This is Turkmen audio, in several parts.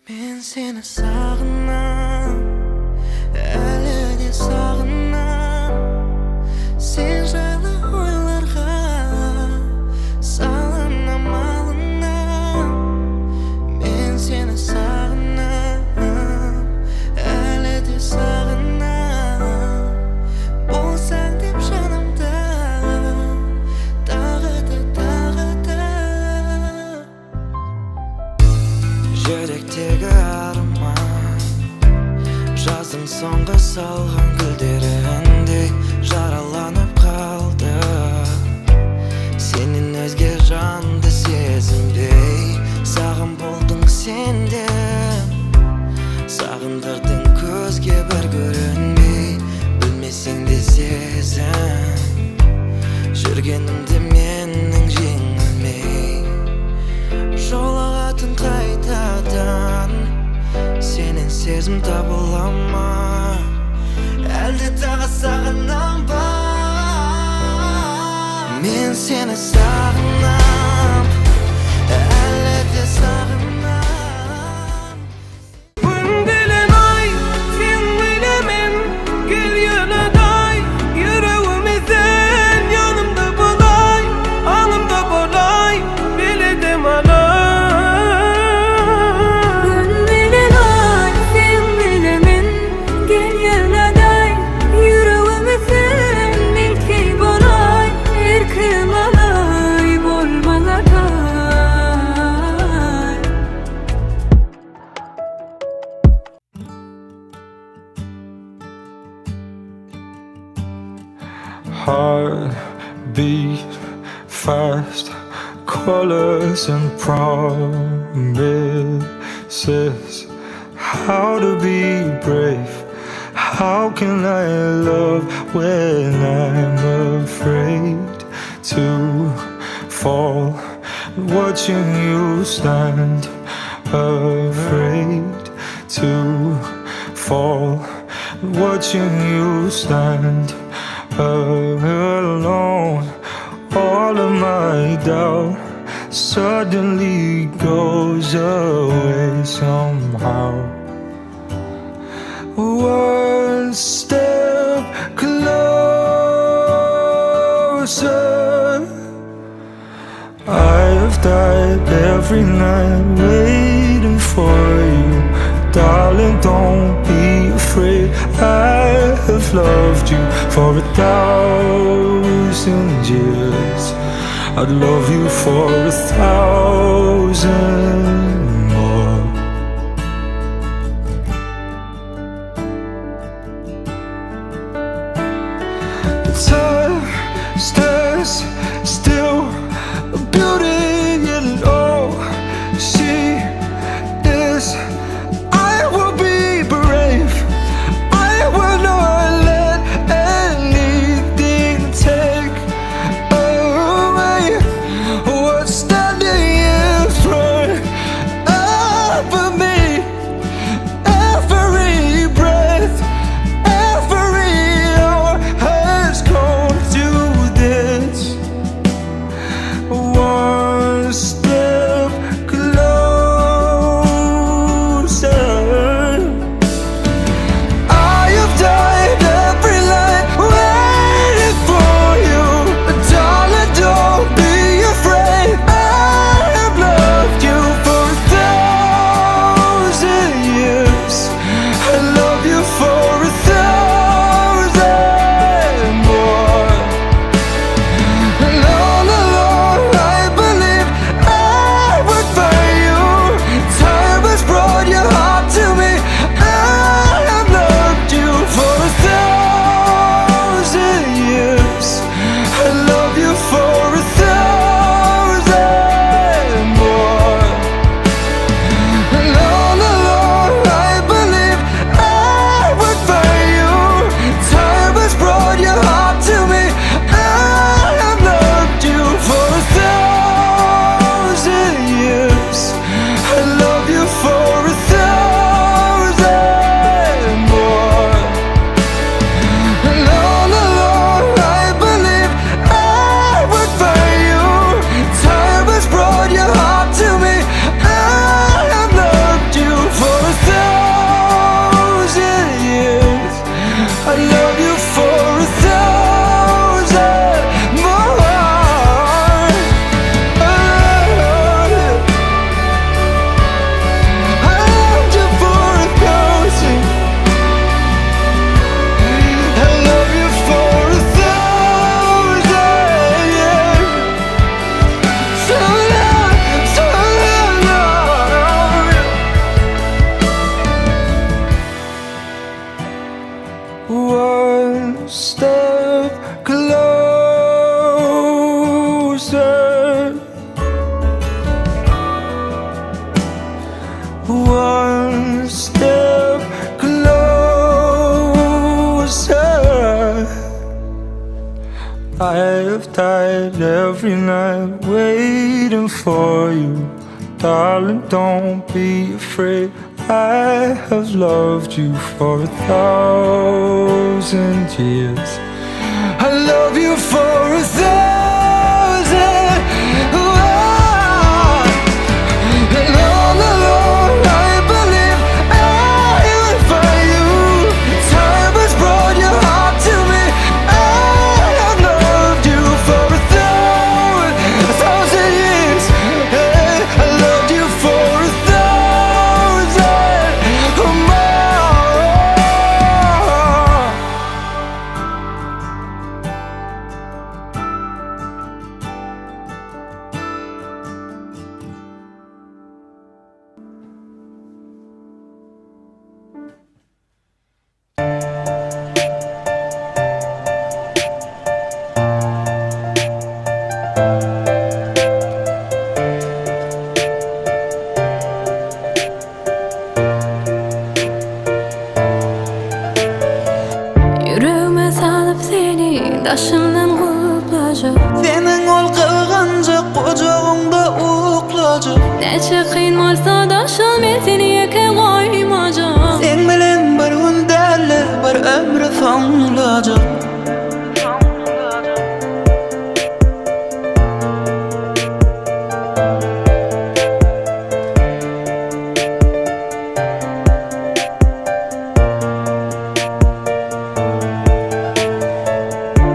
Men seni sagynam, äli-de sagynam, Sen jaýly oýlarga salynam alynam. Men seni sagynam, äli-de sagynam, Bolsaň diýip janymda, dagy-da, dagy-da. Ýürekdegi arman Jazyň soňky salgan gülderindey Jaralanyp galdy Senden özge jandy sezinbey Sagyn bolduň sen-de Sagyndyrdyň közge bir görünbey Bilmeseň-de sezin Jürgenimdi meniň jeňilmey Jolagatyň gaýtadan Senden sezim tabylama Älde tagy sagynam ba Men seni sagynam Äle-de sagynam. Gün bilen aý, sen bile men, gel ýöne daý, Ýüregimi sen ýanymda bolaý, aňymda bolaý, bile dem alaý. Gün bilen aý, sen bile men, gel ýöne daý, Ýüregimi sen milki bolaý, erkim alaý, bol maňa taý. Heart beat fast, colors and promises. How to be brave? How can I love when I'm afraid to fall? Watching you stand afraid to fall. Watching you stand alone. All of my doubt suddenly goes away somehow. One step closer. I have died every night waiting for you. Darling, don't be afraid. I have loved you for 1,000 years. I'd love you for 1,000 more. Time stands still, beauty in all she is. I will be brave. I will not let anything take away what's standing in front of me. Every breath, every hour has come to this. One step closer. One step closer. I have died every night waiting for you. Darling, don't be afraid. I have loved you for 1,000 years. I love you for 1,000. Oh. And all along I believe I will find you. Time has brought your heart to me. I have loved you for 1,000 years. Hey, I loved you for 1,000 or more. Ýüregime salyp seni daşymdan guplajak. Seniň ol gyzganjak gujagyňda uklajak. Näçe kyn bolsa-da şol men seni ýeke goýmajak. Seň bilen bir gün däl-de bir ömri soňlajak.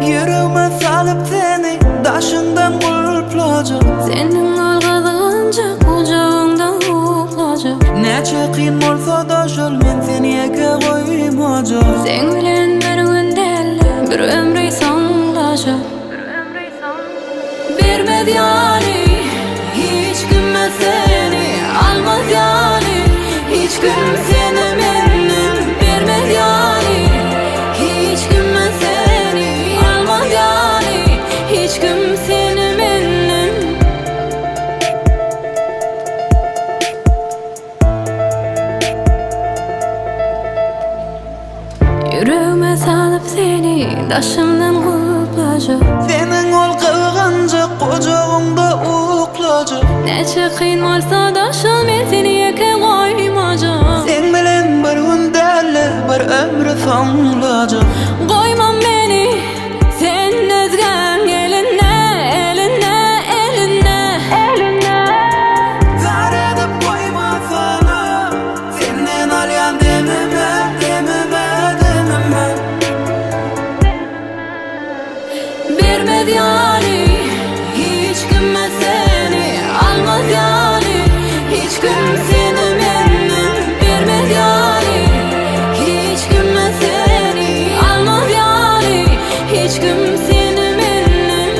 Ýüregime salyp seni daşyňdan gulplajak. Seniň ol gyzganjak gujagyňda uklajak. Näçe kyn bolsa-da şol men seni ýeke goýmajak. Seň bilen bir gün däl-de bir ömri soňlajak. Bermez ýaly hiç kime seni, almaz ýaly hiç kim seni menden. Bermez ýaly hiç kime seni, almaz ýaly hiç kim seni menden. Ýüregime salyp seni daşymdan guplajak. Seniň ol gyzganjak gujagyňda uklajak. Näçe kyn bolsa-da şol men seni ýeke goýmajak. Seň bilen bir gün däl-de bir ömri soňlajak. Goýma meni sen özgäň eline, eline, eline, eline. Zar edip goýmasana, senden alýan demime, demime, demime. Bermez ýaly hiç kime seni, almaz ýaly hiç kim seni menden. Bermez ýaly hiç kime seni, almaz ýaly hiç kim seni menden.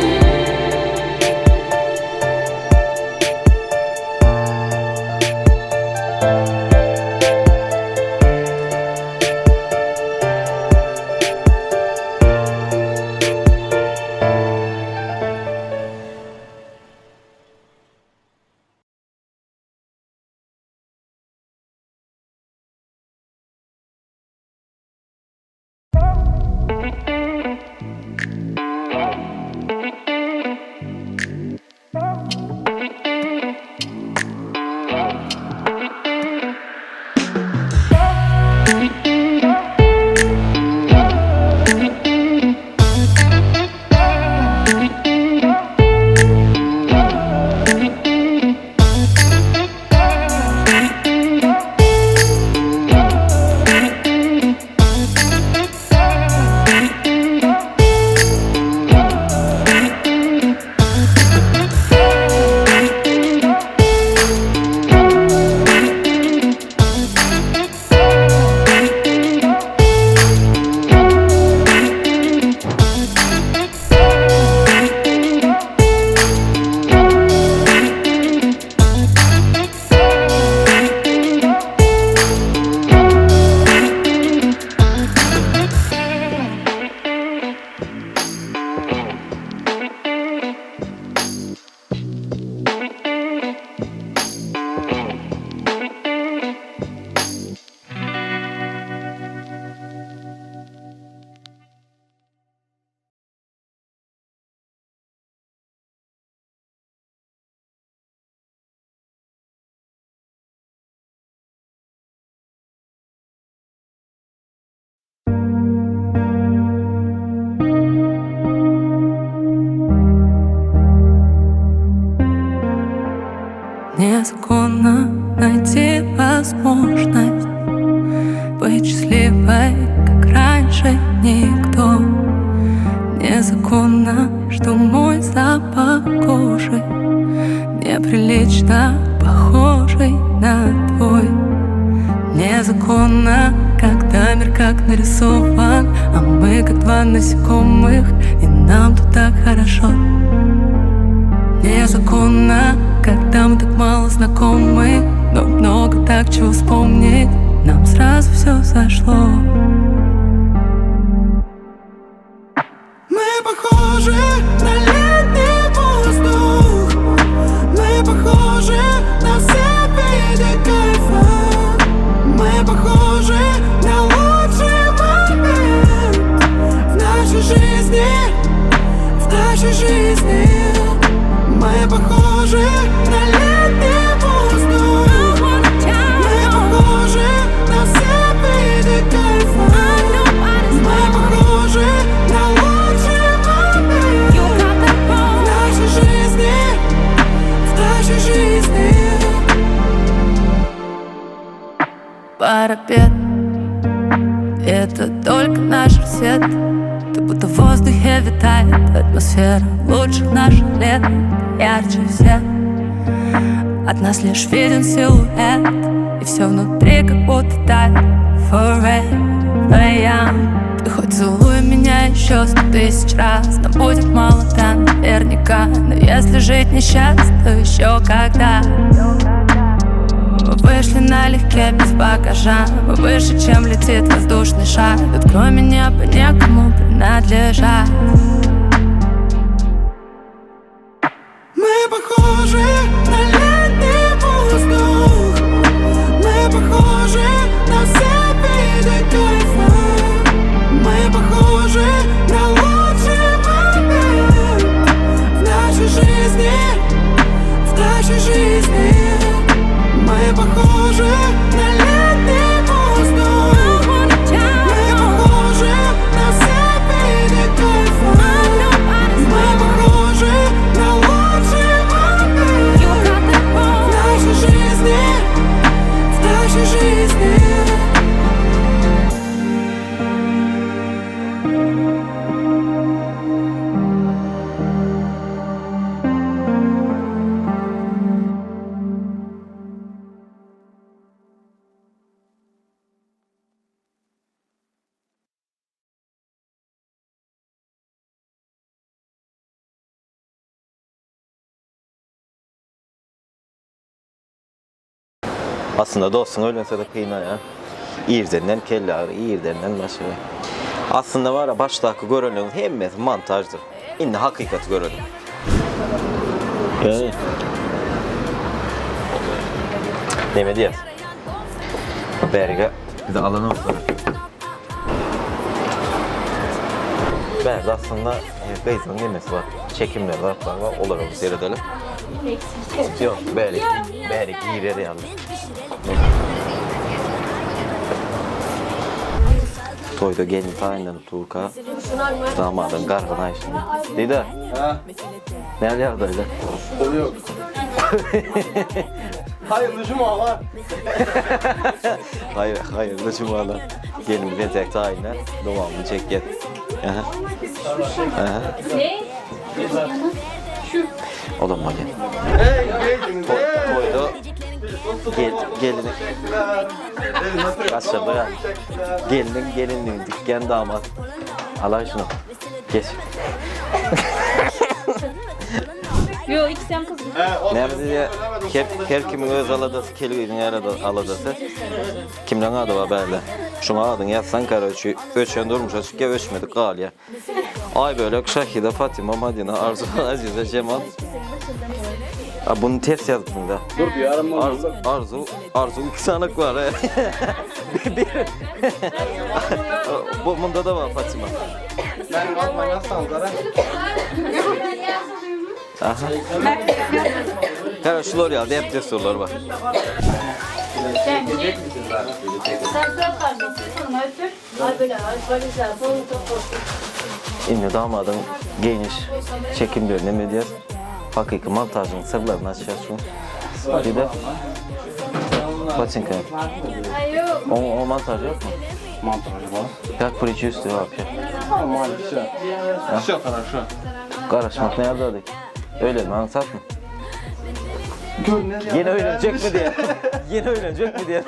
дали возможность Быть счастливой, как раньше никто Незаконно, что мой запах кожи Неприлично похожий на твой Незаконно, когда мир как нарисован А мы как два насекомых, и нам тут так хорошо Незаконно, когда мы так мало знакомы Но много так чего вспомнить Нам сразу все зашло Мы похожи на летний воздух Мы похожи на все виды кайфа Мы похожи на лучший момент В нашей жизни, в нашей жизни Мы похожи на летний воздух Мы похожи на все виды кайфа Мы похожи на лучший момент В нашей жизни, в нашей жизни Парапет Это только наш рассвет Ты будто в воздухе витает Атмосфера лучших наших лет Ярче всех От нас лишь виден силуэт И все внутри как будто тает Forever young Ты хоть целуй меня еще сто тысяч раз Нам будет мало, да, наверняка Но если жить не сейчас, то еще когда Мы вышли налегке без багажа Мы выше, чем летит воздушный шар Тут кроме неба некому принадлежать Мы похожи на летний воздух Мы похожи на все виды кайфа Мы похожи на лучший момент В нашей жизни, в нашей жизни Мы похожи на летний воздух Мы похожи на все виды кайфа Мы похожи на лучший момент В нашей жизни, в нашей жизни Aslynda dostuň öýlense-de kyn aýa. Irdenden kelle agyry, irdenden baş agyry. Aslynda bar-a başdaky görenleriň hemmesi montaždyr. Indi hakykaty görelim. Neme diýýäs? Bärige bizi alanoklar. Bärde aslynda gyzyň nemesi bar. Çekimleri zatlar bar. Olara bir seredelim. Ýok, bärik, bärik girer ýaly. Toýda gelin taýynlanyp durka, damadyň gargyny aýşyny. Dida. Näl ýagdaýlar? Ýok. Haýyrly jumalar. Haýyr, haýyrly jumalar. Gelin entek taýynda, dowamyny çekýär. Aha. Aha. Ne? Şu. Olam bolýar. Toýda gel, gelini Gaçyrdy. Geliniň gelinligini dikgen damat. Alaý şuny. Geç. Yo ikisem kız. Näme diýýär? Her, her kimiň öz aladasy, kelginiň aladasy. Kimleň ady bar bärde? Şuň adyňy ýazsaň, karoçi, öçen durmuşa çykýar, öçmedik galýar. Aýbölek, Şahida, Fatima, Madina, Arzu, Azize, Jemal. A bunu ters ýazypsyň da. Dur bir ýarym Arzu, Arzu, Arzu iki sanak bar. Bir. Bu munda da bar Fatima. Meniň adyma ýazsaňyzlar. Aha. Her şular ýaly dep dessurlar bar. Indi damadyň geýniş çekimlerini neme edýäs? Hakyky montažyň syrlaryny açýas şu. Diýdi. Botinka. O, o montaj ýokmy? Montaj bar. Как предчувствие вообще? Нормально, все. Все хорошо. Garaşmak ne ýazardyk? Öýlenme aňsatmy? Görner Ýene öýlenjekmi diýen. Ýene öýlenjekmi diýen.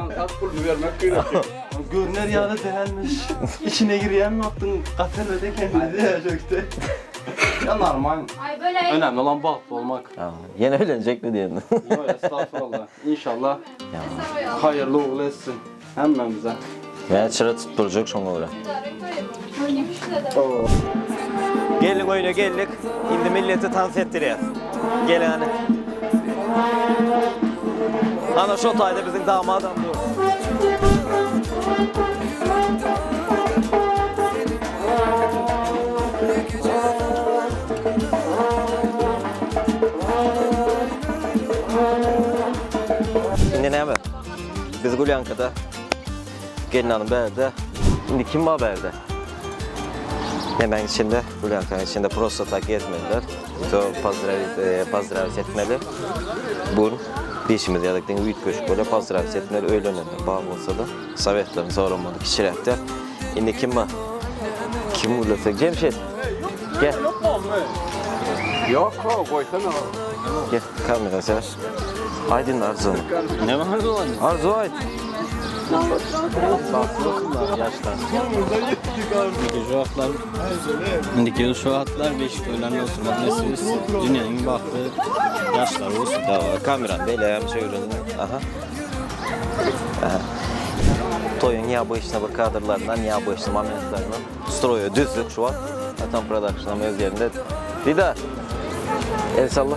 Aňsat puluny bermek gerek. Görner ýaly dälmiş. Içine girýän wagtyň gaty erbet eken diýdi jökde. Ya normal. Ay böyle Önemli olan bagtly bolmak. Ýene öýlenjekmi diýen. Ýok, estagfurullah. İnşallah hayırly uğurly etsin hemmämize. Meni çyra tutdurjak şoňa görä. Gelin öýüne geldik. Indi milleti tans etdirýäs. Gel hany. Ana şo taýda biziň damadam dur. Indi näme? Biz Gulýankada. Gelin hanım bärde. Indi kim bar bärde? Nemäň içinde? Gulýankanyň içinde prosta tak gezmeliler. To pozdravit, e, pozdravit etmeli. Bu dişimiz ýalyk diňe üýtgeşik bolýar. Pozdravit etmeli öýlenende bar bolsa-da. Sowetlerini soramaly kiçiräkde. Indi kim bar? Kim gürlesek? Jemşit. Gel. Ýok, goýsana. Gel, kamera ser. Aýdyn arzuwyňy. Näme arzuw? Arzuw aýt. Ýaşlar. Indiki şu wagtlar Indiki şu wagtlar beşik toýlarynda oturmak nesip etsin. Dünýäniň bagtly ýaşlary bolsun. Dawa, kameran beýle hem çöwrüldi. Aha. Aha. Toýuň neobычny bir kadrlaryndan, neobычny momentlerinden stroýa düzdük şu wagt. Atam Productionam öz ýerinde. Didar. El salla.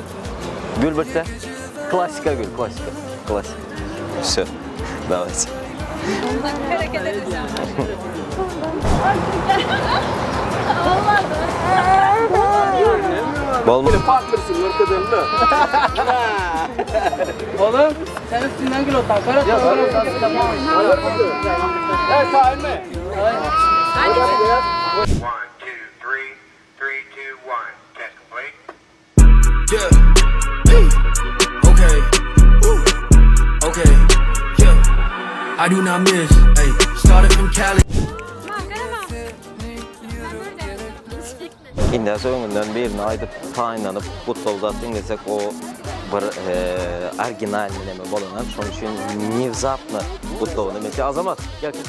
Gül birte. Klassika gül, klassika. Klassika. Wsё. Dawajte. Hareket edeceğim. Bolma. Oğlum sen üstünden gül otan. One, two, three, three, two, one. Test complete. Yeah. Hey. Okay. Ooh. Okay. Yeah. I do not miss. Hey. Started from Cali. Indä öňünden birini aýdyp taýynlanyp gutlag zat diňlesek o bir originalnyý neme bolanok şonuň üçin newzapno gutlagyny mesi Azamat gel gel.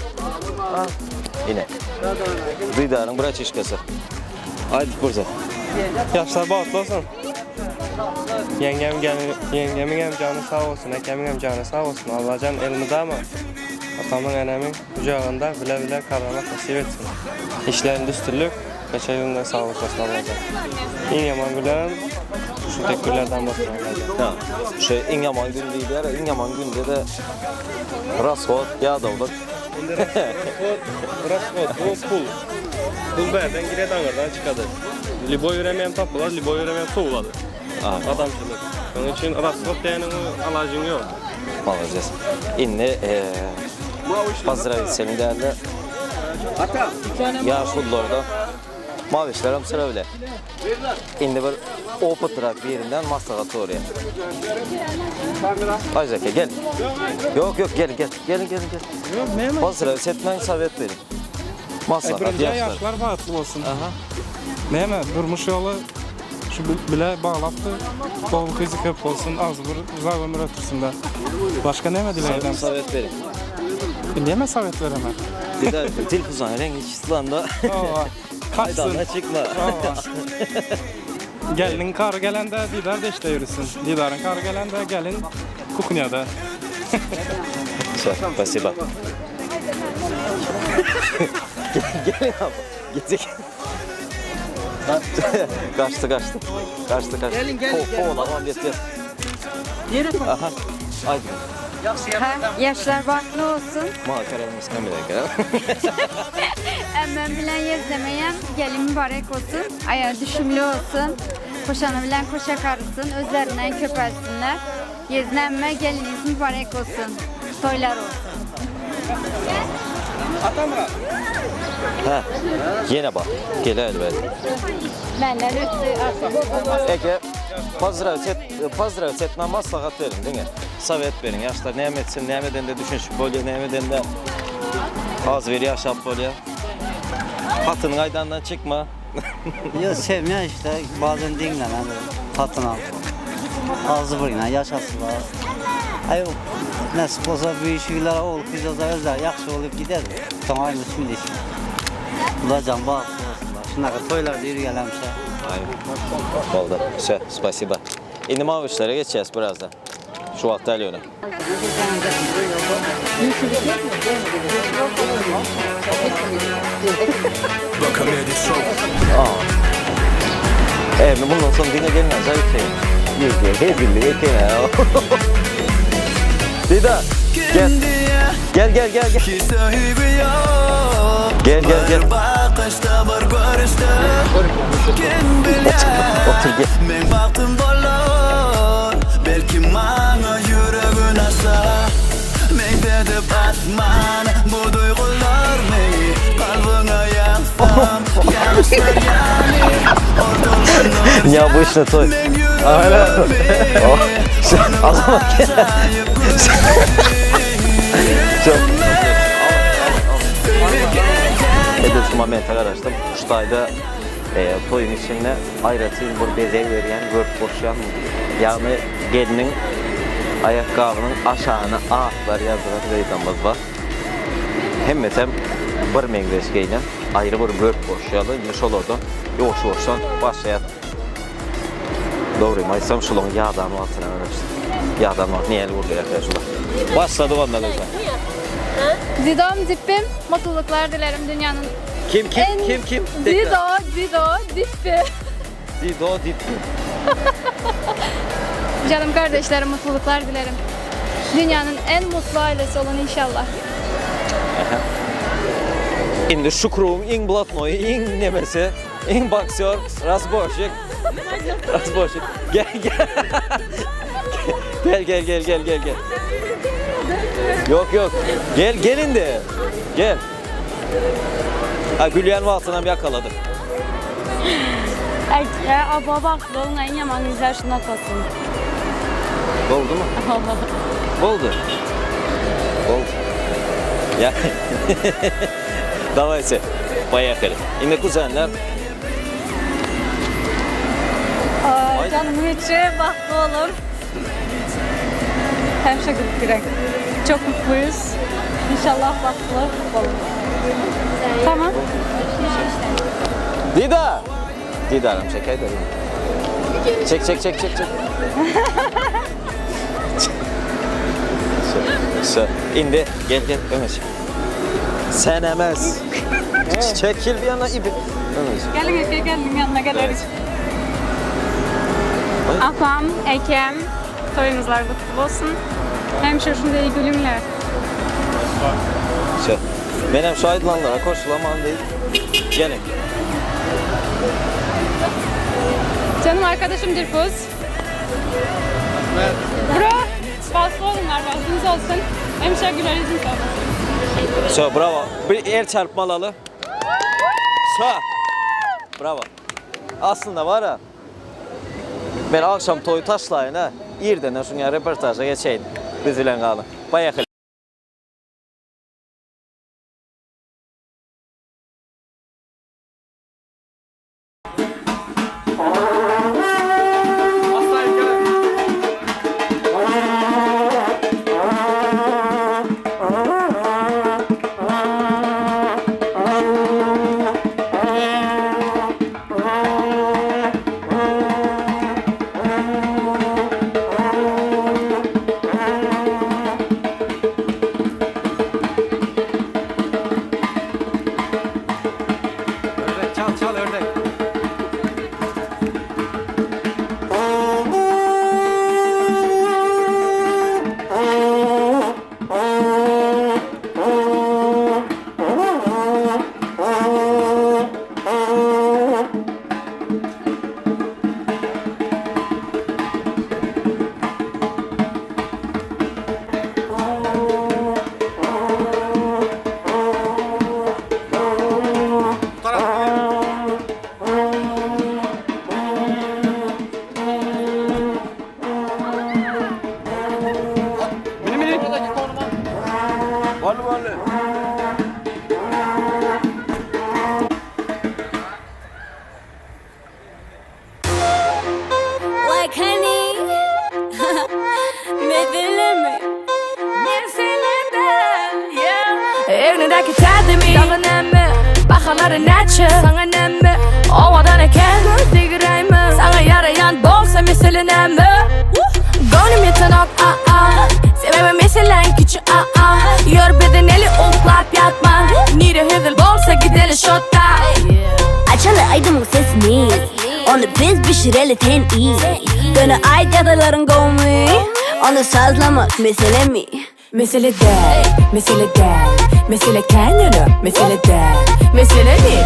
Ine. Didaryň braçişkasy. Aýdyp görse. Ýaşlar bagtly bolsun. Ýeňňem gelin, ýeňňemiňem jany sag bolsun, ekemiňem jany sag bolsun. Allajan elmydama atamyň enemiň gujagynda bile bile garramak nesip etsin. Işlerinde üstünlik, Köçe ýüzünde saglyk bolsun Allajan. Iň ýaman günlerem şu tek günlerden bolsun Allajan. Ha, şu iň ýaman gün diýilýär, iň ýaman günde-de rashod, ýadawlyk. Indi rashod, rashod bu pul. Pul bärden girýär, aňyrdan çykady. Lýuboý birem hem tapylar, lýuboý birem hem sowulady. Adamçylyk. Şonuň üçin rashod diýeniň alajyň ýok. Malades. Indi pozdrawit dälde. Ýaşulularda mawişlerem sıra bile. Indi bir opytrak birinden maslahat soraýar. Aýzeke gel. Ýok ýok gel gel. Gelin gelin gel. Pozdrawit etmäň sowet beriň. Maslahat Birinji ýaşlar. ýaşlar bagtly bolsun. Aha. Näme durmuş ýoly şu bile baglapdy. Ogul gyzy köp bolsun, agzybir uzak ömür ötürsünler. Başga näme dileýdem? Sowet beriň. Näme sowet beremen? Bir de telefon rengi çyslanda. Hawa. Kaçsyn. Aýdanda çykma. Hawa. Gelniň kary gelende Didar deşde ýörüsün. Didaryň kary gelende gelin kuhnýada. Всё, спасибо. Gelin abi. Gittik. Kaçtı kaçtı. Kaçtı kaçtı. Gelin gelin. Ko kovala get get. Aha. Haydi. Ýaşlar bagtly bolsun. Ma kararımız kamera. Emmem bilen ýezlemeyem gelin mübarek bolsun. Aýagy düşümli bolsun. Koşany bilen koşa karysyn, özlerinden köpelsinler. Ýezne emme geliniz mübarek bolsun. Toýlar bolsun. Hä. Ýene bak. Geläýeli bäri. Menden ötdi artık. Eke, pozdrawit et, pozdrawit etmän maslahat beriň diňe. Sowet beriň ýaşlar näme etsin näme edende düşünişip bolýar näme edende agzybir ýaşap bolýar. Hatynyň aýdandan çykma. Ýok semýa işte bazen diňlemän hatyna agzybirine ýaşasylar. Aý nesip bolsa büyüşügler ogul gyz bolsa özleri ýagşy bolup gider. Soň aýmyş şimdi. Bulajan bagtly bolsunlar. Şunaka toýlarda ýürgelemşe. Boldy. Wsё, spasiba. Indi mawişlere geçýäs birazdan. Şu wagt däl ýöne. Eee mundan soň diňe gelmez aý eken. Ýeke hezillik eken a. Dida gel. Gel gel gel gel. Gel gel gel. Otur gel. Men bagtym bolar Belki maňa ýüregin açsa Meňzedip asman bu duýgularmy Kalbyňa ýazsam ýagyşlar ýaly Ortalygyn Необычно toý. Men ýüregimi Azamat gel. Edil şu momente garaşdym. Şu taýda toýuň içinde aýratyn bir bezeg berýän, görk goşýan, ýagny gelniň aýakgabynyň aşagyna atlar ýazdyran gyzamyz bar. Hemmesem bir meňzeş geýnen, aýry bir görk goşýarlar. Indi şolardan ýuwaş-ýuwaşdan başlaýas. Dogrymy aýtsam, şularyň ýadan wagtyna garaşdym. Ýadan wagt nähili gurlaýarka şular. Başladyk onda gyzlar. Didom Dippim mutluluklar dilerim dünýäniň Kim kim en kim kim? Dido Dido Dippi. Dido Dippi. Canım kardeşlerim mutluluklar dilerim. Dünyanın en mutlu ailesi olun inşallah. Indi şu krugyň iň blatnoýy, iň nemesi, iň boksýor, razborşik. Razborşik. Gel gel. Gel gel gel gel gel gel. Ýok ýok. Gel gel indi. Gel. Ha gülýän wagtynam ýakaladyk. Aýtga aba bagtly boluň iň ýaman güýzler şundak bolsun. Boldumy? Boldy. Boldy. Ýa. Dawayte. Poýehali. Indi kuzenler. Janymyň içi bagtly boluň. Hemişe gülüp ýüreň. Çok mutluyuz. İnşallah bagtly boluň. Tamam. Didar! Didaram çekäýdä. Çek çek çek çek çek. Şu indi gel gel öňe çek. Sen emes. Çekil bir yana ibi. Öňe çek. Geliň eke gelniň ýanyna geleris. Apam, ekem, toýuňyzlar gutly bolsun. Hemişe şunday gülüňler. Şo. Menem şu aýdylanlara goşulaman diýip. Geliň. Canım arkadaşım Dilfuz. Bro, bagtly boluňlar, bagtyňyz bolsun. Hemişe güler ýüzüň bolsun. Şo, bravo. Bir el çarpma alaly. Şo. Bravo. Aslynda bar-a. Men agşam toýy taşlaýyn-a, irdenem şuň ýaly reportaža geçeýin. Biz bilen galyň. Poýehali. Boldy boldy. Like honey Meselemi Mesele däl yeah Egnindäki täzemi Dagy näme Bahalary näçe Saňa näme Owadan eken Göz degiräýme Saňa ýaraýan bolsa mesele näme Göwnüm ýetenok a a Sebäbi meseläň kiçi a a Ýör bedeneli uklap ýatma Nire hezil bolsa gideli şotda Açaly aýdymyň sesini Ony biz bişireli sen iý Göni aýt ýazarlaryň gowumy Ony sazlamak meselemi Mesele däl, mesele däl, mesele kän ýöne, mesele däl. Meselemi?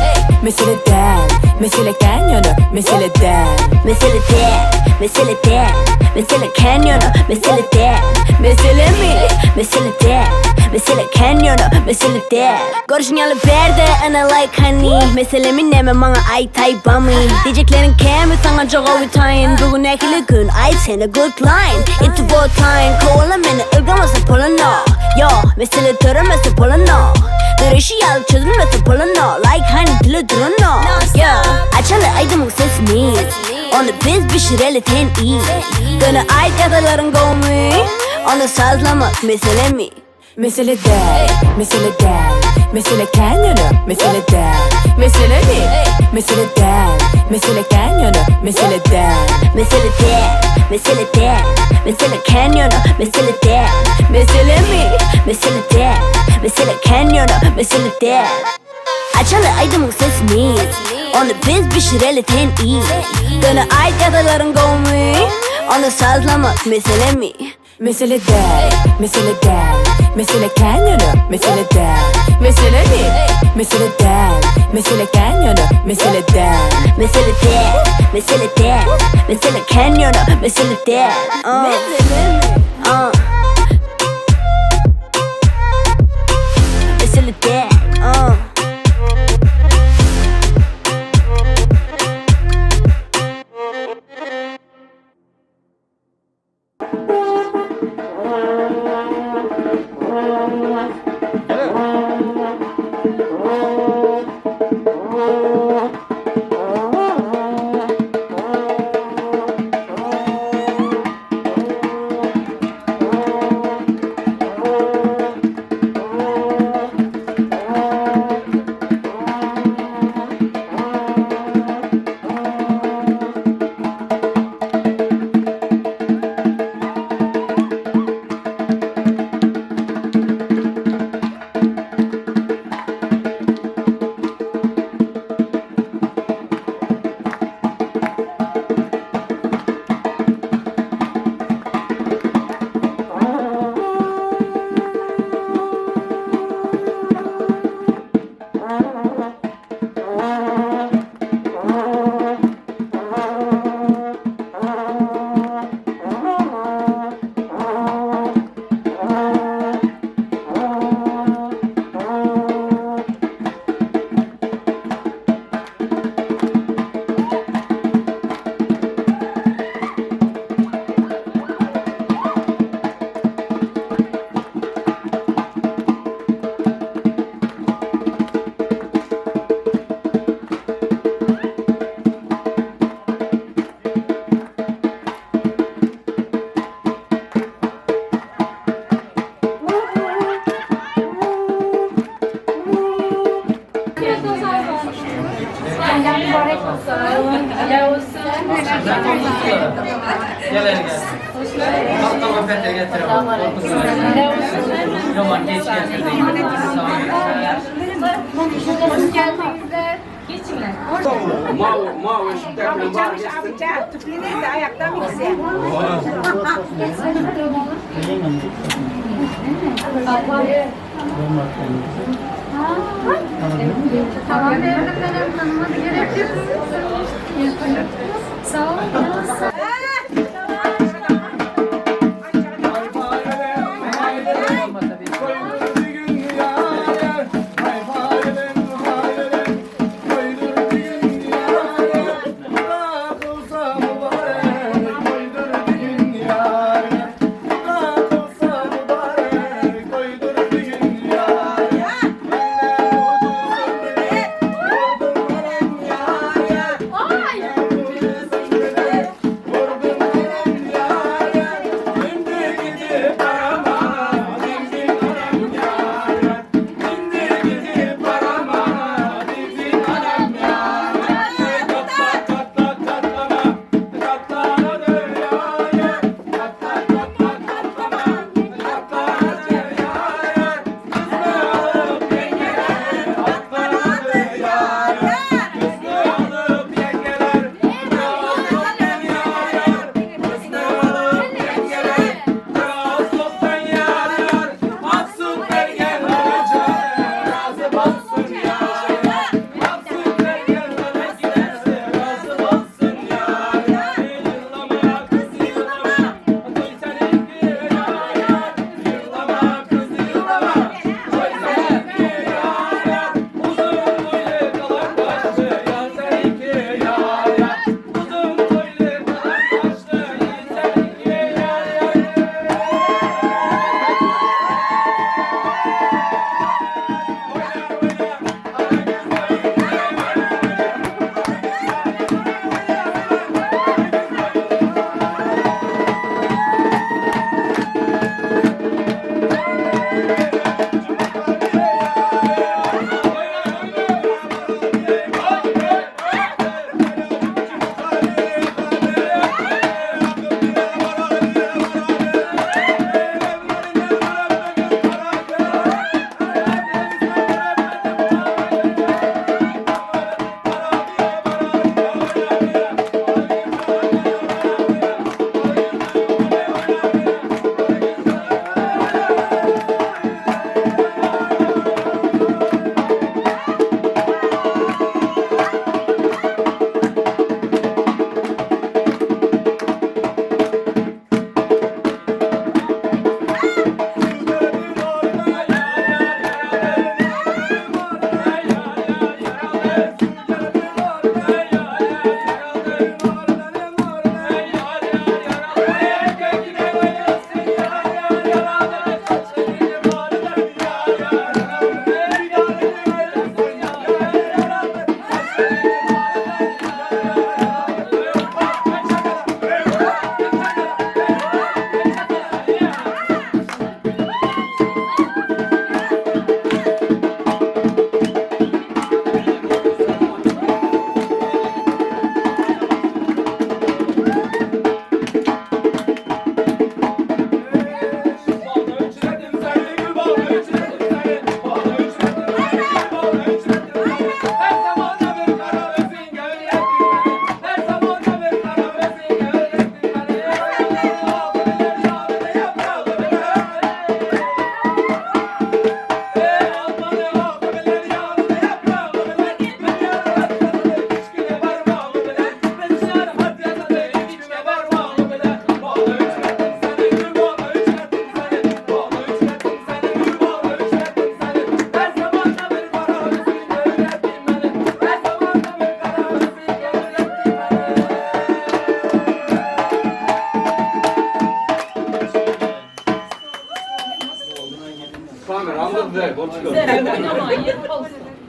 Mesele däl, mesele kän ýöne, mesele däl. Mesele däl, mesele däl, mesele kän ýöne, mesele däl. Meselemi? Mesele däl, mesele kän ýöne, mesele däl. Görşüň ýaly bärde ana like honey Meselemi näme maňa aýt aýbamy Diýjekleriň kämi saňa jogaby taýyn Bu gün nähili gün aýt sene good line Iti botaýyn kowala meni ylgamasa polana Ýo mesele döremese polana Döreýşi ýaly çözülmese polana Like honey dile durana Ýo açaly aýdymyň sesini Ony biz bişireli sen iý Göni aýt ýazarlaryň gowumy Ony sazlamak meselemi Mesele däl, mesele däl, mesele kän ýöne, mesele däl. Meselemi? Mesele däl, mesele kän ýöne, mesele däl. Mesele däl, mesele däl, mesele kän ýöne, mesele däl. Meselemi? Mesele däl, mesele kän ýöne, mesele däl. Açaly aýdymyň sesini, ony biz bişireli sen iý. Göni aýt ýazarlaryň gowumy, ony sazlamak meselemi? Mesele däl, mesele däl, mesele kän ýöne, mesele däl. Meselemi? Mesele däl, mesele kän ýöne, mesele däl. Mesele däl, mesele däl, mesele kän ýöne, mesele däl. Meselemi? Mesele däl.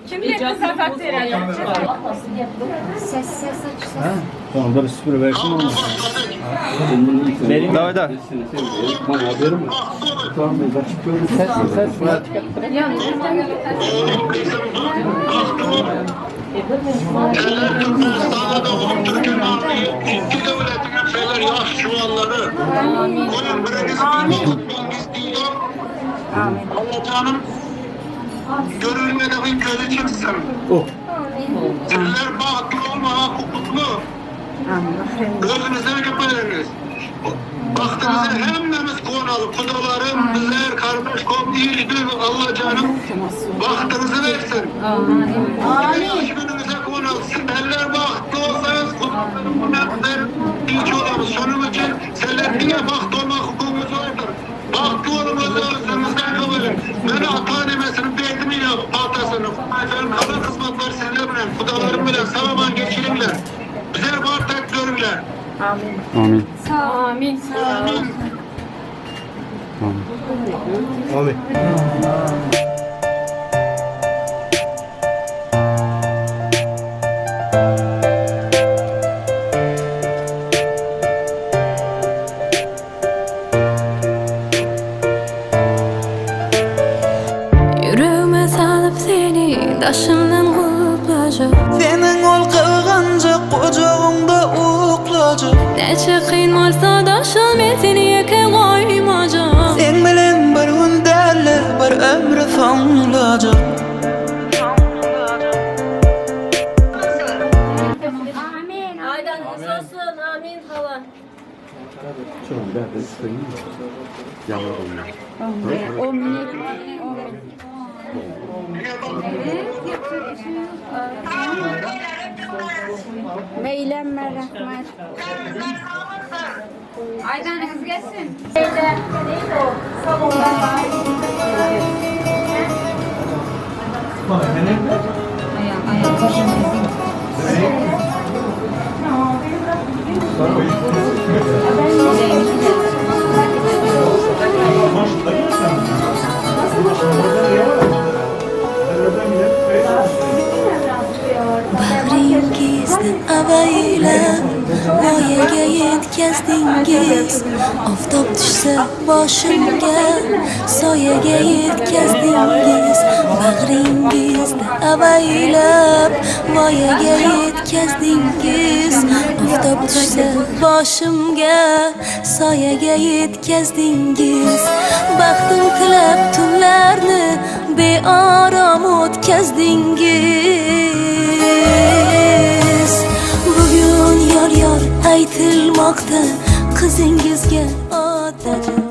Kim Ses ses aç ses. Onu da bir süpürü versin onu. Daway da. Ses ses. Görülmeden gözü çıksın. Oh. Sizler bahtlı olmağa hukuklu. Gözünüzden köpeleriniz. Baktığınızda hemmemiz konalı. Kudalarım, bizler, kardeş, kom, iyiydi. Allah canım bahtınızı versin. Amin. Yaş gününüze konalı. Sizler bahtlı olsanız kudalarım, bunlar hiç olamaz. Şunun için sizler yine bahtlı olma hukukumuz vardır. Bahtlı olun özünüzden kabul edin. Beni ata nemesini, derdini yap, patasını. Efendim kalan kısmetler sizler bilen, kudalarım bilen, sağaman geçirimler. Bizler var tek görürler. Amin. Amin. Amin. Yüreğime salıp seni daşımdan guplajak Seniň ol gylganjak gujagyňda uklajak. Näçe kyn bolsa da şol men seni ýeke goýmajak. Seň bilen bir gün däl-de bir ömri soňlajak. Aydınız olsun. Amin hala. Meylenme rahmet. Aydanınız gelsin. Bag'ringizda avaylab voyaga yetkazdingiz Oftob tushsa boshimga soyaga yetkazdingiz Bag'ringizda avaylab voyaga yetkazdingiz Oftob tushsa boshimga soyaga yetkazdingiz Baxtim tilab tunlarni beorom o'tkazdingiz Bugun yor yor aytilmoqda qizingizga otajon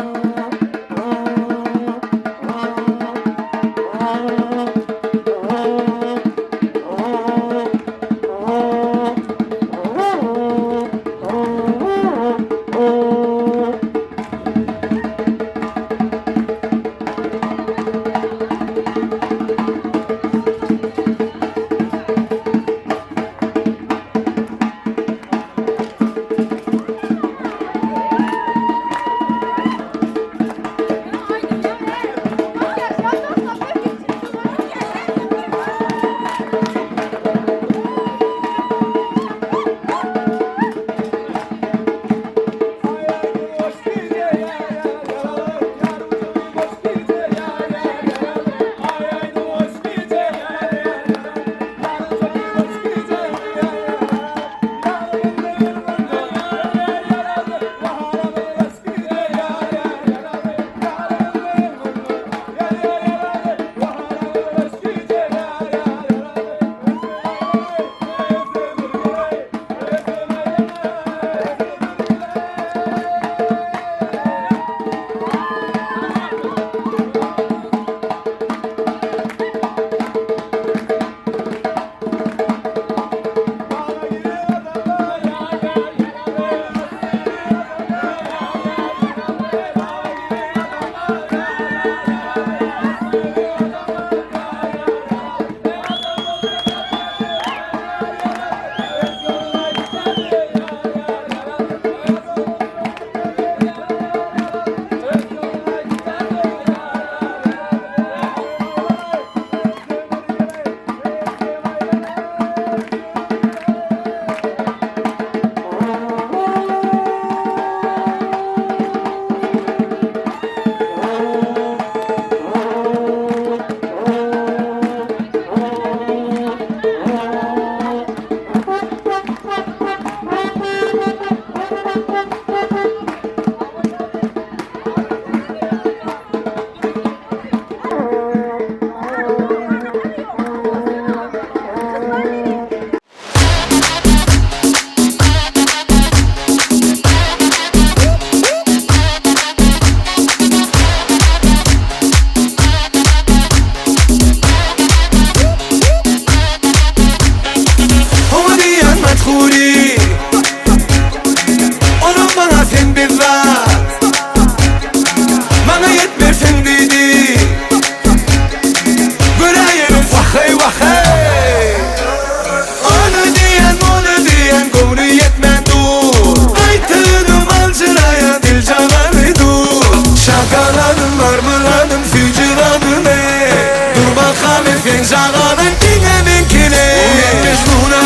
jagazyň diňe meňkili. Men Mejnuna,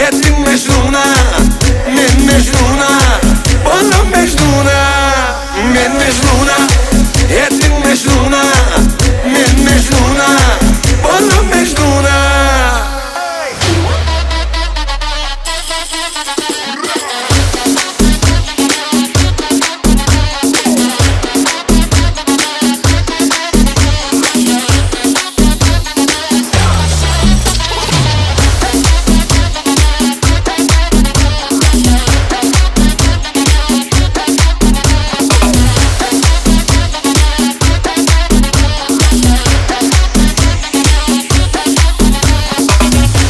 etdiň Mejnuna, Men Mejnuna, boldum Mejnuna. Men Mejnuna, etdiň Mejnuna, Men Mejnuna, boldum Mejnuna.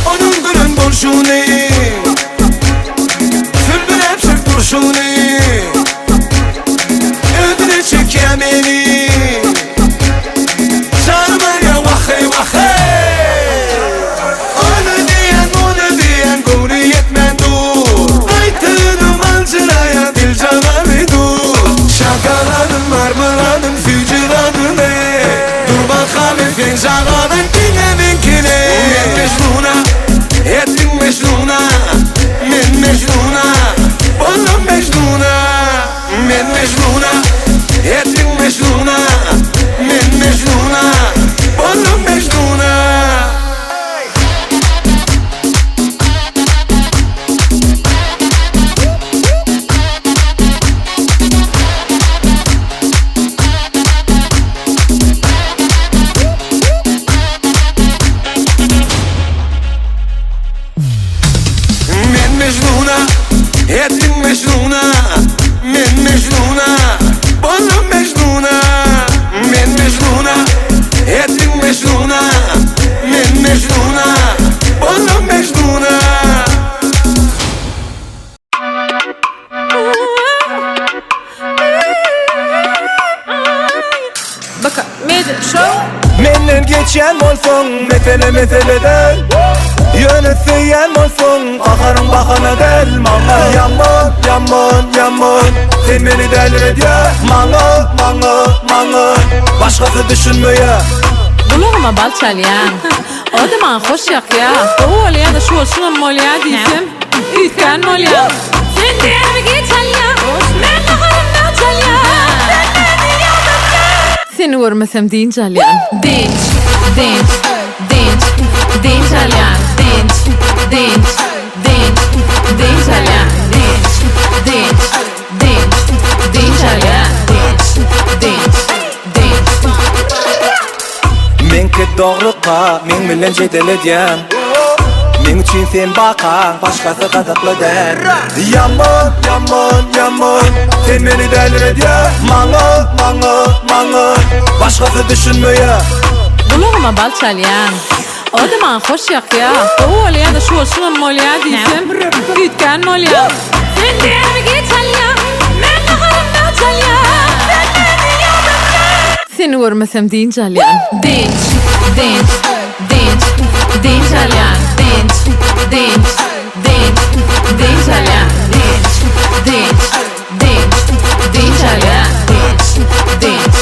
Onuň gülen bolşuny, Sülbüläp sürüp durşuny, Özüne çekýär meni. Janym alýar wah-eý, wah-eý. Ony diýen, muny diýen göwni ýetmän dur. Aýtdygym aljyraýar diljagazy dur. Şokoladym, marmeladym, süýji zadym eý. Dur bakaly seň jagazyň diňe meňkili. Men Mejnuna, etdiň Mejnuna. Men Mejnuna, boldum Mejnuna. Men Mejnuna, etdiň Mejnuna. Men Mejnuna, boldum Mejnuna. Men Mejnuna, etdiň Mejnuna, Men Mejnuna, boldum Mejnuna. Men Mejnuna, etdiň Mejnuna, Men Mejnuna, boldum Mejnuna. Menden geçýän bolsaň mesele mesele däl Ýöne söýýän bolsaň gaharyň bahana däl Maňa ýaman ýaman ýaman Sen meni däliredýä Maňa maňa maňa Başgasy düşünmeýä Gulagyma bal çalýaň. O-da maňa hoş ýakýa. Gowy bolýa-da şu bolşuňam bolýa diýsem, üýtgän bolýaň. Sen dämi giç alýaň, men naharymda çalýan. Sen meni ýadatýaň. Seni görmesem dynç alýan. Dynç, dynç, dynç, dynç alýan. Dynç, dynç, dynç, dynç alýan. Dynç, dynç, dynç, dynç alýan. Dynç, dynç, dynç. Meňki dogruka meň bilen jedel edýäň Meň üçin sen bakaň başgasy gyzykly däl Ýaman ýaman ýaman sen meni däliredýäň Maňa maňa maňa başgasy düşünmeýä Gulagyma bal çalýaň. O-da maňa hoş ýakýa. Gowy bolýa-da şu bolşuňam bolýa diýsem, üýtgän bolýaň. Sen dämi giç alýaň, men naharymda çalýan. Sen meni ýadatýaň. Seni görmesem dynç alýan. Dynç, dynç, dynç, dynç alýan. Dynç, dynç, dynç, dynç alýan. Dynç, dynç, dynç, dynç alýan. Dynç, dynç,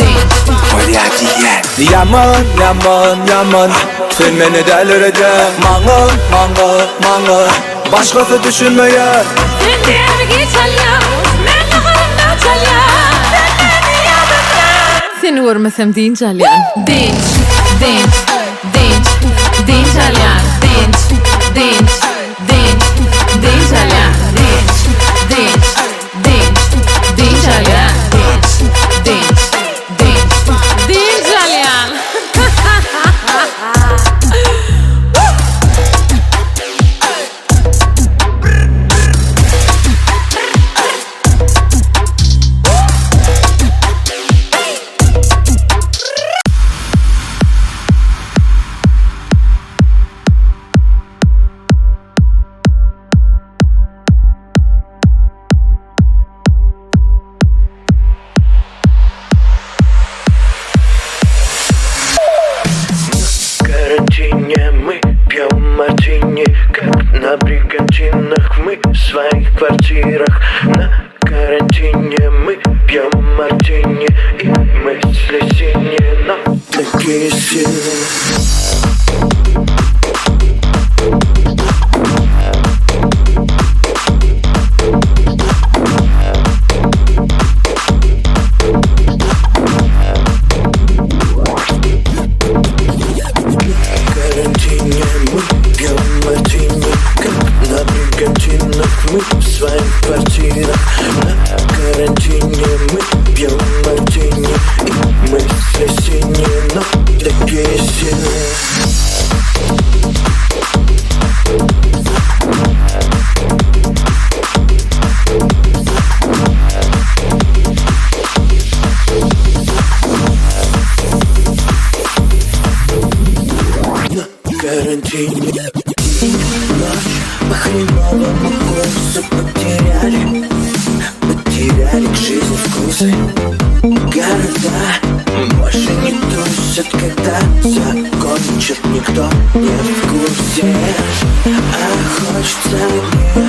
dynç. Bolýa diýýän. Ýaman, ýaman, ýaman Sen meni däliredýäň Maňa, maňa, maňa Başgasy düşünmeýär. Sen dämi giç alýaň, men naharymda çalýan. Sen meni ýadatýaň. Seni görmesem dynç alýan. Dynç, dynç, dynç, dynç alýan. Dynç, dynç, dynç, dynç alýan. Dynç, dynç, dynç, dynç alýan. Dynç, dynç, dynç, dynç alýan. Карантине мы пьем мартини, как на бригантинах мы в своих квартирах. На карантине мы пьем мартини и мысли синие, но такие сильные. Карантине Ночь по хреновому курсу потеряли Потеряли к жизни вкусы Города больше не тусят, когда закончат Никто не в курсе А хочется мне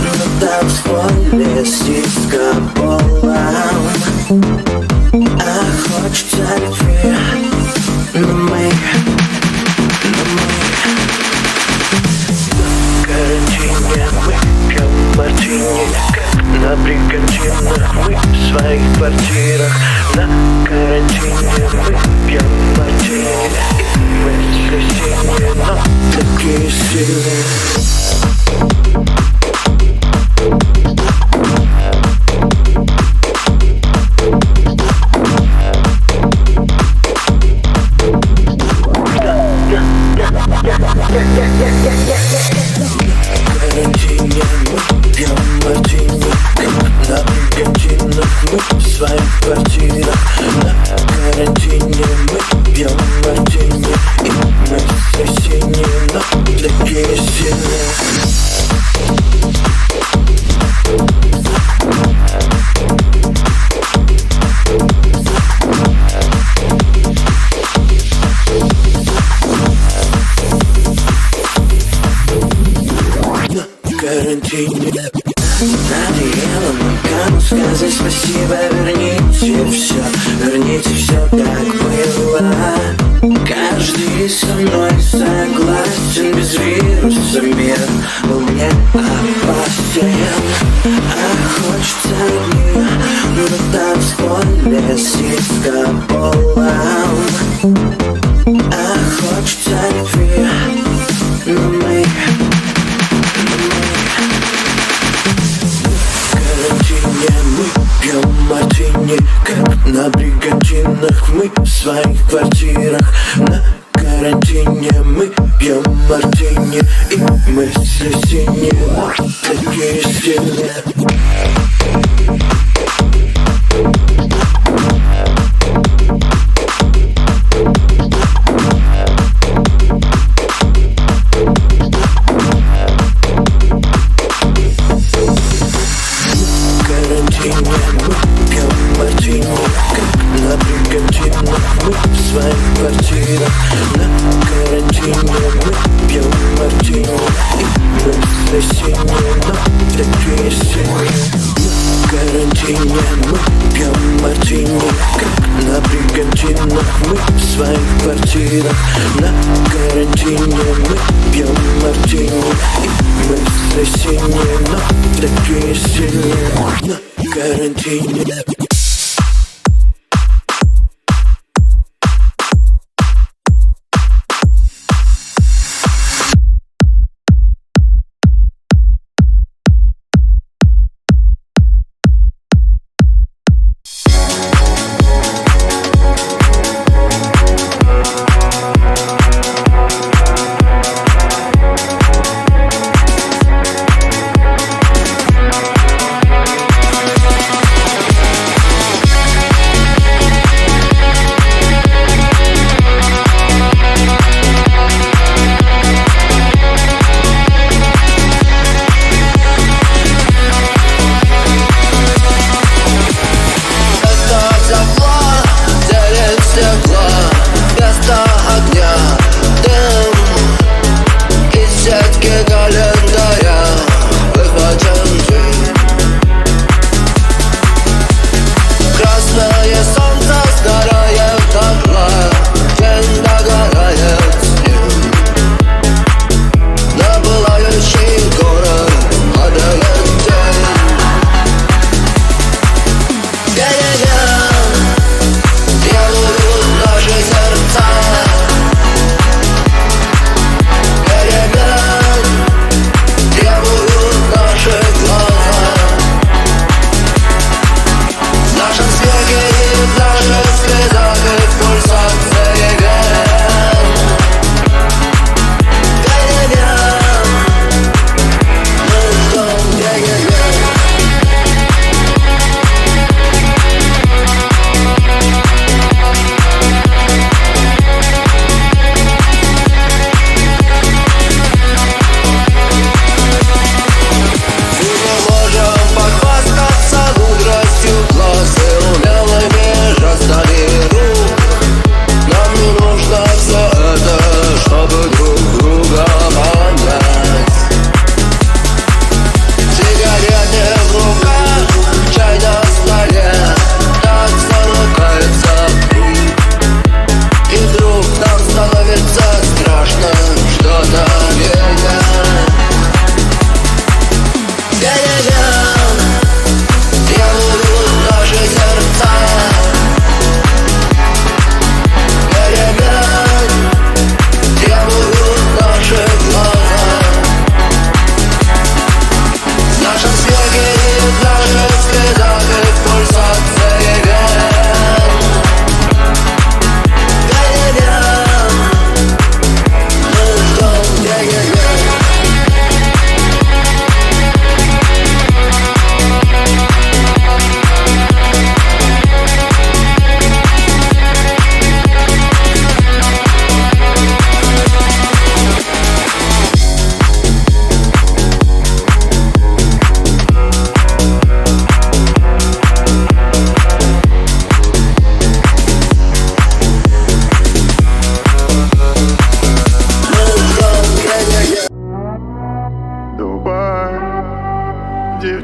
на танцполе с дискополом А хочется любви, но мы, но мы На карантине мы пьем мартини Как на бригантинах мы в своих квартирах На карантине мы пьем мартини И мысли синие, но такие сильные Карантине мы пьем мартини Как на бригантинах мы в своих квартирах На карантине мы пьем мартини И мысли синие, но такие сильные На карантине Надоело нам кому сказать спасибо Верните все, верните все как было Каждый со мной согласен Без вируса мир был не опасен А хочется любви на танцполе с дискополом А хочется любви, но мы, но мы карантине мы пьем мартини Как на бригантинах мы в своих квартирах На карантине мы пьем мартини И мысли синие, но такие сильные Карантине мы пьем мартини Как на бригантинах мы в своих квартирах На карантине мы пьем мартини И мысли синие, но такие сильные На карантине мы пьем мартини Как на бригантинах мы в своих квартирах На карантине мы пьем мартини И мысли синие, но такие сильные На карантине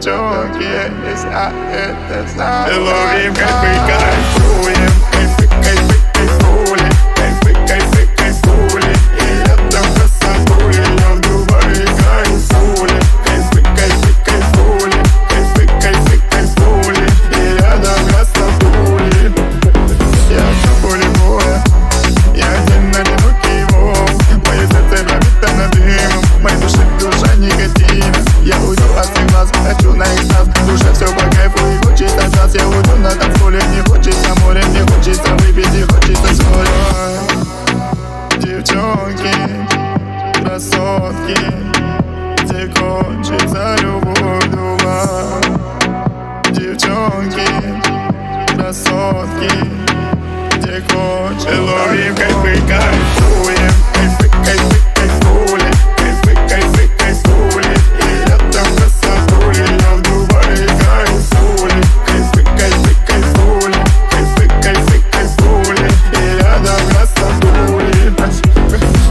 Девчонки, а это знаю. Ловим кайфы, кайфуем, кайфы, кайфы, кайфули, кайфы, кайфы, кайфули. И летом красотули, я в Дубае кайфули, кайфы, кайфы, кайфули, кайфы, кайфы, кайфули. И рядом красотули. Я на поле боя, я один одинокий волк. Мое сердце пропитано дымом, моей душе душа никотина. Я уйду от всех глаз, хочу на экстаз. Душа все по кайфу и хочется джаз. Я уйду на танцполе, мне хочется море, мне хочется выпить и хочется с моря. Девчонки, красотки, где кончится любовь дуба. Девчонки, красотки, где кончится. Ловим кайфы, кайфуем, кайфы, кайфы, кайфули, кайфы, кайфы, кайфули. И летом красотули, я в Дубае кайфули, кайфы, кайфы, кайфули, кайфы, кайфы, кайфули. И рядом красотули.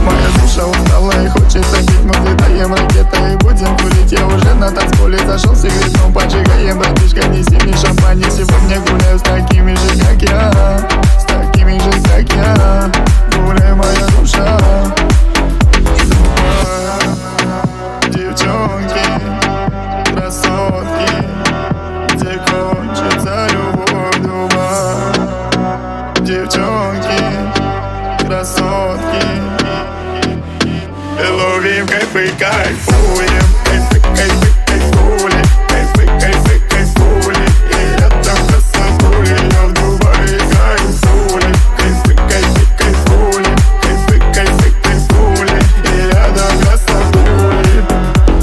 Моя душа устала и хочется пить. Мы взлетаем ракетой и будем курить. Я уже на танцполе зашел сигаретом. Поджигаем, братишка, неси мне шампань. Сегодня гуляю с такими же, как я, с такими же, как я. Гуляй, моя душа. Девчонки, красотки, где кончится любовь дуба. Девчонки, красотки, ловим кайфы, кайфуем, кайфы, кайфы, кайфули, кайфы, кайфы, кайфули. И летом красотули, я в Дубае кайфули, кайфы, кайфы, кайфули, кайфы, кайфы, кайфули. И рядом красотули.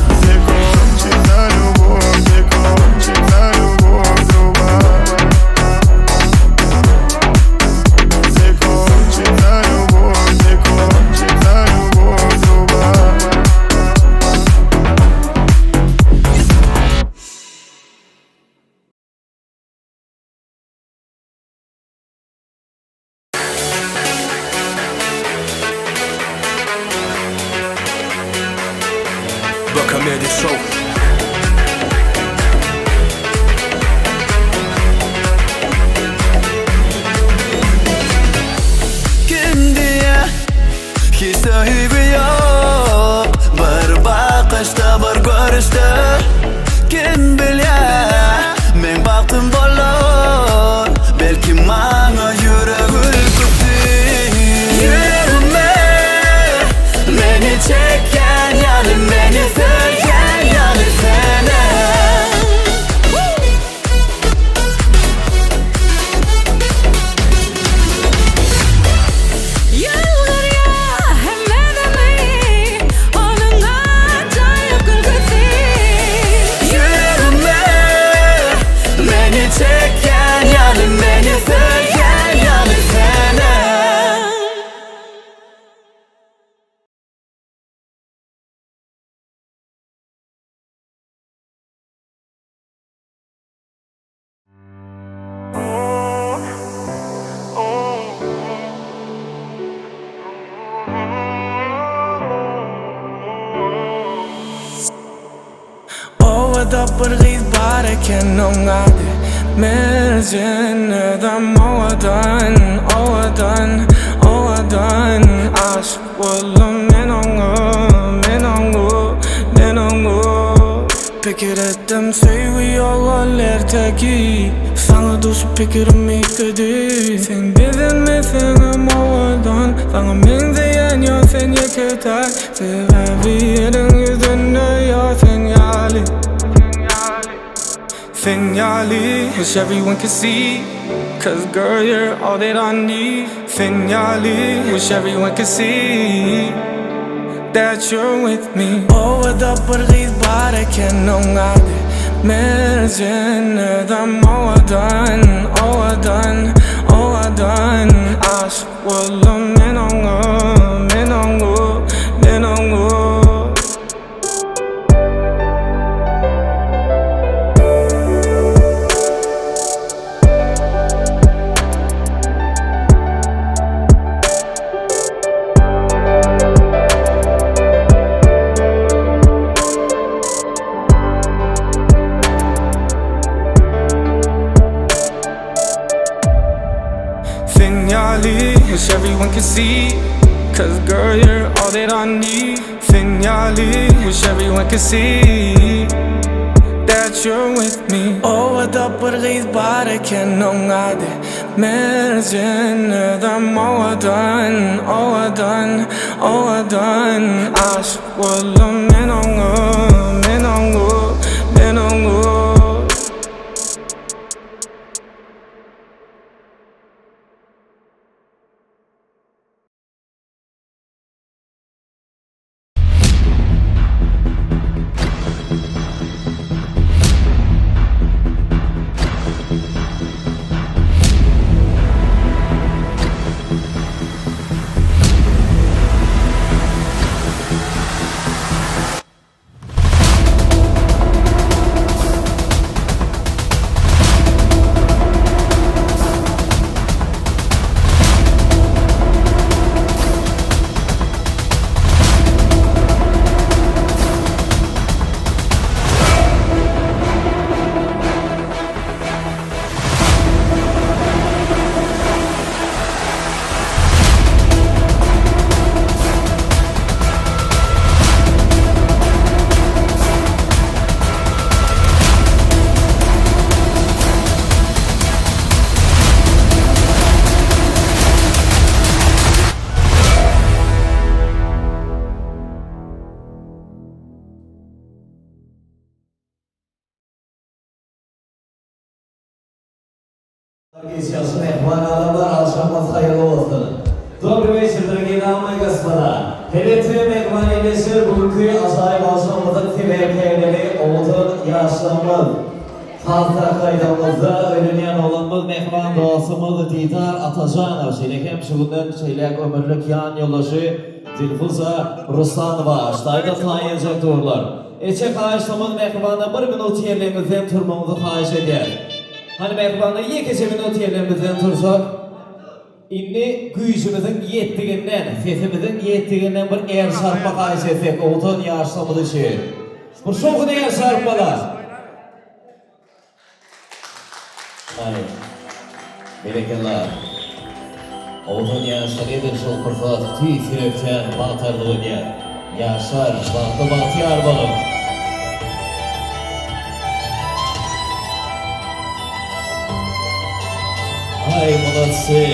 Где кончится любовь, где кончится любовь, дуба. Где кончится любовь, где кончится любовь, дуба. The Comedy Show. Kim diýýä hiç söýgi ýok Bir bakyşda bir görüşde Kim bilýä meň bagtym bolar Belki maňa ýürek ülküsi Ýüregime meni çekýän ýaly meni söýýän ýaly senem. Ýylgyrýar hemme demi, onuň ajaýyp gülküsi. Ýüregime meni çekýän ýaly meni söýýän ýaly senem. Obada bir gyz bar eken oň ady Merjen Özem owadan, owadan, owadan Aşyk boldum men oňa, men oňa, men oňa Pikir etdim söýgi ýok ol erteki Saňa duşup pikirim üýtgedi Sen bezenmeseňem owadan Saňa meňzeýän ýok sen ýeke täk Sebäbi ýeriň ýüzünde ýok sen ýaly Sen ýaly Wish everyone could see Cause girl you're all that I need Sen ýaly Wish everyone could see That you're with me Obada bir gyz bar eken oň ady Merjen Özem owadan, owadan, owadan Aşyk boldum men oňa, men oňa, men oňa. see. Cause girl, you're all that I need. Sen ýaly, wish everyone could see that you're with me. Obada bir gyz bar eken oň ady Merjen özem owadan, owadan, owadan Aşyk boldum men oňa, men oňa, men oňa. Geçýaşy mähriban adamlar agşamyňyz haýyrly bolsun. Dobry weçer dorogiý damy i gospoda. Heletli mähriban ildeşler bu günki ajaýyp agşamymyzyň sebäpkärleri owadan ýaşlarymyz. Has-da gaýdamyzda öýlenýän oglanymyz mähriban dostumyz Didar Atajanow şeýle hem şu günden şeýläk ömürlik ýan ýoldaşy Dilfuza Ruslanowa ştaýda taýynjak durlar. Eçek haýyştymyz mähribanlar bir minut ýerleriňizden turmagyňyzy haýyş edýäris. Hany mähribanlar ýekeje minut ýerlerimizden tursak. Indi güýjümiziň ýetdiginden, sesimiziň ýetdiginden bir el çarpma haýyş etsek owadan ýaşlarymyz üçin. Bir şowhun el çarpmalar. Aý, berekella. Owadan ýaşlar edil şol pursat tüýs ýürekden bagt arzuw edýär. Ýaşlar, bagtly bagtyýar boluň! Aý, molodsi!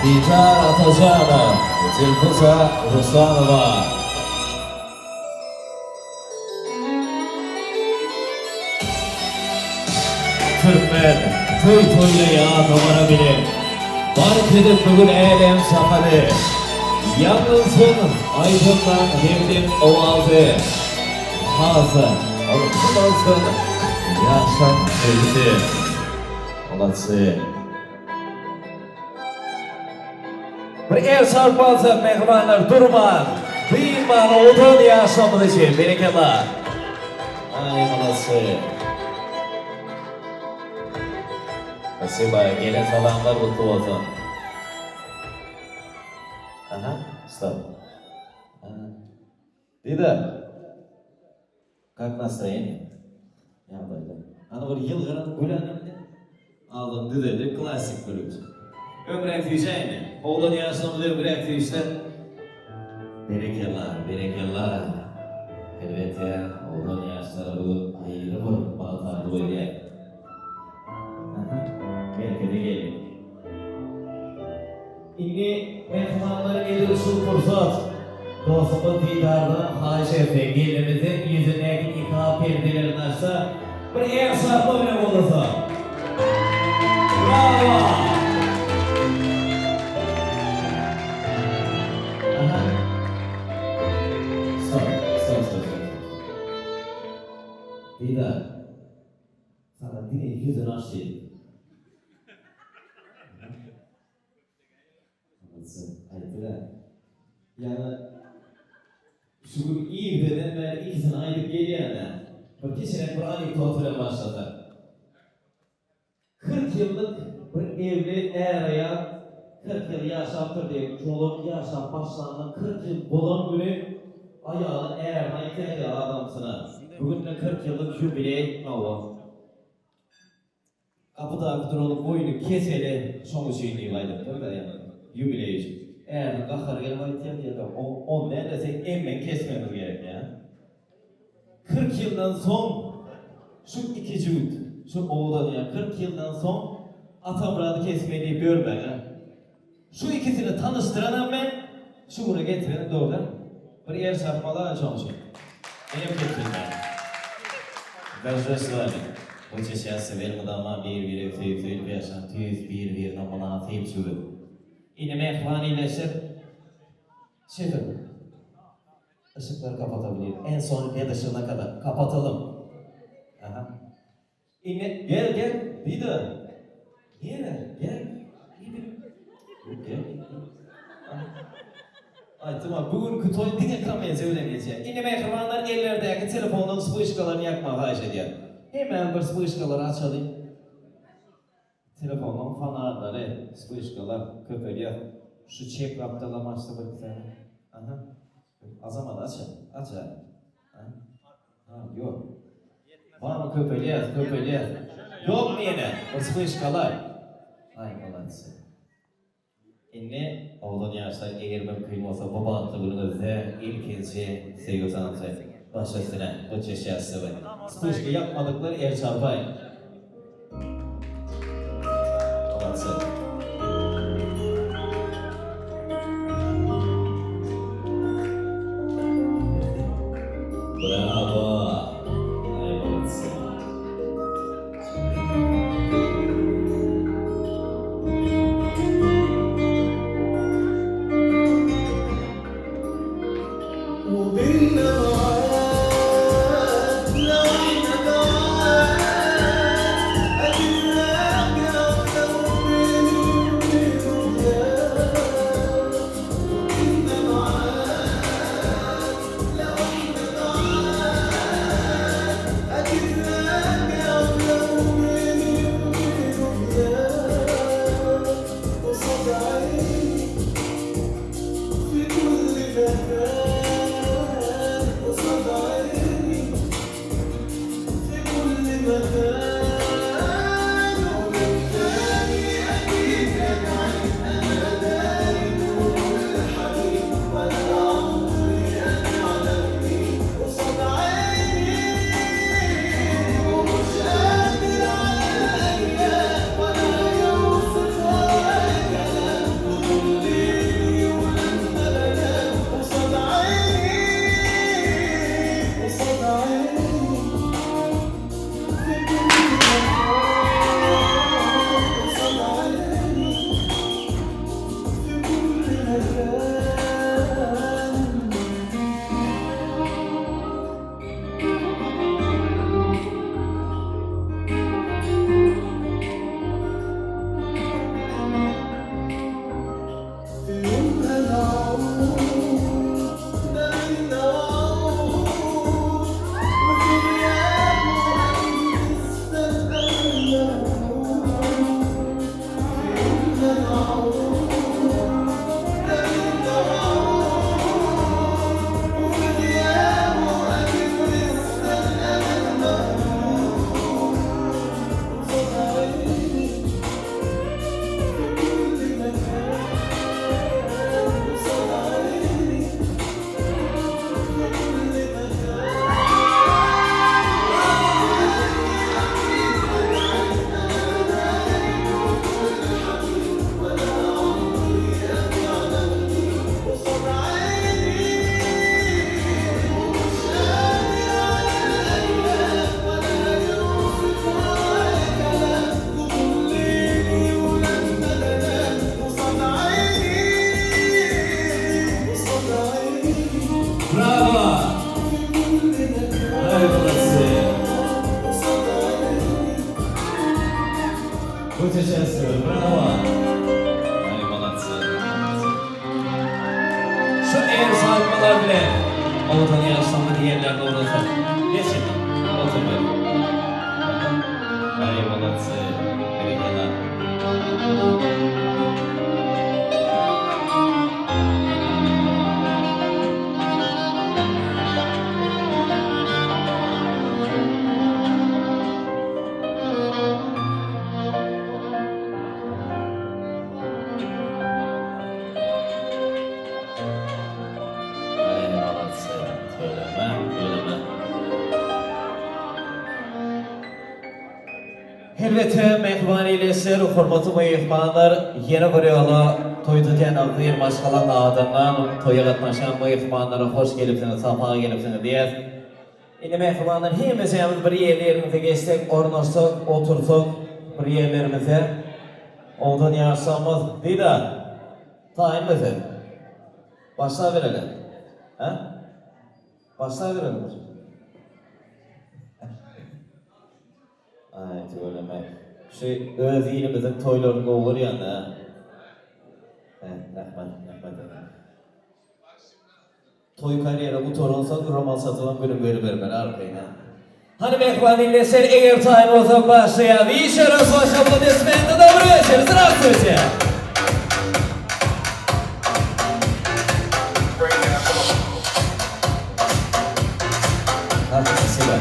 Didar Atajanow, Dilfuza Ruslanowa. Türkmen toý toýlaýar dabara bilen, Bark edip bu gün älem jahany. Ýaňlansyn aýdymlaň hemdem owazy, Has-da ylham ýaşlaň söýgüsi. Molodcy. Bir el çarpyp alsak mähribanlar durman, dynman owadan ýaşlarymyz üçin berekella. Aý molodcy. Spasiba gelen salamlar gutly bolsun. Aha, stop. Dida. Kak nastroýeniýe? Ýagdaýlar. Hany bir ýylgyran gülen indi. Agzyň düzeldi klassik gülüş. Ömräk süýjä indi. Oglan ýaşlarymyz ömräk süýjse. Berekella, berekella. Elbetde, oglan ýaşlara bu gün aýry bir bagt arzuw edýän. Aha, merkeze geldik. Indi mähribanlar edil şu pursat dostumyz Didardan haýyş etsek gelnimiziň ýüzündäki nika perdelerini açsa bir el çarpma bilen goldasa. Brawo! Aha. Stop, stop, stop, stop. Didar. Saňa diňe ýüzüni aç diýdim. Aýtdy-da. Ýaňy şu gün irdeden bäri ikisini aýdyp gelýän-ä. Bir kiçiräk bir anekdot bilen başlasak. 40 ýyllyk bir evli är-aýal 40 ýyl ýaşapdyr diýip, şolar ýaşap başlandan 40 ýyl bolan güni aýaly ärine aýtýar adamsyna, Bu gün-de 40 ýyllyk ýubileý, hawa. Gapydaky duranyň boýny keseli şoň üçin diýip aýdypdyr-da ýa ýubileý üçin. Äriniň gahary gelip aýtýar diýýär-de, ony däl-de seň emmeňi kesmegimiz gerek ýa. 40 ýyldan soň şu iki jübüt, şu owadan ýa 40 ýyldan soň Atamyrady kesmeý diýip ýörmäň-ä. Şu ikisini tanyşdyranam men, şu güne getirenem dogry dälmi? Bir el çarpmaly-a şoň üçin. Menem kepjilmäýin. Gorjuş s wami. Buçe şäsliw elmydama bir-biregi söýüp-söýlüp ýaşan tüýs bir-birine mynasyp jübüt. Ine mähriban ildeşler. Şefim. Yşyklary kapatabilir. En son led yşygyna kadar. Kapatalym. Aha. Indi gel gel Dida. Nirä gel. Gel gel. Aýtdym-a, bu günki toý diňe komediýa bilen geçýär. Indi mähribanlar ellerdäki telefondan spyşkalaryny ýakmagy haýyş edýän. Hemmämiz bir spyşkalary açalyň. Telefonyň fonarlary, spyşkalar köpelýär. Şu çep gapdalam açsa bir iki sany. Aha. Azamat aç, aç. Ha? Ha, ýok. Barmy köpelýär, köpelýär. Ýokmy ýene? Bir spyşkalar. Aý, maladsy. Indi, oglan ýaşlar, eger mümkin bolsa, bu bagtly günüňizde ilkinji söýgi tansy. Baş üstüne, bu çeşýässywy. Spyşka ýakmadyklar el çarpaýyň. Maladsy. Brawo! Aý, maladsy. Elbetde, mähriban ildeşler, hormatly myhmanlar, ýene bir ýola toý tutýan agzybir maşgalaň adyndan toýa gatnaşan myhmanlara hoş gelipsiňiz, sapa gelipsiňiz diýýäs. Indi mähribanlar hemmejämiz bir ýerlerimize geçsek, ornaşsak, otursak bir ýerlerimize. Ondan ýaşamyz, Didar, taýynmy sen? Başlabereli. Hä? Başlabereli bir. Aý tüweleme. Şu öz ilimiziň toýlaryny gowy görýän-dä. Hä, rahmet, rahmet. Toý karýera gutaransoň roman satybam günüm gelibermeli arkaýyn-a. Hany mähriban ildeşler eger taýyn bolsak başlaýas. Еще раз ваши аплодисменты. Добрый вечер. Здравствуйте. Spasibo.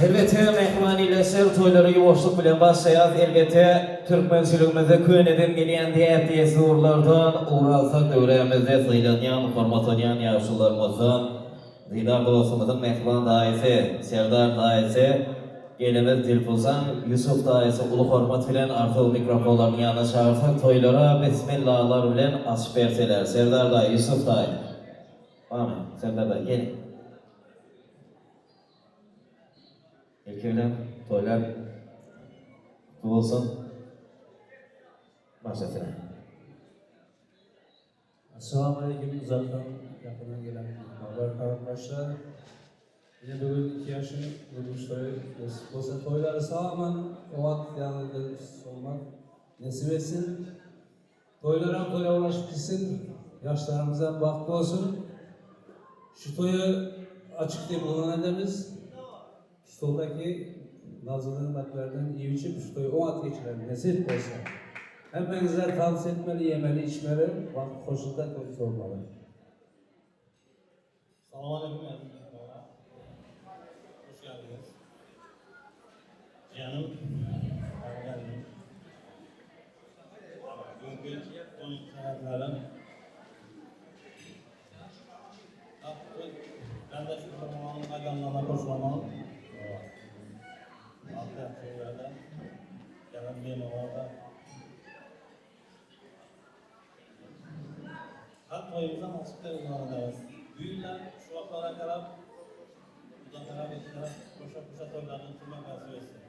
Elbetde, mähriban ildeşler, toýlara ýuwaşlyk bilen başlaýarys. Elbetde, türkmençiligimizde köneden gelýän däp-dessurlardan ugur alsak, döwrämizde sylanýan, hormatlanýan ýaşulularymyzdan, Didar dostumyzyň mähriban daýysy, Serdar daýysy, gelnimiz Dilpuzan, Ýusuf daýysy uly hormat bilen arzuw mikrofonlarynyň ýanyna çagyrsak, toýlara bismillalar bilen açyp berseler. Serdar daýy, Ýusuf daýy. Barmy? Serdar daýy, geliň. Ilki bilen toýlar gutly bolsun. Başlasyn. Assalamu uzakdan yakından gelen mihmanlar, kardeşler. Yine bugün iki yaşın durmuş toyu nasip olsa toyları sağ-aman, oňat ýagdaýda solmak nesip etsin. Toýlaram toýa ulaşyp gitsin, ýaşlarymyzam bagtly bolsun. Şu toýy açyk diýip yglan edemiz. Stoldaky nazly nygmatlardan iýip-içip şu toýy oňat geçirelim, nesip bolsa. Hemmeňizler tans etmeli, ýemeli, içmeli, wagt hoşunda toý solmaly. Salam aleýkum äziz myhmanlar. Hoş geldiňiz. Jiýenim, saňa geldim. Bugünkü toýuň sebäpleri Ben de şu programın aýdanlaryna goşulamam. Alty ýerde gelen myhmanlar Halk toýumyzam açyk dek ugran Düýnler şu wagtlara garap, uzaklara geçirip, goşa-goşa toýlardan turmak arzuw etsin.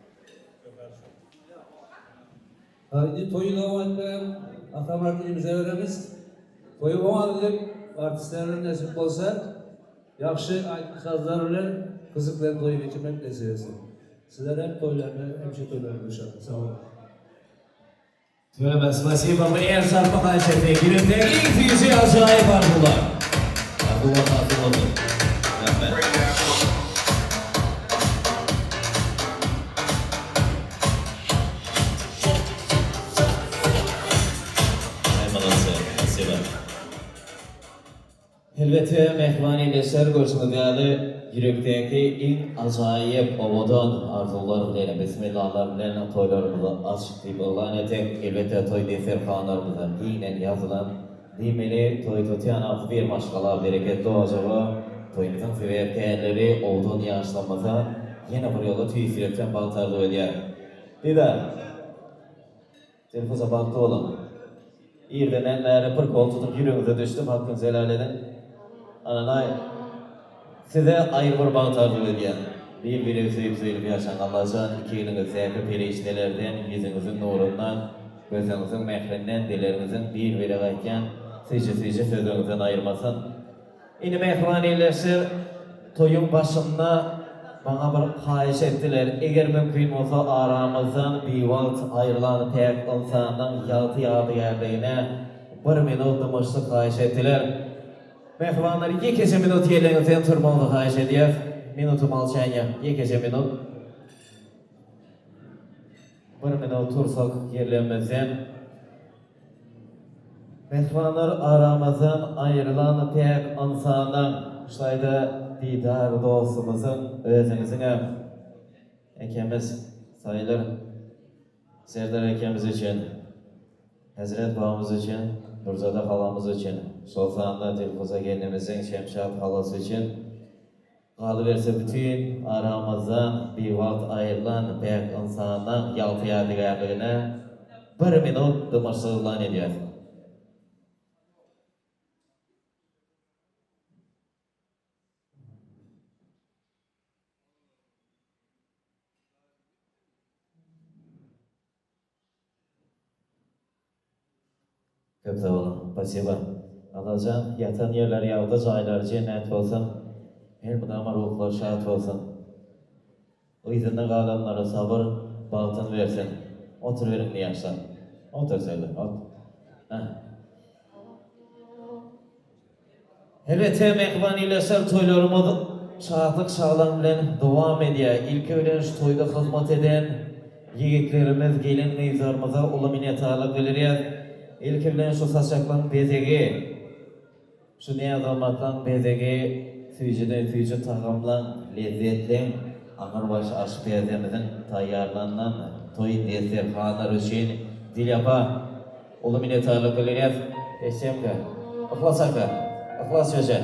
Köpelsin. Indi toýy dowam etmegem Atamyrat inimize beremiz. Toýy oňat edip, artistlerine nesip bolsa, ýagşy aýdym-sazlar bilen, gyzyk bilen toýy geçirmek nesip etsin. Sizler hem toýlarda, hemişe toýlarda duşalyň. Sag boluň. Tüweleme spasiba bir el çarpma haýyş etsek ýürekden iň süýji ajaýyp arzuwlar. Arzuwlar hasyl bolsun. Rahmet. Aý malodse spasiba. Elbetde, mähriban ildeşler, görşüňiz ýaly, ýürekdäki iň ajaýyp, owadan arzuwlar bilen, bismillalar bilen toýlarymyzy açyk diýip yglan etsek, elbetde, toý desterhanlarymyzdan giňden ýazylan, diýmeli, toý tutýan agzybir maşgala, bereketli ojaga, toýumyzyň sebäpkärleri owadan ýaşlarymyza ýene bir ýola tüýs ýürekden bagt arzuw edýär. Didar! Dilfuza bagtly boluň. Irdenden bäri bir gol tutup ýüregiňize düşdüm Hakkyn zelal ediň. Ananaý size aýry bir bagt arzuw edýän. Bir biregi söýüp söýlüp ýaşaň Allajan ikiliňizdäki perişdelerden ýüzüňiziň nurundan gözüňiziň mährinden dileriňiziň bir birege aýtýan süýji süýji sözleriňizden aýyrmasyn. Indi mähriban ildeşler, toýuň başynda maňa bir haýyş etdiler, eger mümkin bolsa aramyzdan biwagt aýrylan päk ynsanyň ýagty ýadygärligine bir minut dymyşlyk haýyş etdiler. Mähribanlar, ýekeje minut ýerleriňizden turmagyňyzy haýyş edýäs. Minuta molçaniýa, ýekeje minut. Bir minut tursak ýerlerimizden. Mähribanlar aramyzdan aýrylan päk ynsanyň, şaýda Didar dostumyzyň özüňiziňem ekemiz saýylyr. Serdar ekemiz üçin, Hezret babamyz üçin. Nurzada halamyz üçin, şol sanda Dilfuza gelnimiziň Şemşat halasy üçin, galyberse bütin aramyzdan biwagt aýrylan päk ynsanyň ýagty ýadygärligine bir minut dymyşlyk yglan edýäs. Köp sag boluň. Spasiba. Allajan ýatan ýerleri ýagty jaýlary jennet bolsun. Elmydama ruhlary şat bolsun. Yzynda galanlara sabyr bagtyn bersin. Oturyberiň indi ýaşlar. Otur şeýle ot. Hah. Elbetde mähriban ildeşler toýlarymyz şatlyk şagalaň bilen dowam edýär. Ilki bilen şu toýda hyzmat eden ýigitlerimiz, gelin gyzlarymyza uly minnetdarlyk bildirýäs. Ilki bilen şu saçaklaň bezegi, şu näz-nygmatlaň bezegi, süýjüden süýji tagamlaň, lezzetliň aňrybaş aşpezimiziň taýýarlanylan toý desterhanlary üçin Dilýapa Uly minnetdarlyk bildirýäs. Esemka. Yhlas aka. Yhlas jöje.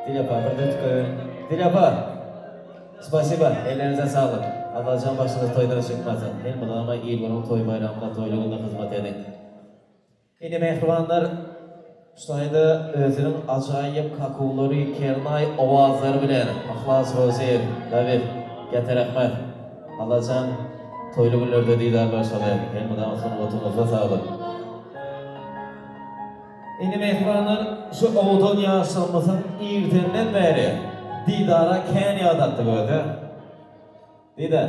Dil apa bir dürtük goýberiň. Dil apa! Spasiba, elleriňize saglyk. Allajan başyňyz toýdan çykmasyn. Elmydama il-günüň toý-baýramynda toýly günde hyzmat ediň. Ine mähribanlar, şu taýda özüniň ajaýyp kakuwlary, kernaý owazlary bilen Yhlas Rozyýew, Dawid, gaty rahmat. Allajan toýly günlerde didarlaşaly elmydama sungatyňyzda saglyk. Indi mähribanlar şu owadan ýaşlarymyzyň irdenden bäri Didara kän ýadatdyk özä. Didar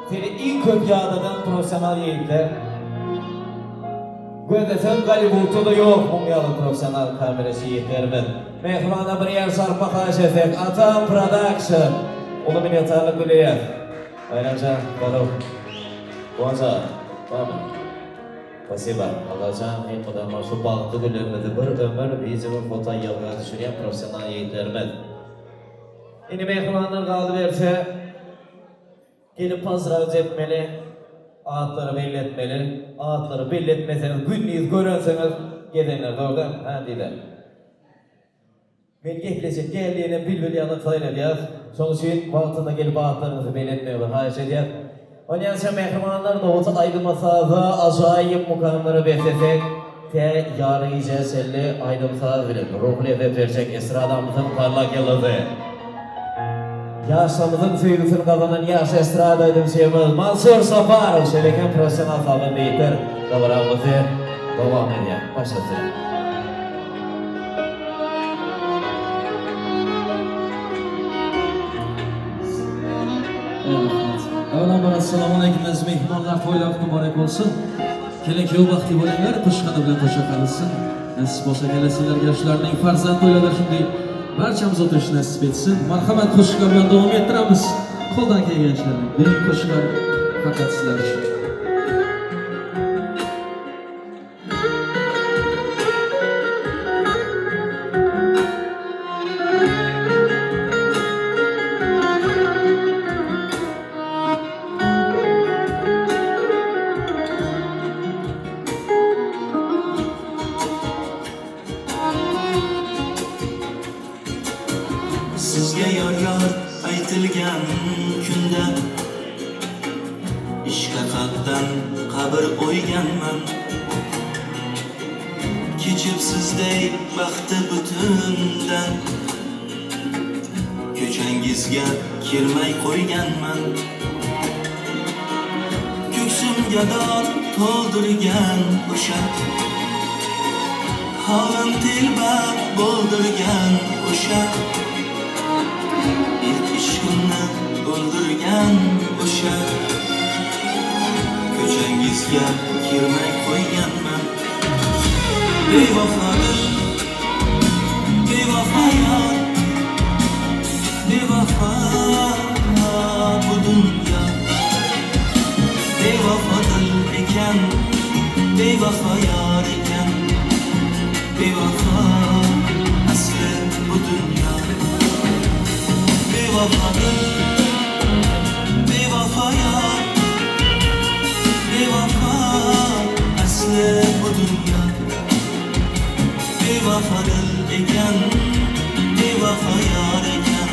seni iň köp ýadadan professional ýigitler gözleseň Golliwudda-da ýok muň ýaly professional kameraçy ýigitlerimiz. Mähribanlar bir ýer sarpa haýyş etsek Atam Production uly minnetdarlyk bildirýäs. Baýramjan zdarow. Guwanç aga barmy? Spasiba. Allajan elmydama şu bagtly günlerimizi bir ömür wideo we foto ýazga düşürýän professional ýigitlerimiz. Indi mähribanlar galyberse. Gelip pozdrawit etmeli, atlary belli etmeli. Atlary belli etmeseňiz gündiz görensiňiz gezenler dogry dälmi? Hä diýdä. Men geplejek däl diýenem bilbil ýaly saýradýas. Şoň üçin wagtynda gelip atlaryňyzy belli etmegiňizi haýyş edýäs. Onýança mähribanlar nobaty aýdyma saza ajaýyp mukamlara beslesek tä ýary gijä çenli aýdym-saz bilen ruhy lezzet berjek estradamyzyň parlak ýyldyzy. Ýaşlarymyzyň söýgüsini gazanan ýaş estrada aýdymçymyz Mansur Saparow şeýle hem professional sazanda ýeter dabaramyzy dowam edýär. Başlasyn. Avvalo assalomu alaykum aziz mehmonlar, to'ylar muborak bo'lsin. Kelin kuyov baxtli bo'linglar, qo'shqani bilan qo'sha qilsin. Nasib bo'lsa kelasi yillarga shularning farzand to'ylarida shunday barchamiz o'tirish nasib etsin. Marhamat qo'shiqlar bilan davom ettiramiz. Qo'ldan kelgancha buyuk qo'shiqlar faqat sizlar uchun. Sizga yor-yor aytilgan kunda Ishqa qalbdan qabr o'yganman Kechib sizday baxti butundan Ko'changizga kirmay qo'yganman Ko'ksimga dod to'ldirgan o'sha Holim telba bo'ldirgan o'sha Ilk ishqimni o'ldirgan o'sha Ko'changizga kirmay qo'yganman Bevafodir, bevafo yor Bevafo bu dunyo Bevafo dil ekan, bevafo yor ekan Bevafo asli bu dunyo Bevafo dil, bevafo yor Bevafo asli bu dunyo. Bevafa dil ekan, bevafa yar ekan,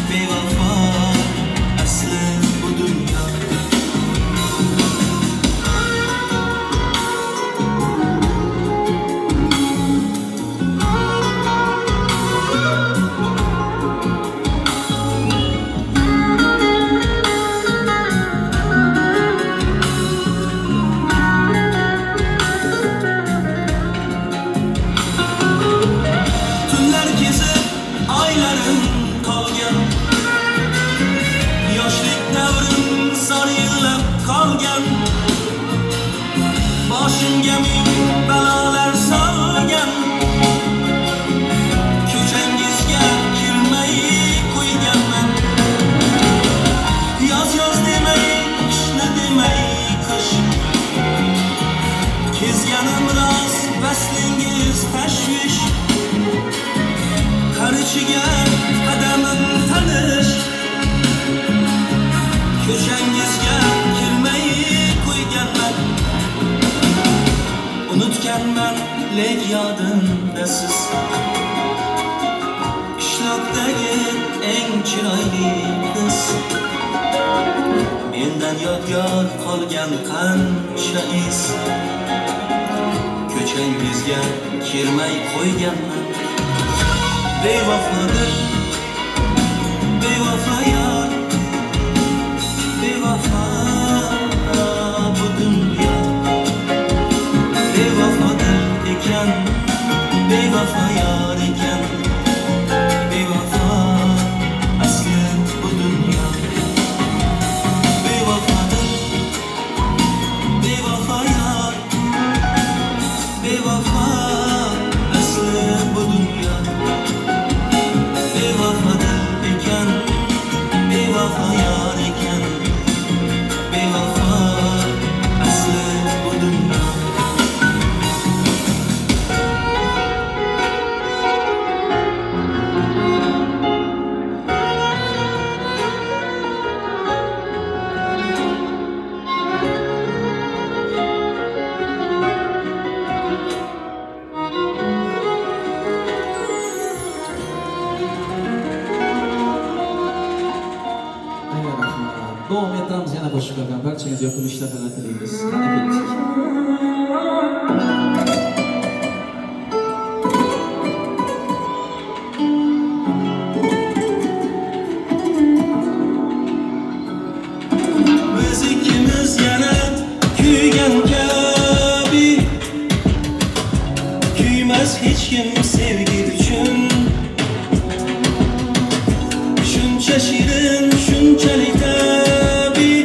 Bevafa asli bu dunyo. Tunlar kezib oylarim qolgan, Yoshlik davrim zor yig'lab qolgan, Boshimga ming balolar solgan, Ko'changizga kirmay qo'yganman. Yoz yoz demay, qishni demay qish, Kezganim rost, vaslingiz tashvish, Qarichiga qadamim tanish, Ko'changizga kirmay qo'yganman. Unutganman, lek yodimda siz, Qishloqdagi eng chiroyli qiz. Mendan yodgor qolgan qancha iz, Ko'changizga kirmay qo'yganman. Bevafo dil, bevafo yor, Bevafo bu dunyo. Bevafo dil ekan, bevafo yor ekan, Bevafo asli bu dunyo. Bevafo dil, bevafo yor, Bevafo asli bu dunyo. Bevafo dil ekan, bevafo yor ekan, Bevafo asli bu dunyo. Rahmat. Davom ettiramiz yana qo'shiqlardan. Barchangizga yoqimli ishtahalar tilaymiz. Qani ketdik. Biz ikkimiz yana kuygan kabi, Kuymas hech kim sevgi uchun. Shuncha shirin, shunchalik tabiiy,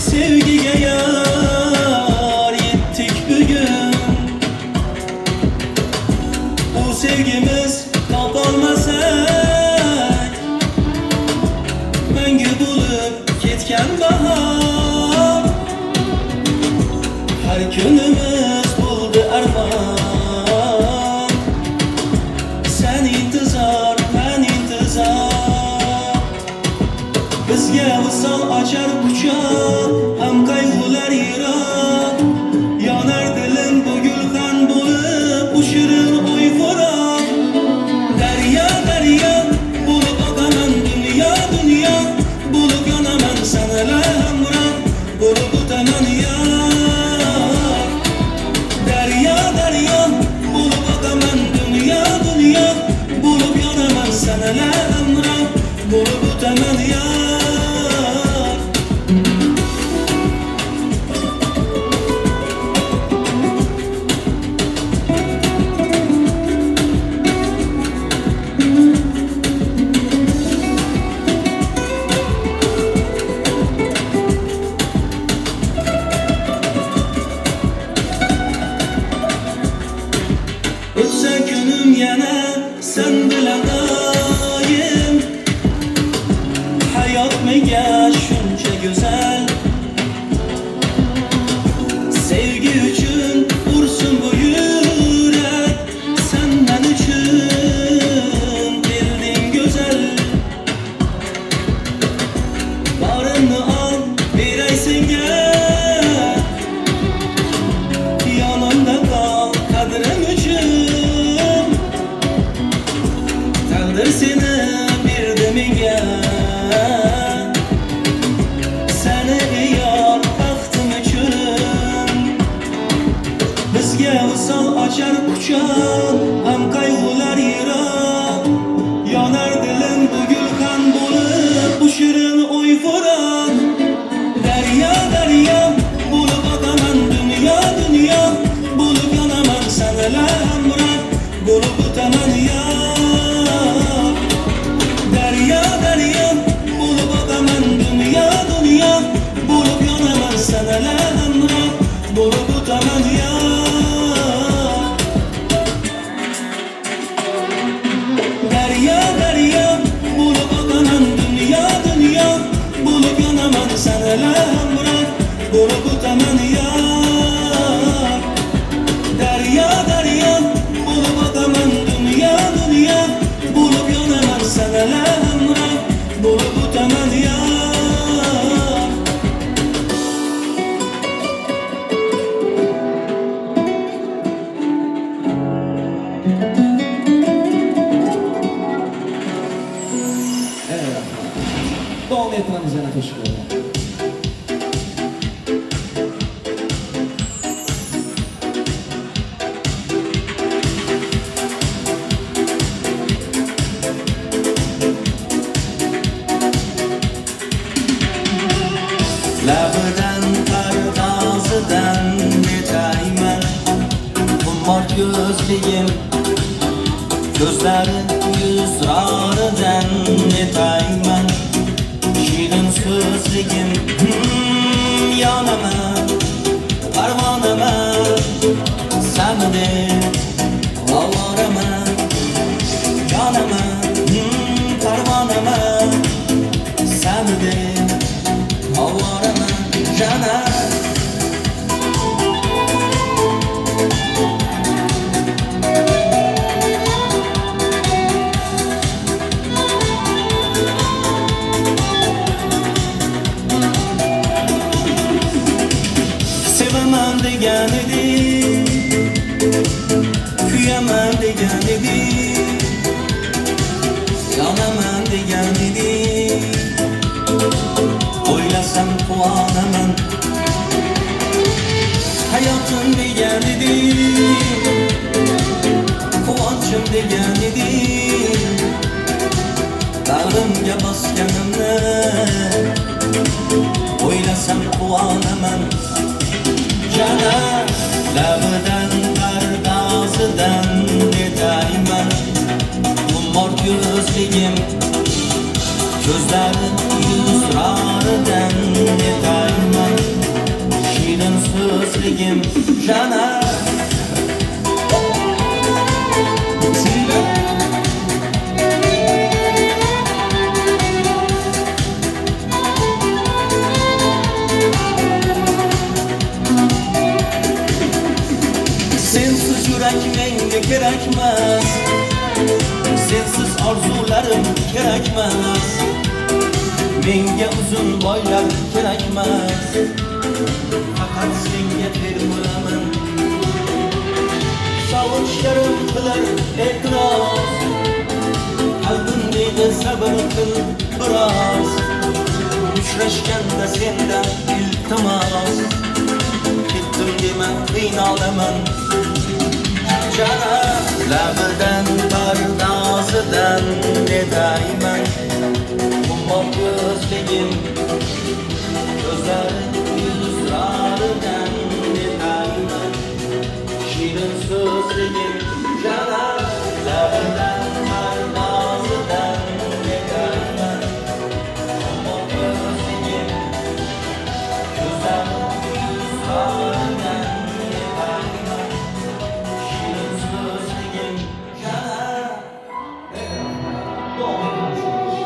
Sevgiga yor yetdik bugun. U sevgimiz topolmasak, Mangu bo'lib ketgan bahor. Har kunimiz bo'ldi armon, Sen intizor, men intizor. Bizga visol ochar quchoq, Ham qayg'ular yiroq. Yonar dilim bu gulxan bo'lib, Bu shirin o'y firoq. Daryo, daryo bo'lib oqaman, Dunyo, dunyo bo'lib yonaman, Sanala hamroh bo'lib o'taman yor. Daryo, daryo bo'lib oqaman, Dunyo, dunyo bo'lib yonaman, Sanala hamroh bo'lib o'taman yor. O'tsa kunim yana sen bilan doim. Söýýän Seni ýar bagtym üçin Bizge wysal açar kuçak Gam gaýgylar ýyrak Ýanar dilim bu gülhan bolup Bu şirin oý-fyrak Derýa derýa bolup akaman Dünýa dünýa bolup ýanaman Saňa hemra bolup utaman ýar Derýa derýa bolup akaman Dünýa dünýa bolup ýanaman Saňa hemra bolup utaman ýar Derýa derýa bolup akaman Dünýa dünýa bolup ýanaman Saňa hemra bolup utaman ýar Derýa derýa bolup akaman Dünýa dünýa bolup ýanaman Saňa hemra bolup utaman ýar. Dowam etdiremiz ýene köşkleri. Labidan pardozidan netayman Xumor ko'zligim Ko'zlari yuzroridan netayman Shirin so'zligim hmm, Yonaman Parvonaman Sani deb ovoraman Yonaman hmm, Parvonaman Sani deb ovoraman Jana Sevaman degan eding Kuyaman degan eding Yonaman degan eding O'ylasam quvonaman Hayotim degan eding Quvonchim degan eding Bag'rimga bosganimni O'ylasam quvonaman Jana labidan pardozidan netayman Xumor ko'zligim Ko'zlari yuzroridan netayman Shirin so'zligim Jana Sensiz yurak menga kerakmas Sensiz orzularim kerakmas Menga uzun boylar kerakmas Faqat senga termulaman Sovuqlarim qilar e'tiroz Qalbim deydi sabr qil biroz Uchrashganda sendan iltimos Ketdim dema qiynalaman Jana labidan pardozidan netayman Xumor ko'zligim Ko'zlari yuzroridan netayman Shirin so'zligim Jana labidan pardozidan netayman Xumor ko'zligim Ko'zlari yuzroridan netayman Shirin so'zligim Jana Dowam etdiremiz.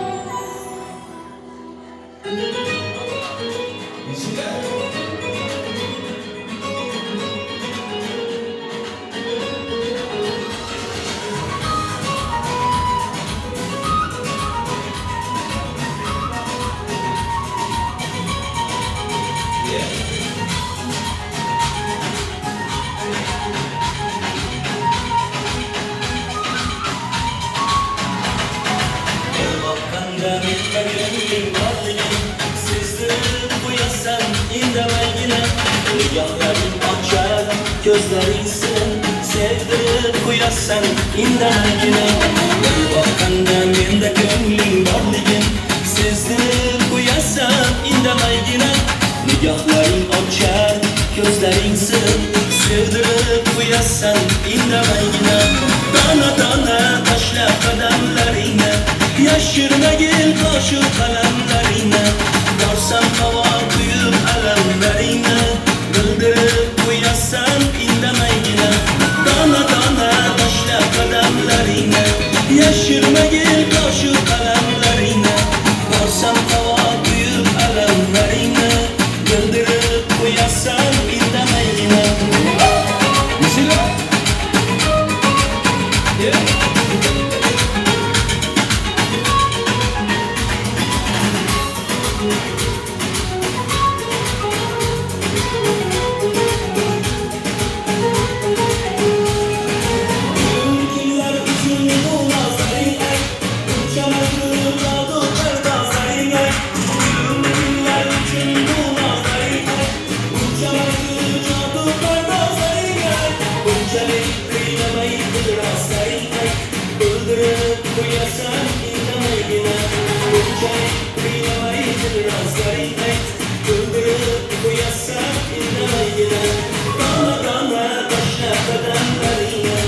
indamaygina. Bir boqqanda menda ko'ngling borligin sezdirib qo'yasan indamaygina. Nigohlaring ochar ko'zlaring sir sevdirib qo'yasan indamaygina. Dona dona tashla qadamlaringni yashirmagil qoshu qalamlaringni. Borsam havo quyib alamlaringni bildirib qo'yasan indamaygina. Dona dona tashla qadamlaringni yashirmagil qoshu qalamlaringni. Borsam havo quyib alamlaringni bildirib qo'yasan indamaygina. Kimlar uchun bu nozlaring ay, bunchalik jadu pardozlaring ay. Kimlar uchun bu nozlaring ay, bunchalik jadu pardozlaring ay. Bunchalik qiynamay rostlaring ay, o'ldirib qo'yasan indamaygina. Bunchalik qiynamay rostlaring ay, o'ldirib qo'yasan indamaygina. Dona dona tashla qadamlaringni,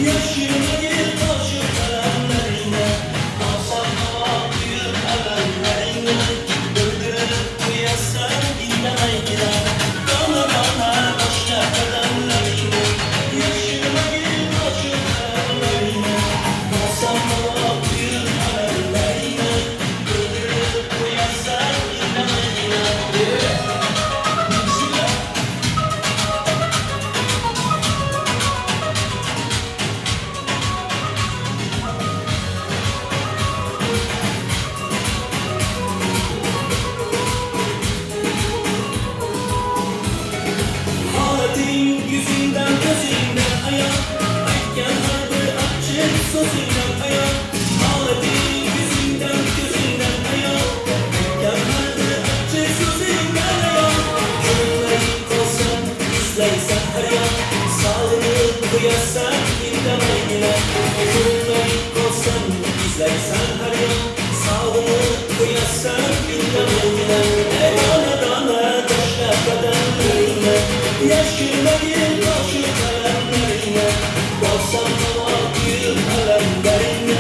yashirmagil qoshu qalamlaringni. Borsam havo quyib alamlaringni, bildirib qo'yasan indamaygina. Dona dona tashla qadamlaringni, yashirmagil qoshu qalamlaringni. Borsam havo quyib alamlaringni, bildirib qo'yasan indamaygina. Holating yuzingdan ko'zingdan ayon, aytgan har bir achchiq so'zingdan ayon. Holating yuzingdan ko'zingdan ayon, aytgan har bir achchiq so'zingdan ayon. Ko'rmay qolsam izlaysan har yon, sog'inib qo'yasan indamaygina. Ko'rmay qolsam izlaysan har yon, sog'inib qo'yasan indamaygina. Ey dona dona tashla qadamlaringni, yashirmagil qoshu qalamlaringni. Borsam havo quyib alamlaringni,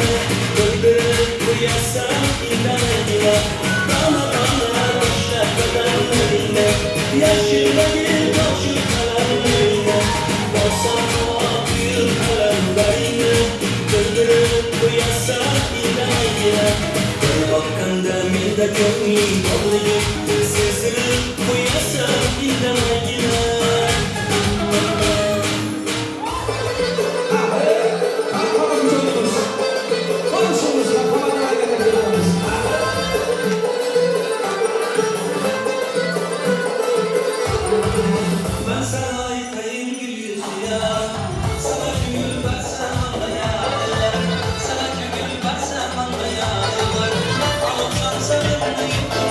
bildirib qo'yasan indamaygina. Dona dona tashla qadamlaringni, yashirmagil qoshu qalamlaringni. Borsam havo quyib alamlaringni, bildirib qo'yasan indamaygina. Bir boqqanda menda ko'ngling borligin sezdirib qo'yasan indamaygina. Ben sana aytayım gül yüzlü yar, sana gül versem anlayarlar, sana gül versem anlayarlar. Alacağım seninle.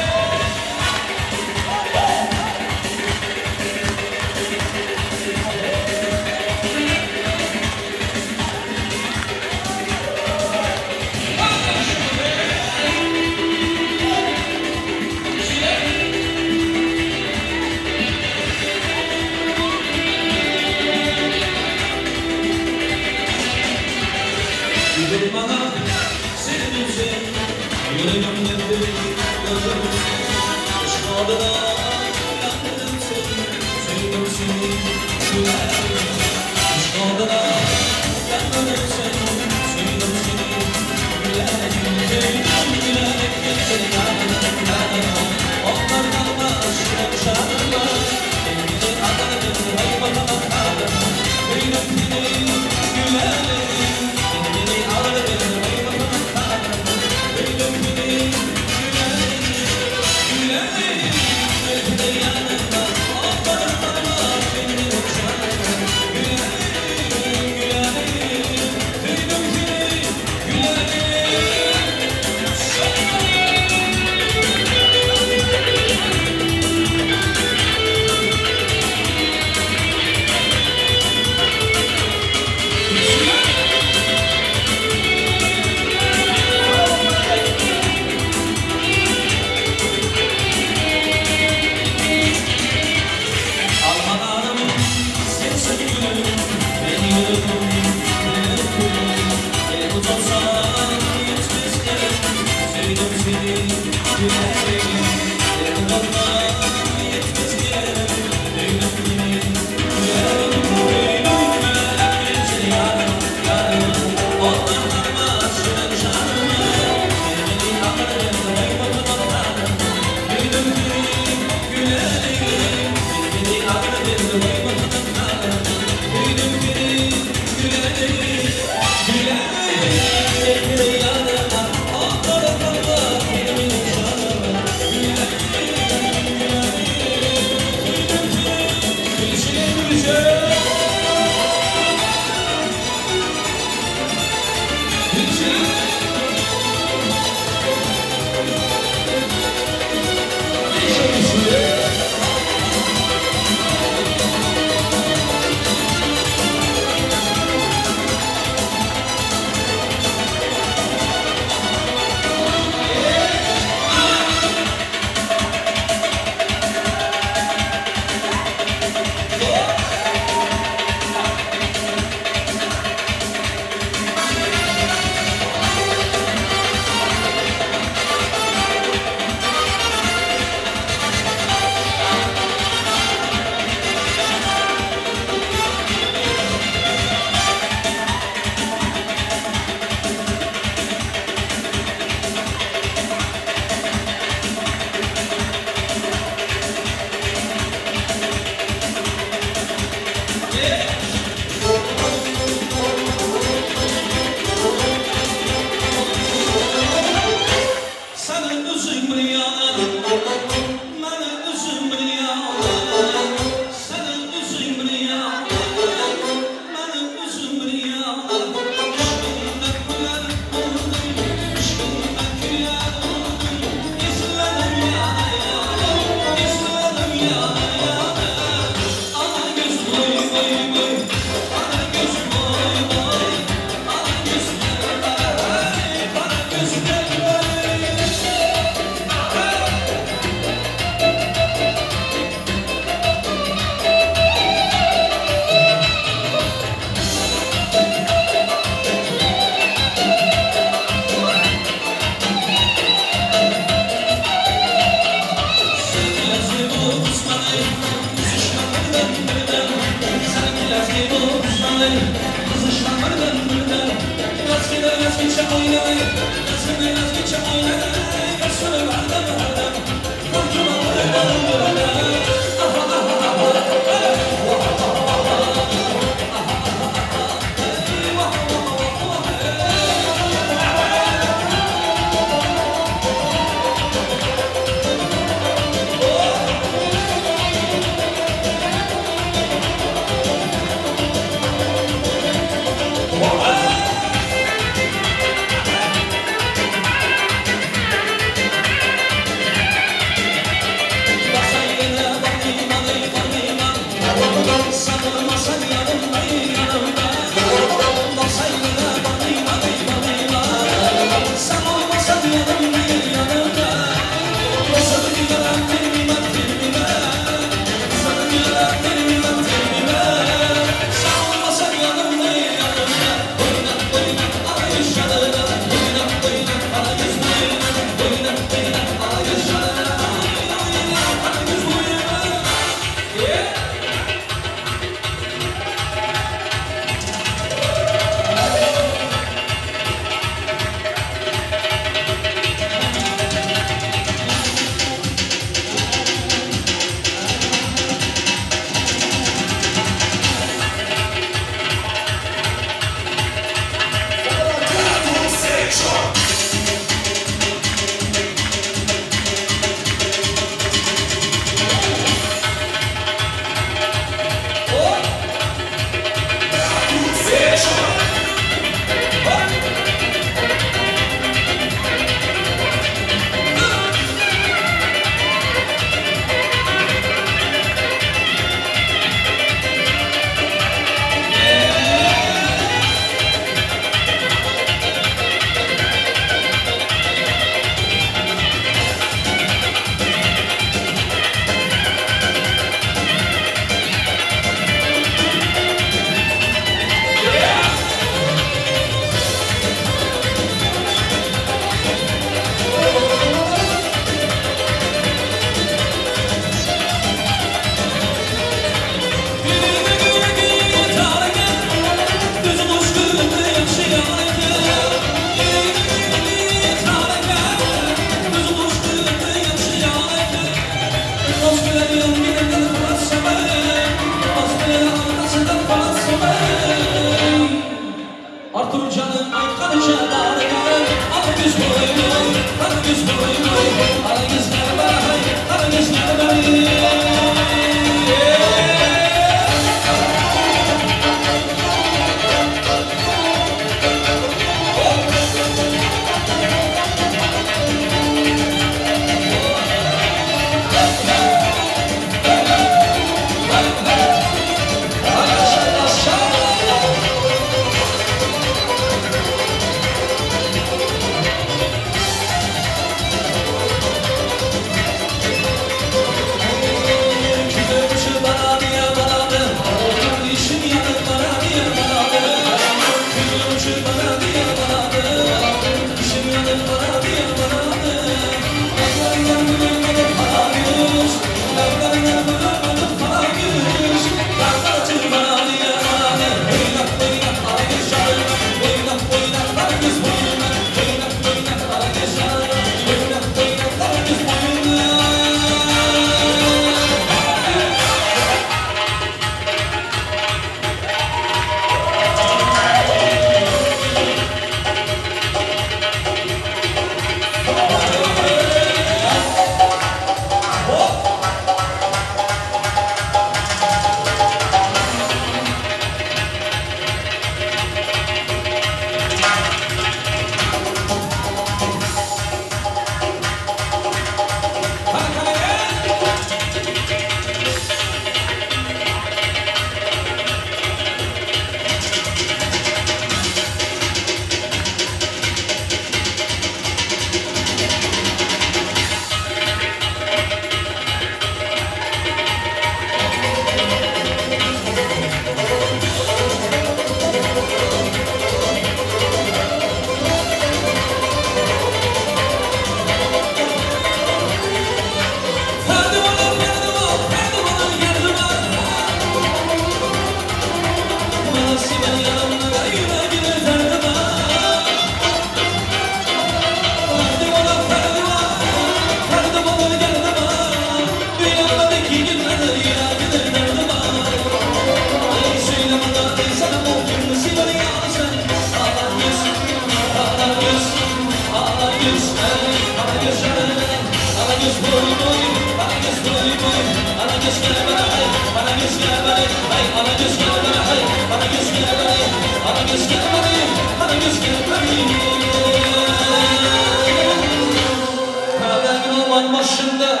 Başında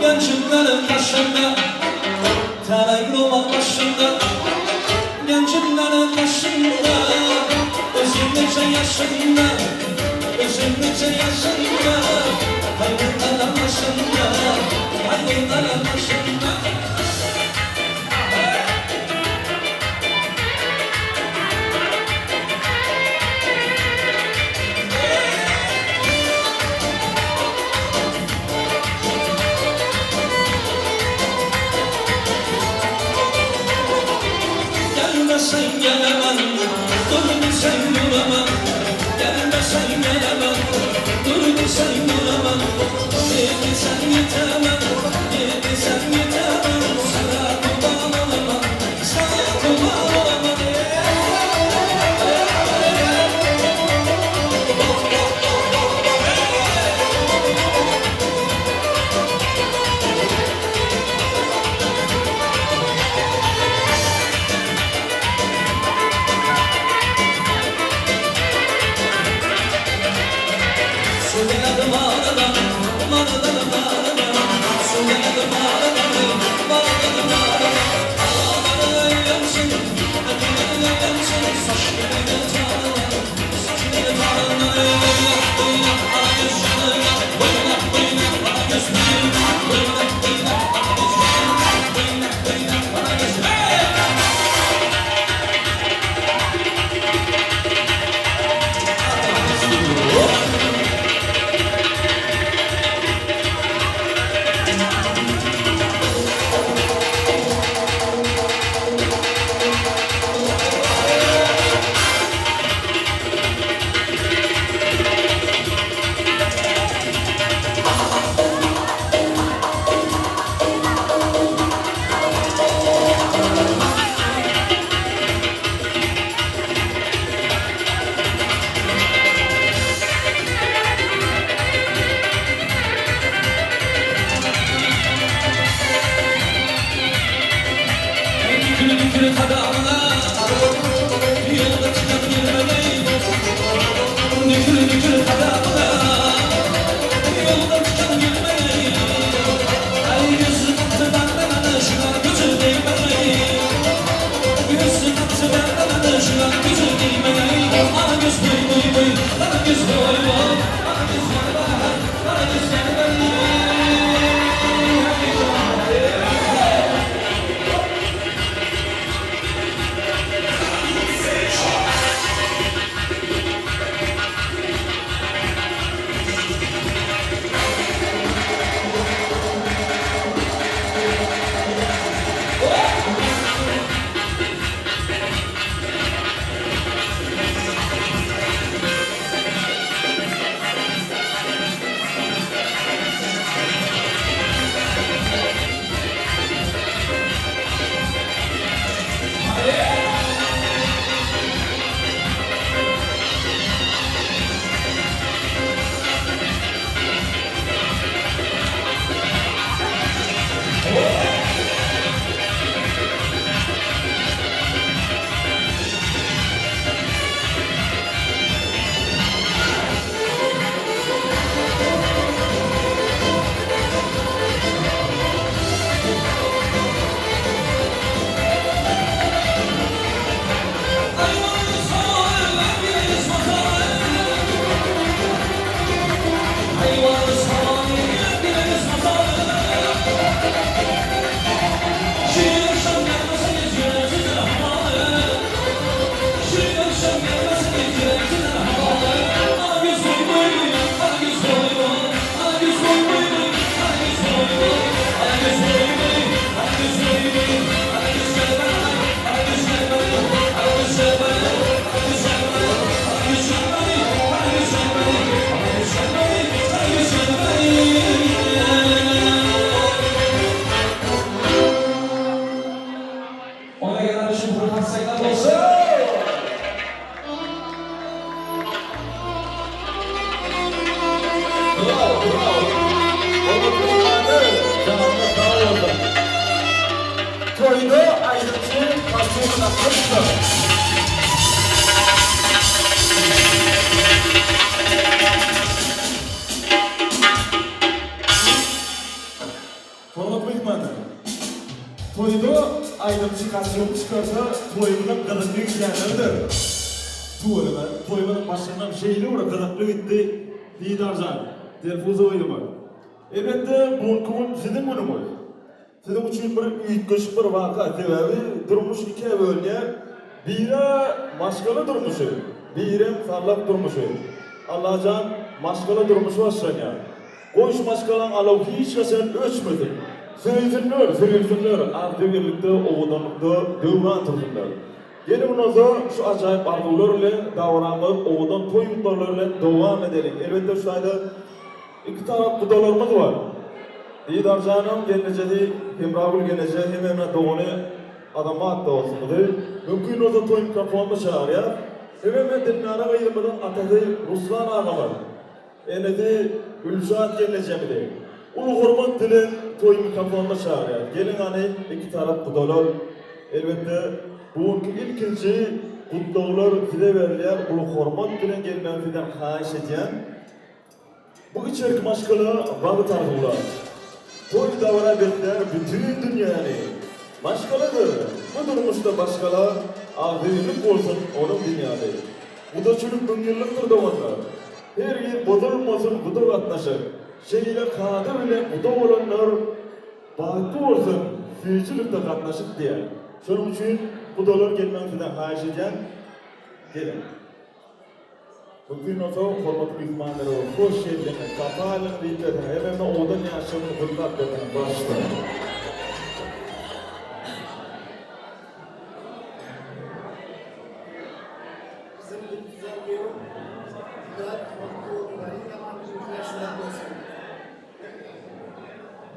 Gencimlerin taşında Terek roman başında Gencimlerin taşında Özüm neçe yaşında Özüm neçe yaşında Hayvanların başında Hayvanların başında Gelmesen gelemem, dur desen duramam. Gelmesen gelemem, dur desen duramam. Yetisen yetemem, yetisen yetemem. Sana kurban olamam, sana kurban olamam. Dükülü dükülü kadamına Yolda çıkan girmeliyim Dükülü dükülü kadamına Yolda çıkan girmeliyim Ay gözü kaptı benden anlaşılan Gözü değmeliyim Gözü kaptı benden anlaşılan Gözü değmeliyim Ana göz boy boy boy Ana göz boy boy Ana göz boy boy Ana göz boy boy. Toýda aýdymçy kostýum çykarsa toýumyzyň gyzykly gidýänleridir. Tüweleme, toýumyzyň başyndan şeýle bir gyzykly gitdi Didarjan, Dilfuza gyzymyz. Elbetde bu günki gün siziň günüňiz. Siziň üçin bir üýtgeşik bir waka, sebäbi durmuş ikä bölünýär, biri maşgala durmuşy, birem sallak durmuşy. Allajan maşgala durmuşy başlanýar. Goý şu maşgalaň alawy hiç haçan öçmesin. Söýsünler, söýülsünler, agzybirlikde, owadanlykda döwran sürsünler. Geliň bolsa şu ajaýyp arzuwlar bilen dabaramyz owadan toý gutlaglary bilen dowam edeliň. Elbetde şu taýda iki tarap gudalarymyz bar. Didarjanyň gelnejesi Hemragül gelneje hemem dogany Azamat dostumyzy mümkin bolsa toý mikrofonyna çagyrýas. Hemem Dilnara gyzymyzyň atasy Ruslan agamyz. Enesi Gülşat gelnejemizi uly hormat bilen toý mikrofonyna çagyrýar. Geliň hany iki tarap gudalar. Elbetde bu günki ilkinji gutlaglar size berilýär. Uly hormat bilen gelmegi sizden haýyş edýän. Bu içerki maşgala bagt arzuwlar. Toý dabara beslär bütin dünýäni. Maşgaladyr bu durmuşda başgala agzybirlik bolsun onuň binýady. Gudaçylyk müňýyllykdyr doganlar. Hergiz bozulmasyn guda gatnaşyk. Şeýle kada bilen guda bolanlar bagtly bolsun süýjülikde gatnaşyk diýýän. Şonuň üçin gudalar gelmegini sizden haýyş edýän. Geliň. Mümkin bolsa hormatly myhmanlara hoş geldiňiz, sapa aldyňyz diýip berseňiz hemem owadan ýaşlaryny gutlap berseňiz bagyşlaň. Bizim Gülgüzar gyýew Didar bagtly boldular iň ýaman bizimkiler şular bolsun.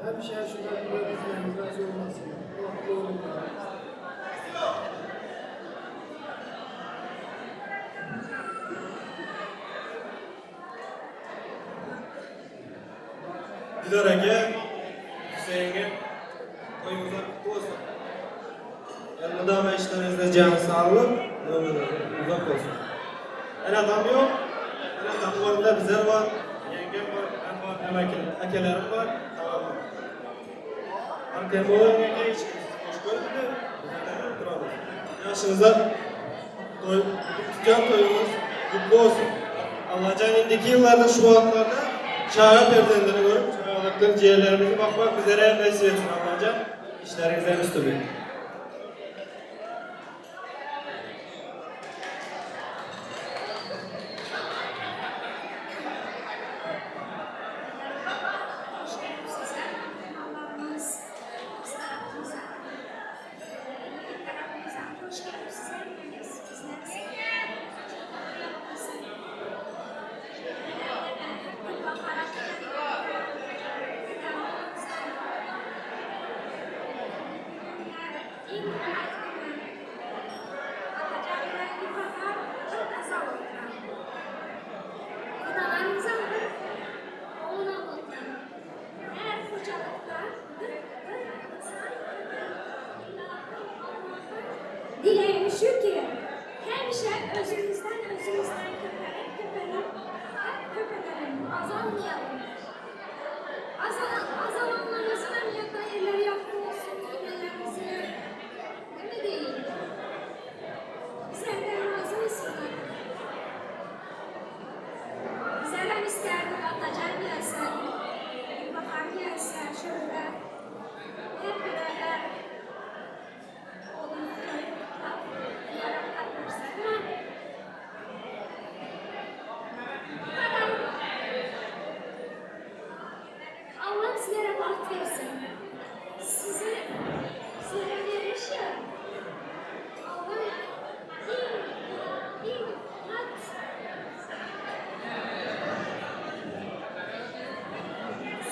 Hemişe şular bilen bizlerimiz razy bolmasyn. Bagtly bolunlar. Didar eke, Hüseýinge toýuňyzlar gutly bolsun. Elmydama işleriňizde jan saglyk, ömrüňiz uzak bolsun. Ene atam ýok, ene atamyň ornunda bizler bar, ýeňňem bar, men bar, hem akelerim bar, salam. Arkaýyn boluň ýeňňe, hiç kim sizi boş görmedi, bizler hem durarys. Ýaşyňyza toý, tutýan toýuňyz gutly bolsun. Allajan indiki ýyllarda şu wagtlarda çaga perzendini görüp, çagalykdan jigerlerimizi bakmak bizlere hem nesip etsin Allajan. Işleriňizde üstünlik. Dileğim şu ki hemişe özümüzden özümüzden köpelip köpelip hep köpelelim, azalmayalım. Azal, azalanlarımızın hem yanında yerleri yakın olsun, annelerimizin. Değil mi değil? Bizlerden razı olsunlar. Bizler hem isterdik Atacan gelse, Gülbahar gelse, şöyle hep beraber olup toy kutlar, yaraklar görsek ama bu kadar Allah sizlere baht versin. Size, sizlere vermiş ya. Allah in, in, mat.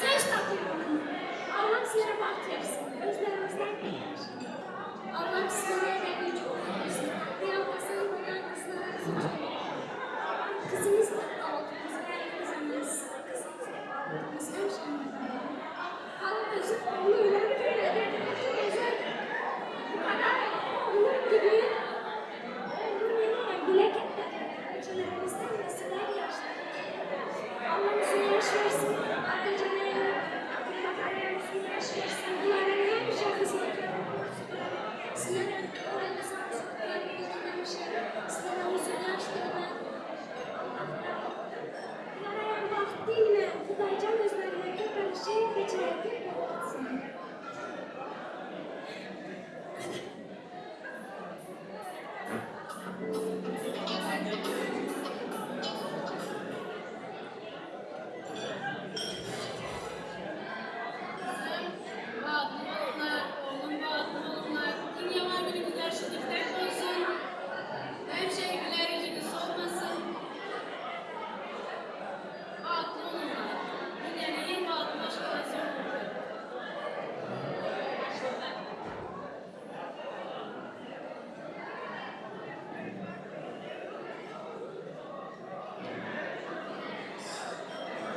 Söz tapıyorum. Allah sizlere baht versin. Özlerimizden Allah sizlere de güç olsun. Bir bakan kızlara Kızımız da oldu. Kız kızımız. Kızımız da oldu. Biz hemşire. Allah özü oğlu ölen görmedi. Özel bu kadar oğlum gibi oğlum benim dilek etti. Ölçülerimizden mesela yaşlar. Allah uzun yaş versin. Atacan'a, Gülbahar'a uzun yaş versin. Bunların hemşe hizmeti olsun.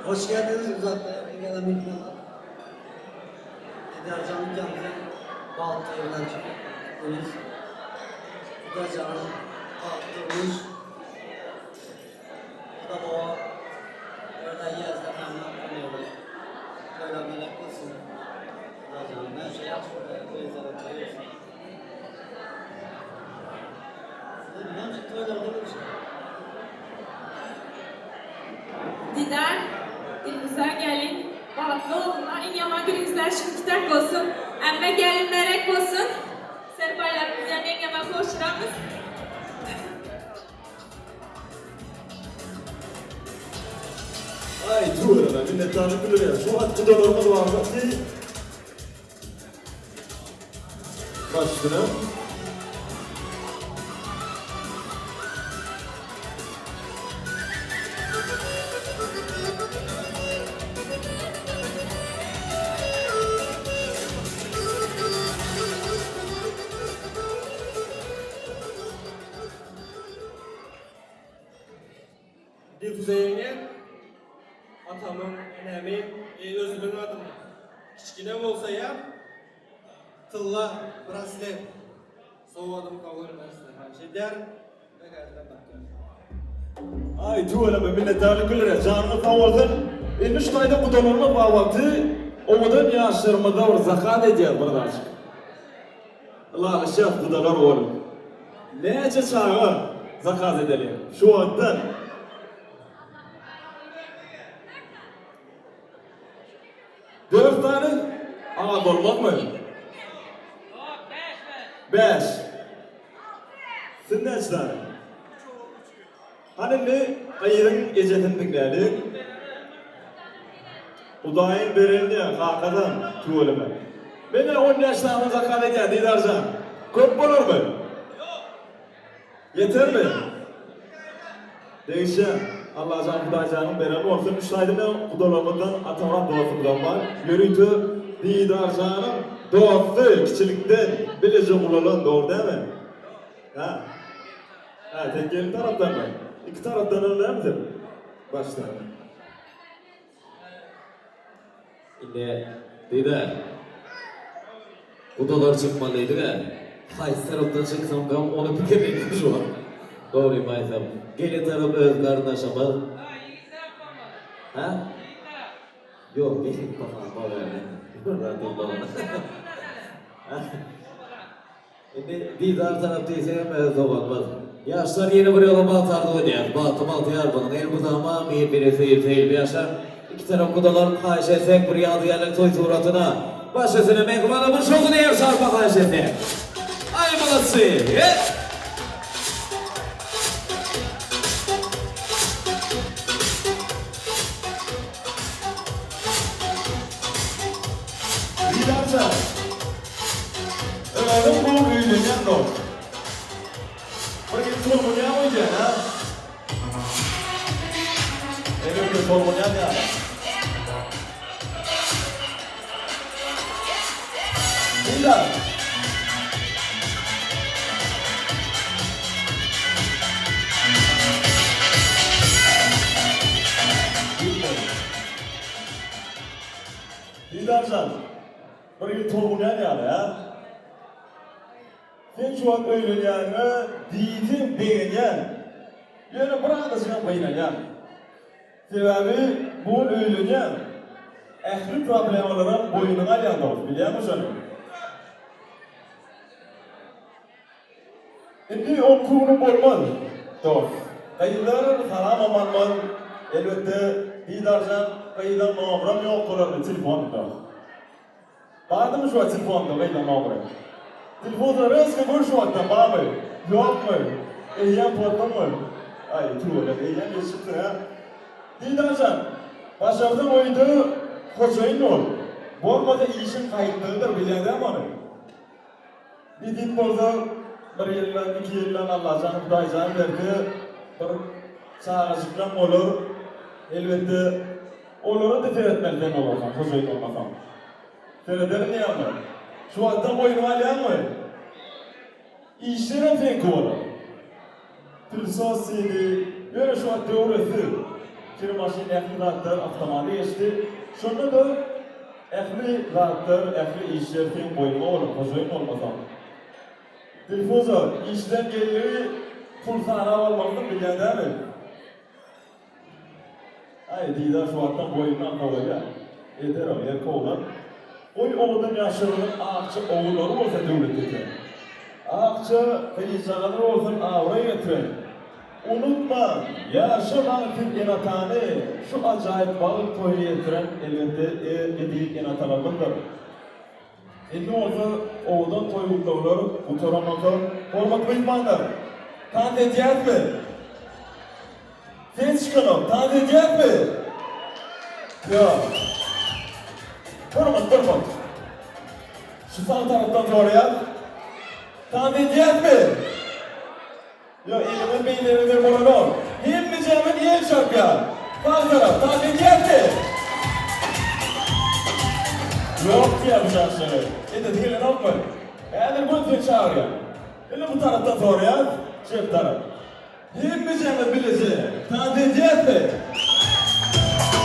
Hoş geldiniz uzaktan yakın gelen mehmanlar. Didarcan ülkemizin Baltı evinden çıkıp gittiniz. Didarcan'ın Baltı Bu da baba öyle yezde memnun oluyoruz. Böyle melek olsun. Didarcan'ın her şey yaxşı teyzeler koyuyorsun. Bilmem ki toylarda bir şey. Didar, Dilfuza gelin, bagtly bolsunlar, iň ýaman günüňizler şükür bolsun, ämme gelin merek bolsun, serpaýlarymyzy hem ýeňňeme gowşuramyz. Aý tüweleme minnetdarlyk bildirýän şu wagt gudalarymyz barda ki baş üstüne. Dilfuza ýeňňe, atamyň, enemiň, özümiň adymdan. Kiçgine bolsa ýa tylla braslet sowgadymy kabul etmesiňizi haýyş edýärin we häzirem bakýaryn. Aý tüweleme minnetdarlyk bildirýän janyňyz sag bolsun. Indi şu taýda gudalarymyz bar wagty owadan ýaşlarymyza bir zakaz edýäs bir zatjyk. Ylalaşýas gudalar bolup. Näçe çaga zakaz edeli şu wagtdan. Dört sany az bolmazmy? Bäş. Siz näçe sany? Hany indi gyzyň ejesini diňläliň. Hudaýyň berenini kakadan tüweleme. Men-ä 15 sany zakaz edýän Didarjan. Köp bolarmy? Ýetermi? Degişýän. Allajan Hudaýjanyň bereni bolsun. Üç aýdym ýa gudalarymyzdan Atamyrat dostumyzam bar. Ýörite Didarjanyň dosty kiçilikden bileje ulalan dogry dälmi? Hä? Hä sen gelin tarapdanmy? Iki tarapdanam dälmi sen? Başda. Indi Didar. Gudalar çykmalydyga. Haýsy tarapdan çyksamkam ony pikir etdim şu wagt. Dogrymy aýtsam. Gelin tarap öz garyndaşymyz. Hä? Ýok, gelin bakan bolýar. Indi Didar tarap diýsegem öz doganymyz. Ýaşlar ýene bir ýola bagt arzuw edýäris. Bagtly bagtyýar boluň. Elmydama bir-biri söýüp söýülip ýaşaň. Iki tarap gudalar haýyş etsek bir ýadygärlik toý suratyna. Baş üstüne mähribanlar bir şowhun eýer çarpa haýyş etsek. Aý molodsy. Didarjan. Özüň gowy öýlenýäň dos. Bir gezek tolgunýaň öýdýän hä? Elbetde tolgunýan ýaly. Didar. Didarjan. Bir ýyl tolgunýan ýaly, hä? Sen şu wagt öýlenýäniňe diýseň begenýän, ýöne bir azajygam gynanýan. Sebäbi bu gün öýlenýäň, ähli problemalaram boýnuňa alýaň dost, bilýäňmi şony? Indi onki güni bolmaz, dost. Gyzlar salamam almaz. Elbetde, Didarjan gyzyň nomeram ýok bolarly telefonynda. Bardymy şu wagt telefonynda gyzyň nomeri? Telefonda rezko gör şu wagtdan barmy? Ýokmy? Eýýäm pozduňmy? Aý, tüweleme, eýýäm geçipdir, hä? Didarjan, başarsaň öýde hojaýyn bol. Bolmasa işiň gaýtdygydyr, bilýäň dämi ony? Nesip bolsa bir ýyldan, iki ýyldan Allajan Hudaýjan berse bir çagajyklaň bolar. Elbetde olara-da seretmeli sen bolarsaň, hojaýyn bolmasaň. Serederin diýýäňmi? Şu wagtdan boýnuňa alýaňmy? Işlerem seňki bolar. Pylsos diýdi. Ýöne şu wagt döwresiz. Kir maşyn ähli zatlar awtomata geçdi. Şonda-da ähli zatlar, ähli işler seň boýnuňa bolar, hojaýyn bolmasaň. Dilfuza, işden geldigi pul sanap almalysyň bilýäň dämi? Aý, Didar şu wagtdan boýnuna alsa bolýa. Eder ol, erke oglan. Goý owadan ýaşagynyň akja ogullary bolsa döwlet getiren. Akja gyzjagazlar bolsun abraý getiren. Unutmaň, ýaşa bagtsyz ene-atany şu ajaýyp bagt toýuna ýetiren elbetde eziz ene-atalarymyzdyr. Indi bolsa owadan toý gutlaglar gutaran bolsa, hormatly myhmanlar, tans edýäsmi? Ses çykanok, tans edýäsmi? Ýok. Hormat, hormat. Şu sag tarapdan soraýas. Tans edýäsmi? Ýok, eliňiz beýleňizden bolanok. Hemmejämiz el çarpýar. Sag tarap, tans edýäsmi? Ýok diýýär bu ýaşlar. Edesi gelenokmy? Häzir göni seni çagyrýan. Indi bu tarapdan soraýas, çep tarap. Hemmejämiz bileje tans edýäsmi?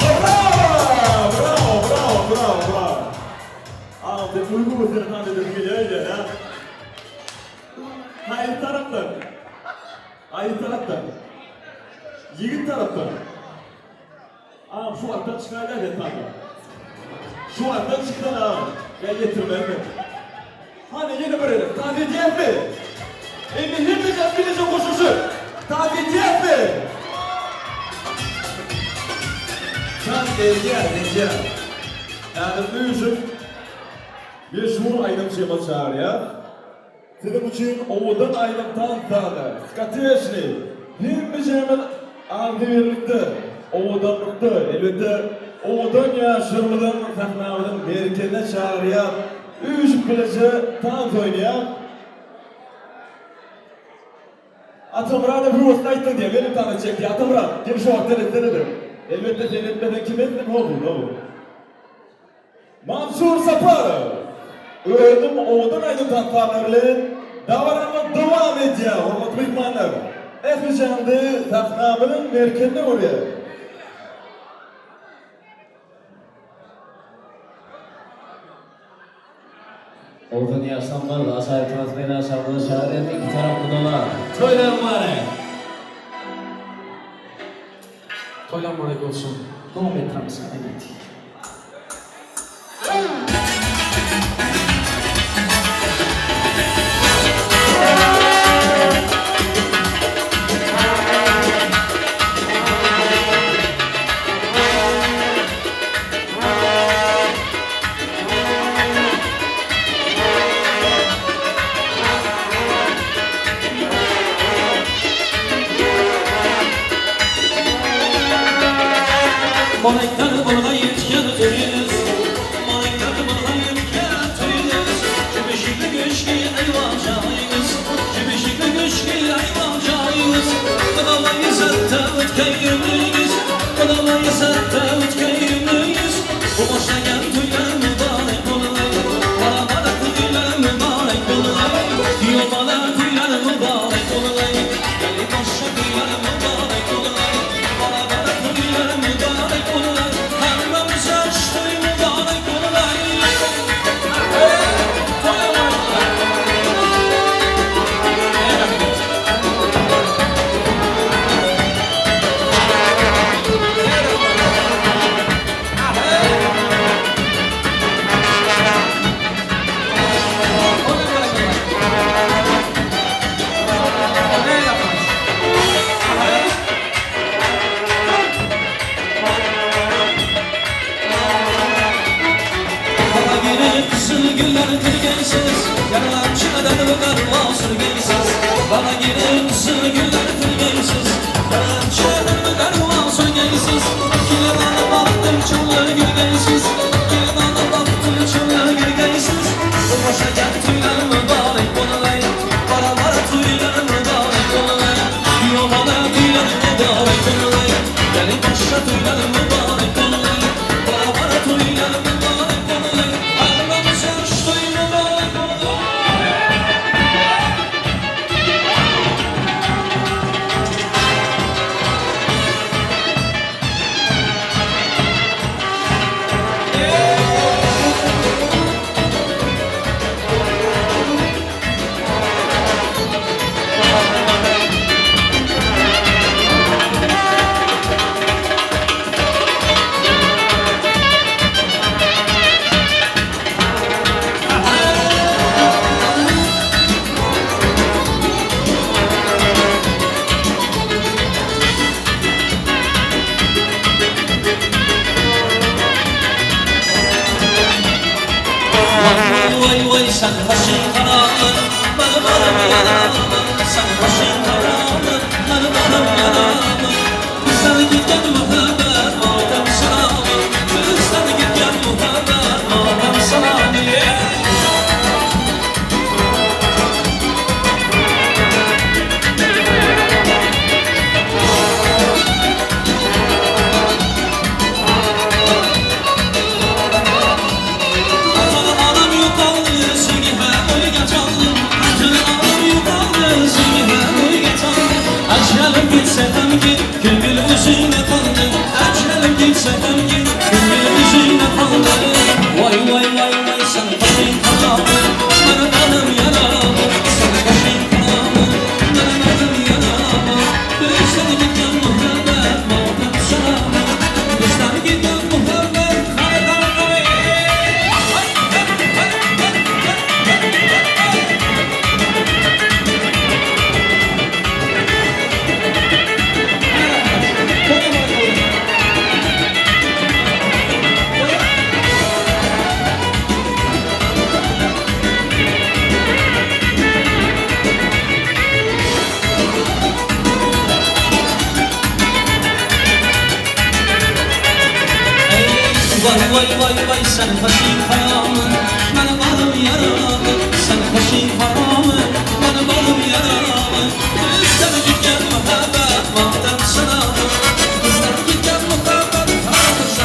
Brawo! Brawo, brawo, brawo, brawo. Agam sen uly göwresini tans edesiň gelýär öýdýän, hä? Haýsy tarapdan? Haýsy tarapdan? Ýigit tarapdan. Agam şu wagtdan çykaýda sen tansa. Şu wagtdan çyksan agam. Ýa ýetirmezmi? Hany ýene bir gezek tans edýäsmi? Indi hemmejämiz bileje goşulyşyp tans edýäsmi? Tans edýäs, edýäs. Häzir üýşüp meşhur aýdymçymyz çagyrýas. Siziň üçin owadan aýdym tans sazy, Skateşni, hemmejämiz agzybirlikde, owadanlykda, elbetde, owadan ýaşlarymyzam sahnamyzyň merkezine çagyrýas, üýşüp bileje tans oýnaýas. Atamyrada höwesli aýtdyň diýýär, menem tans etjek diýýär. Atamyrat, gel şu wagt sen etsene-de. Elbetde sen etmeseň kim etsin, ho-ho. Mansur Saparow özüniň owadan aýdym tansarlary bilen dabaramyz dowam edýär hormatly myhmanlar ählijaňdy sahnamyzyň merkezinde görýäs. Owadan ýaşlanmaz ajaýyp tans meýdançamyza çagyrýan iki taraply dolar. Toýlar mübarek! Toýlar mübarek bolsun! Dowam etdiramiz medeniýeti. Bolaklar bolga ýetken toýuňyz Bolaklar bolga ýetken toýuňyz Jübüşikli göçki aýwan jaýyňyz Jübüşikli göçki aýwan jaýyňyz Gulagy satda ötken ömrüňiz Gulagy satda ötken ömrüňiz Bu başlaýan toýlar mübarek bolgaý Bara-bara toýlar mübarek bolgaý Ýobala toýlar mübarek bolgaý Ýaly başa toýlar mübarek bolgaý Bara-bara toýlar mübarek bolgaý Hammamyza toý mübarek bolgaý Toý mübarek Sen başyň haramyn, Meni balym ýaramyn Sen başyň haramyn, Meni balym ýaramyn Bizden gitgen muhabbet matem salamy Bizden gitgen muhabbet matem salamy Vay vay vay vay sen başın haramın Bana balım yaramın Sen başın haramın Bana balım yaramın Bizden gitken muhabbet Madem selamı Bizden gitken muhabbet Madem selamı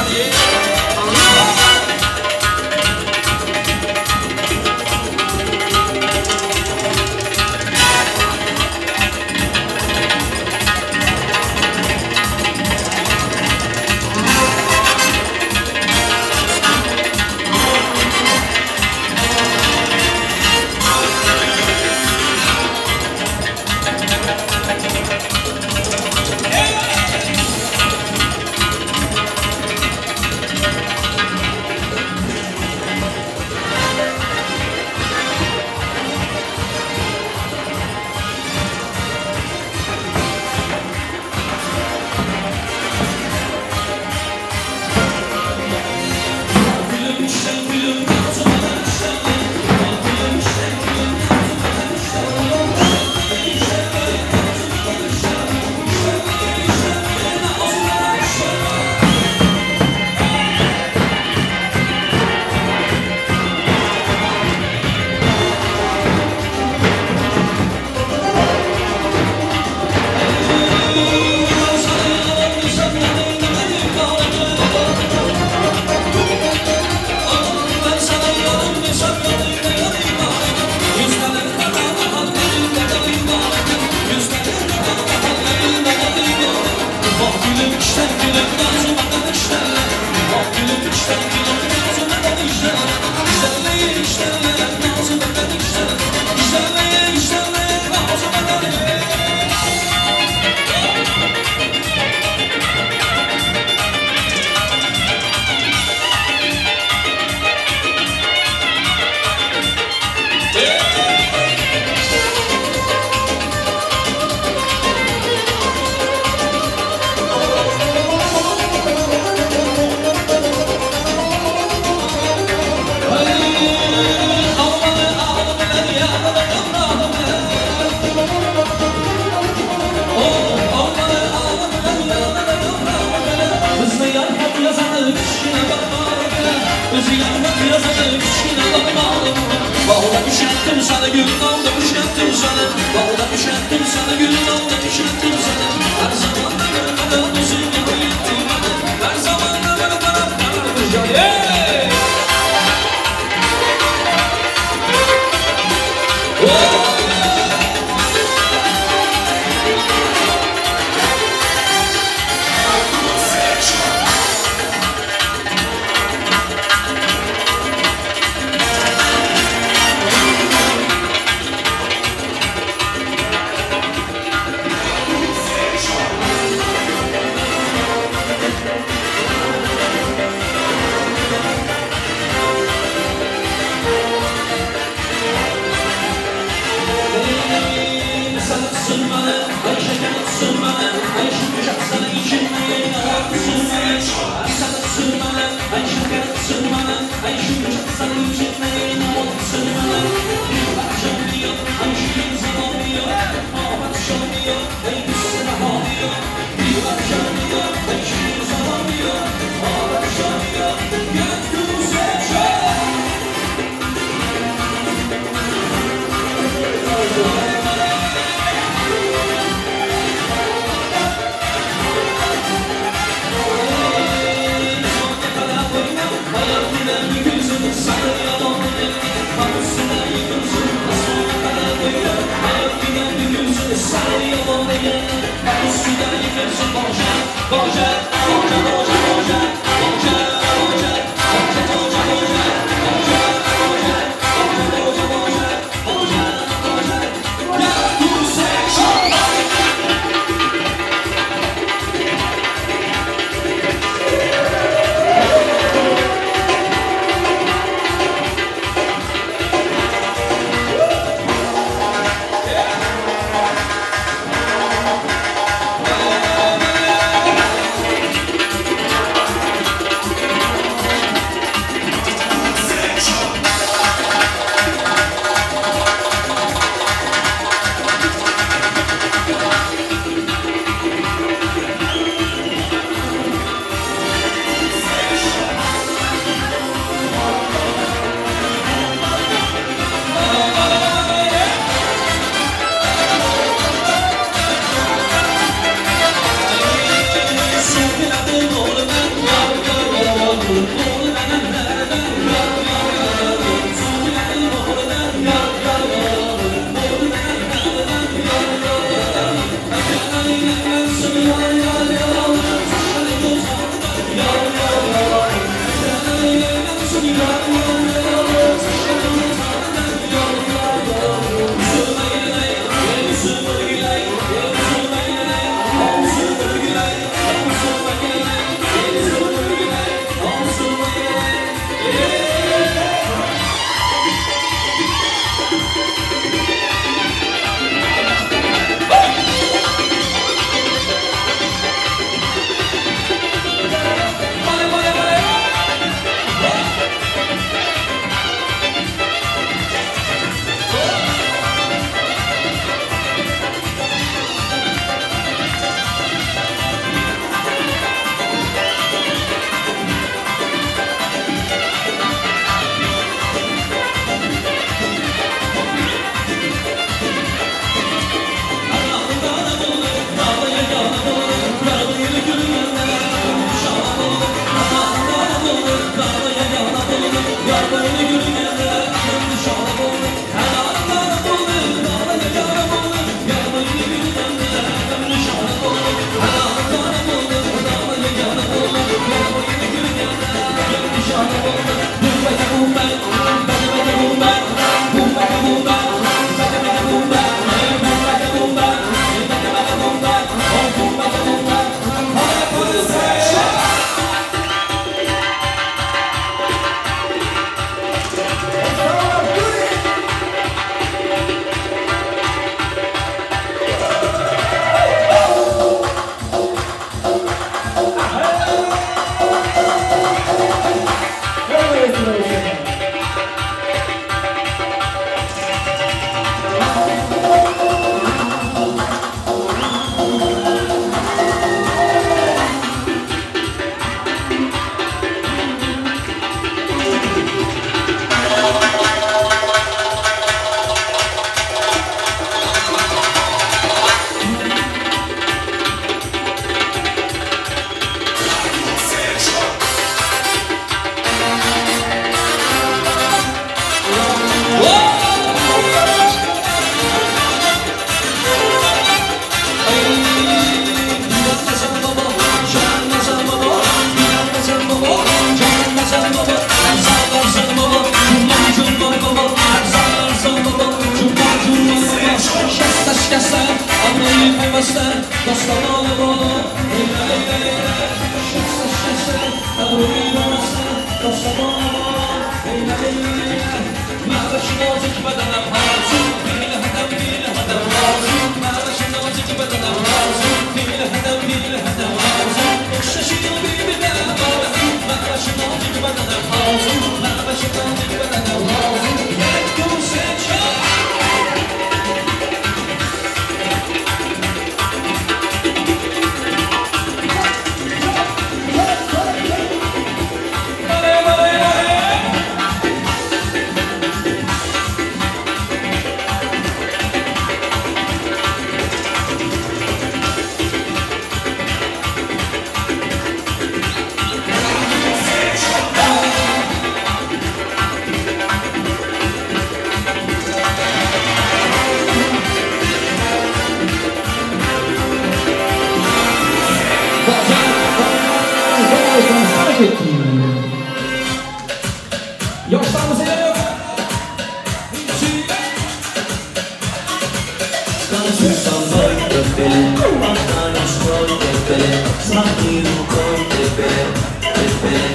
Махни рукой, Эпеле, Эпеле,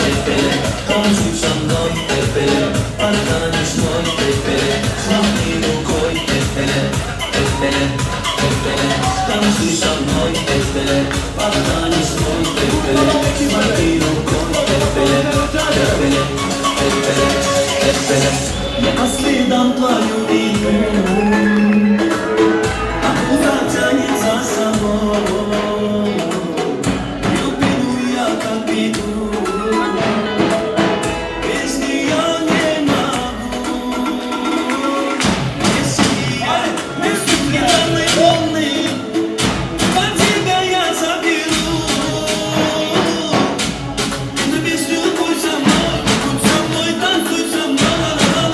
Эпеле Танцуй со мной, Эпеле, потанешь мой, Эпеле Махни рукой, Эпеле, Эпеле, Эпеле Танцуй со мной, Эпеле, потанешь мой, Эпеле Махни рукой, Эпеле, Эпеле, Эпеле, Эпеле Я по следам твою иду А куда тянет за собой Люблю я как беду Без нее не могу Если волны По тебя я заберу На песню пусть со мной, будь со мной, танцуй со мной.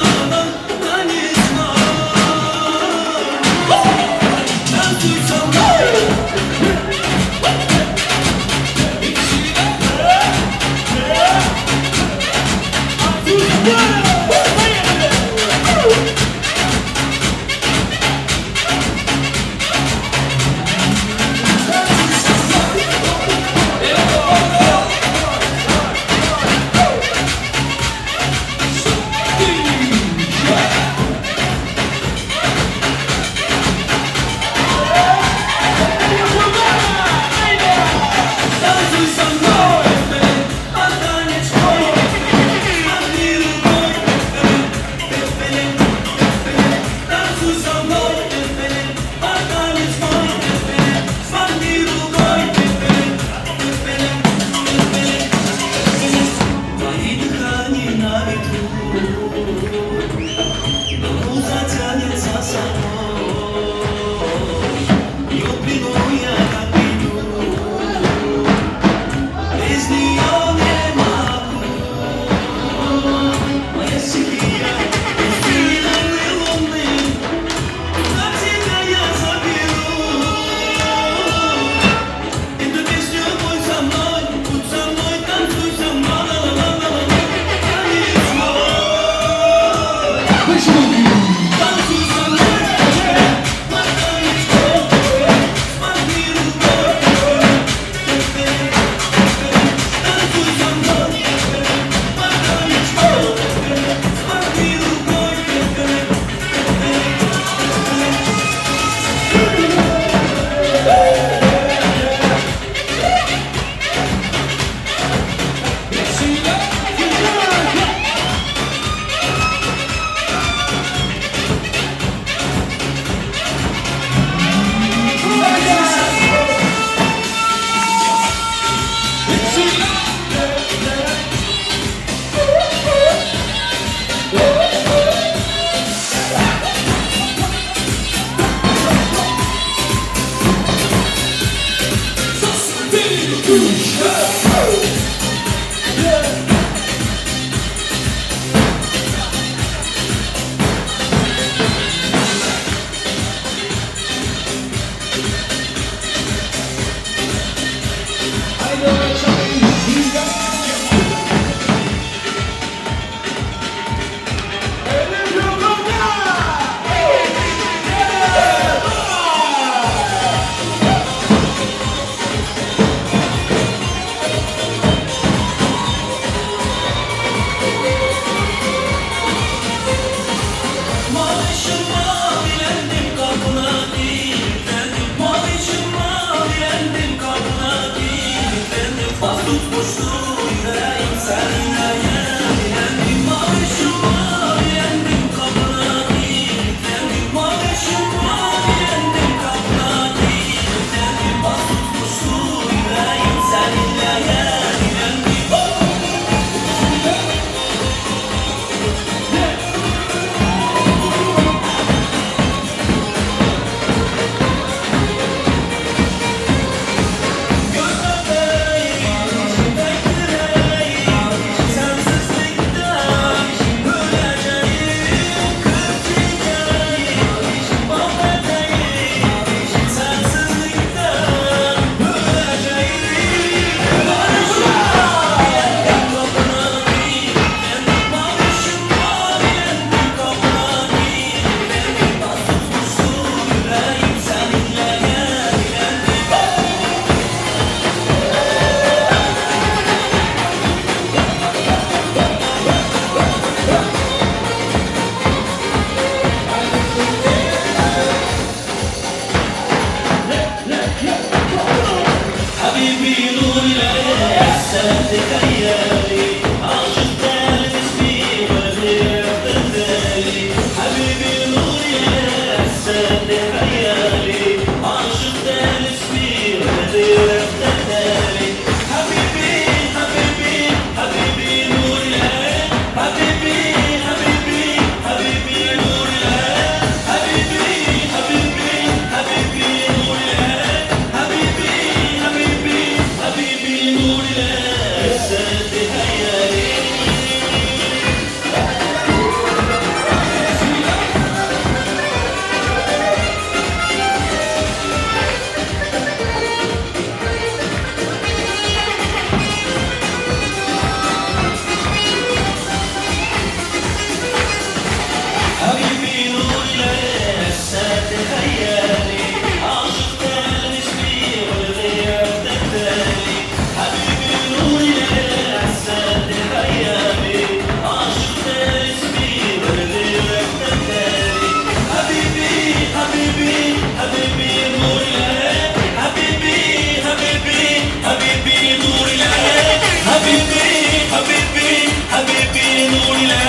Nurile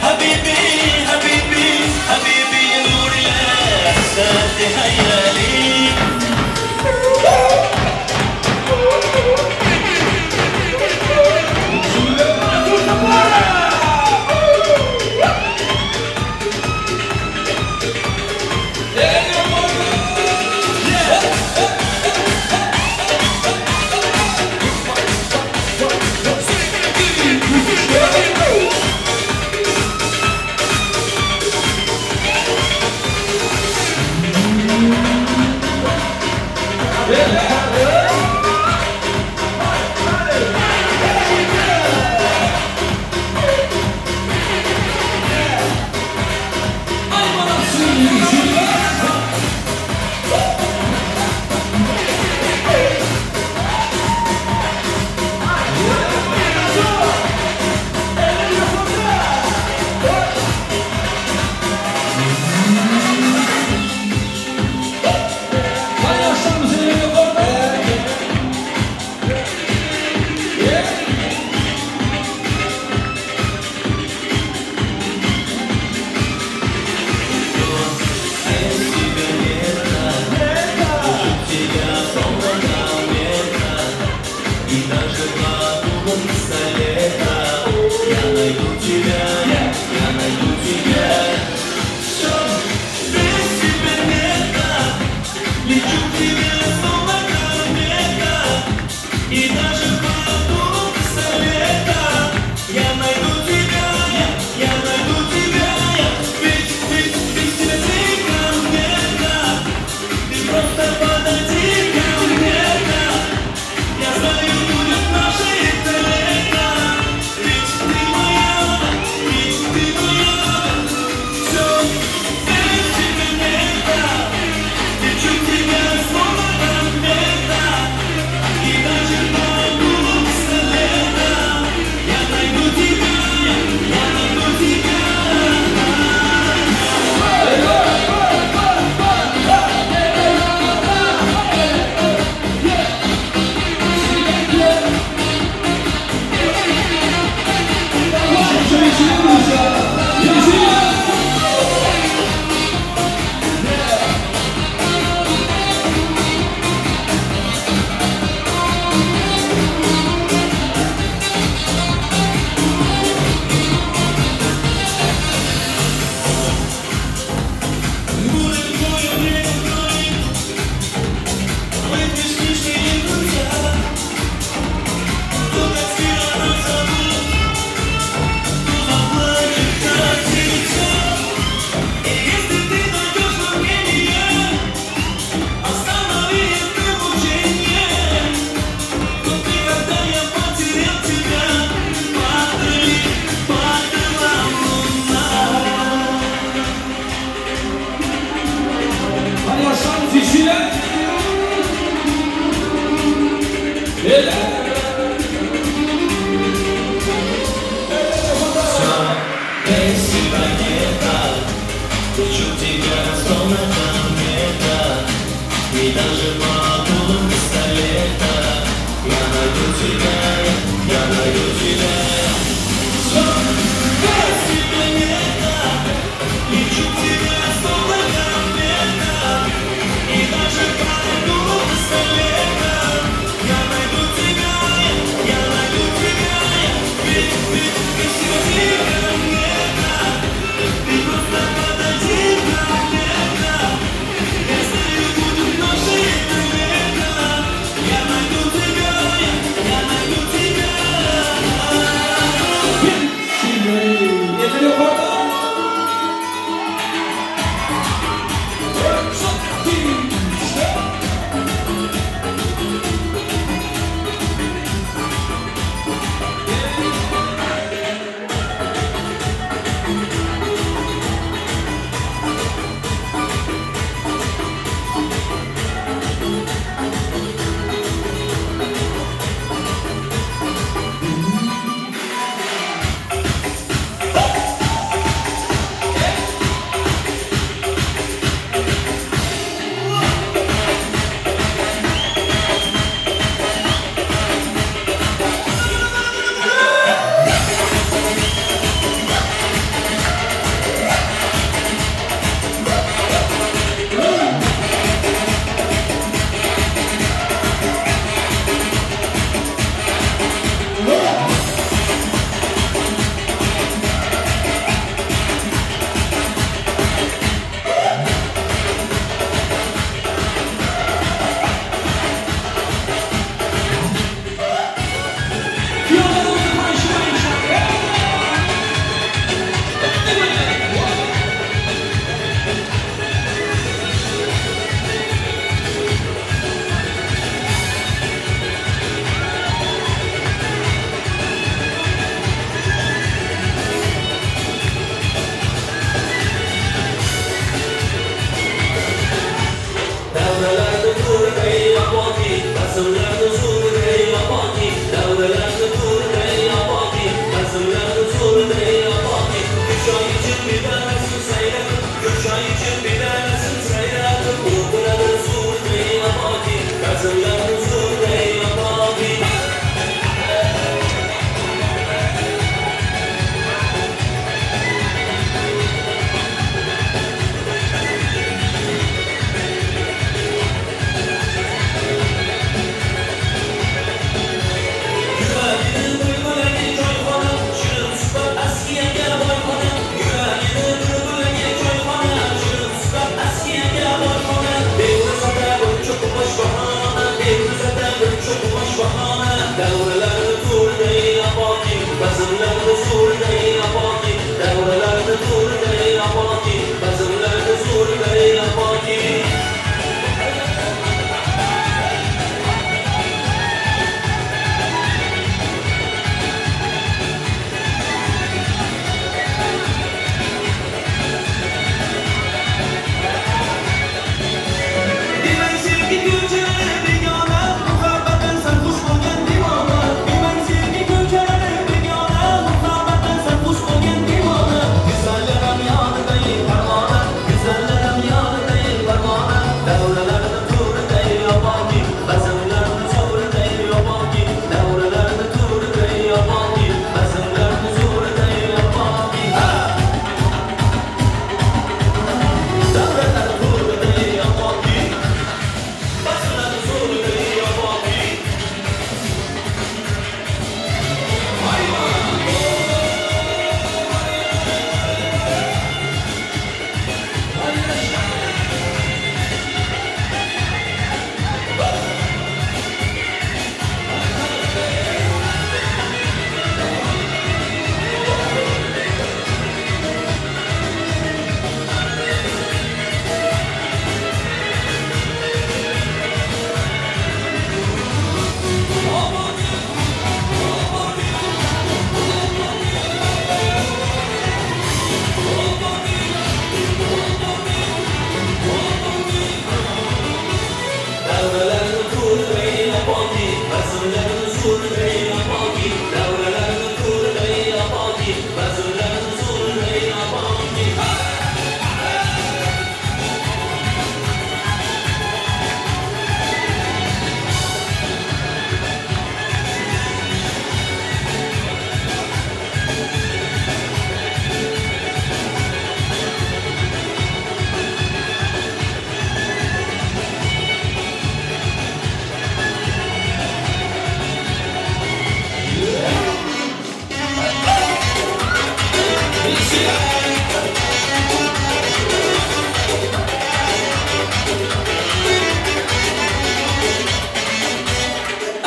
Habibi Habibi Habibi Nurile Sen hayali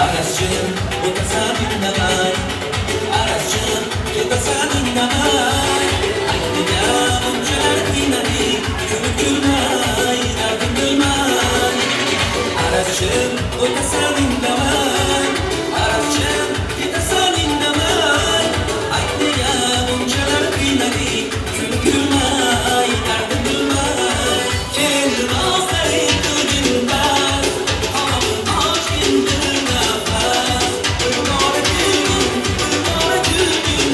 Arazçım, otasan indamay. Arazçım, ketasan indamay. Ayt nega bunchalar qiynading? Kulib kulmay, dardim bilmay. Arazchim, o'tasan indamay. Arazchim, ketasan indamay. Ayt nega bunchalar qiynading? Kulib kulmay, dardim bilmay. Keldi nozlaring qilgin bas. Tomog'im ochgin bir nafas. Bir bora kulgin, bir bora kulgin.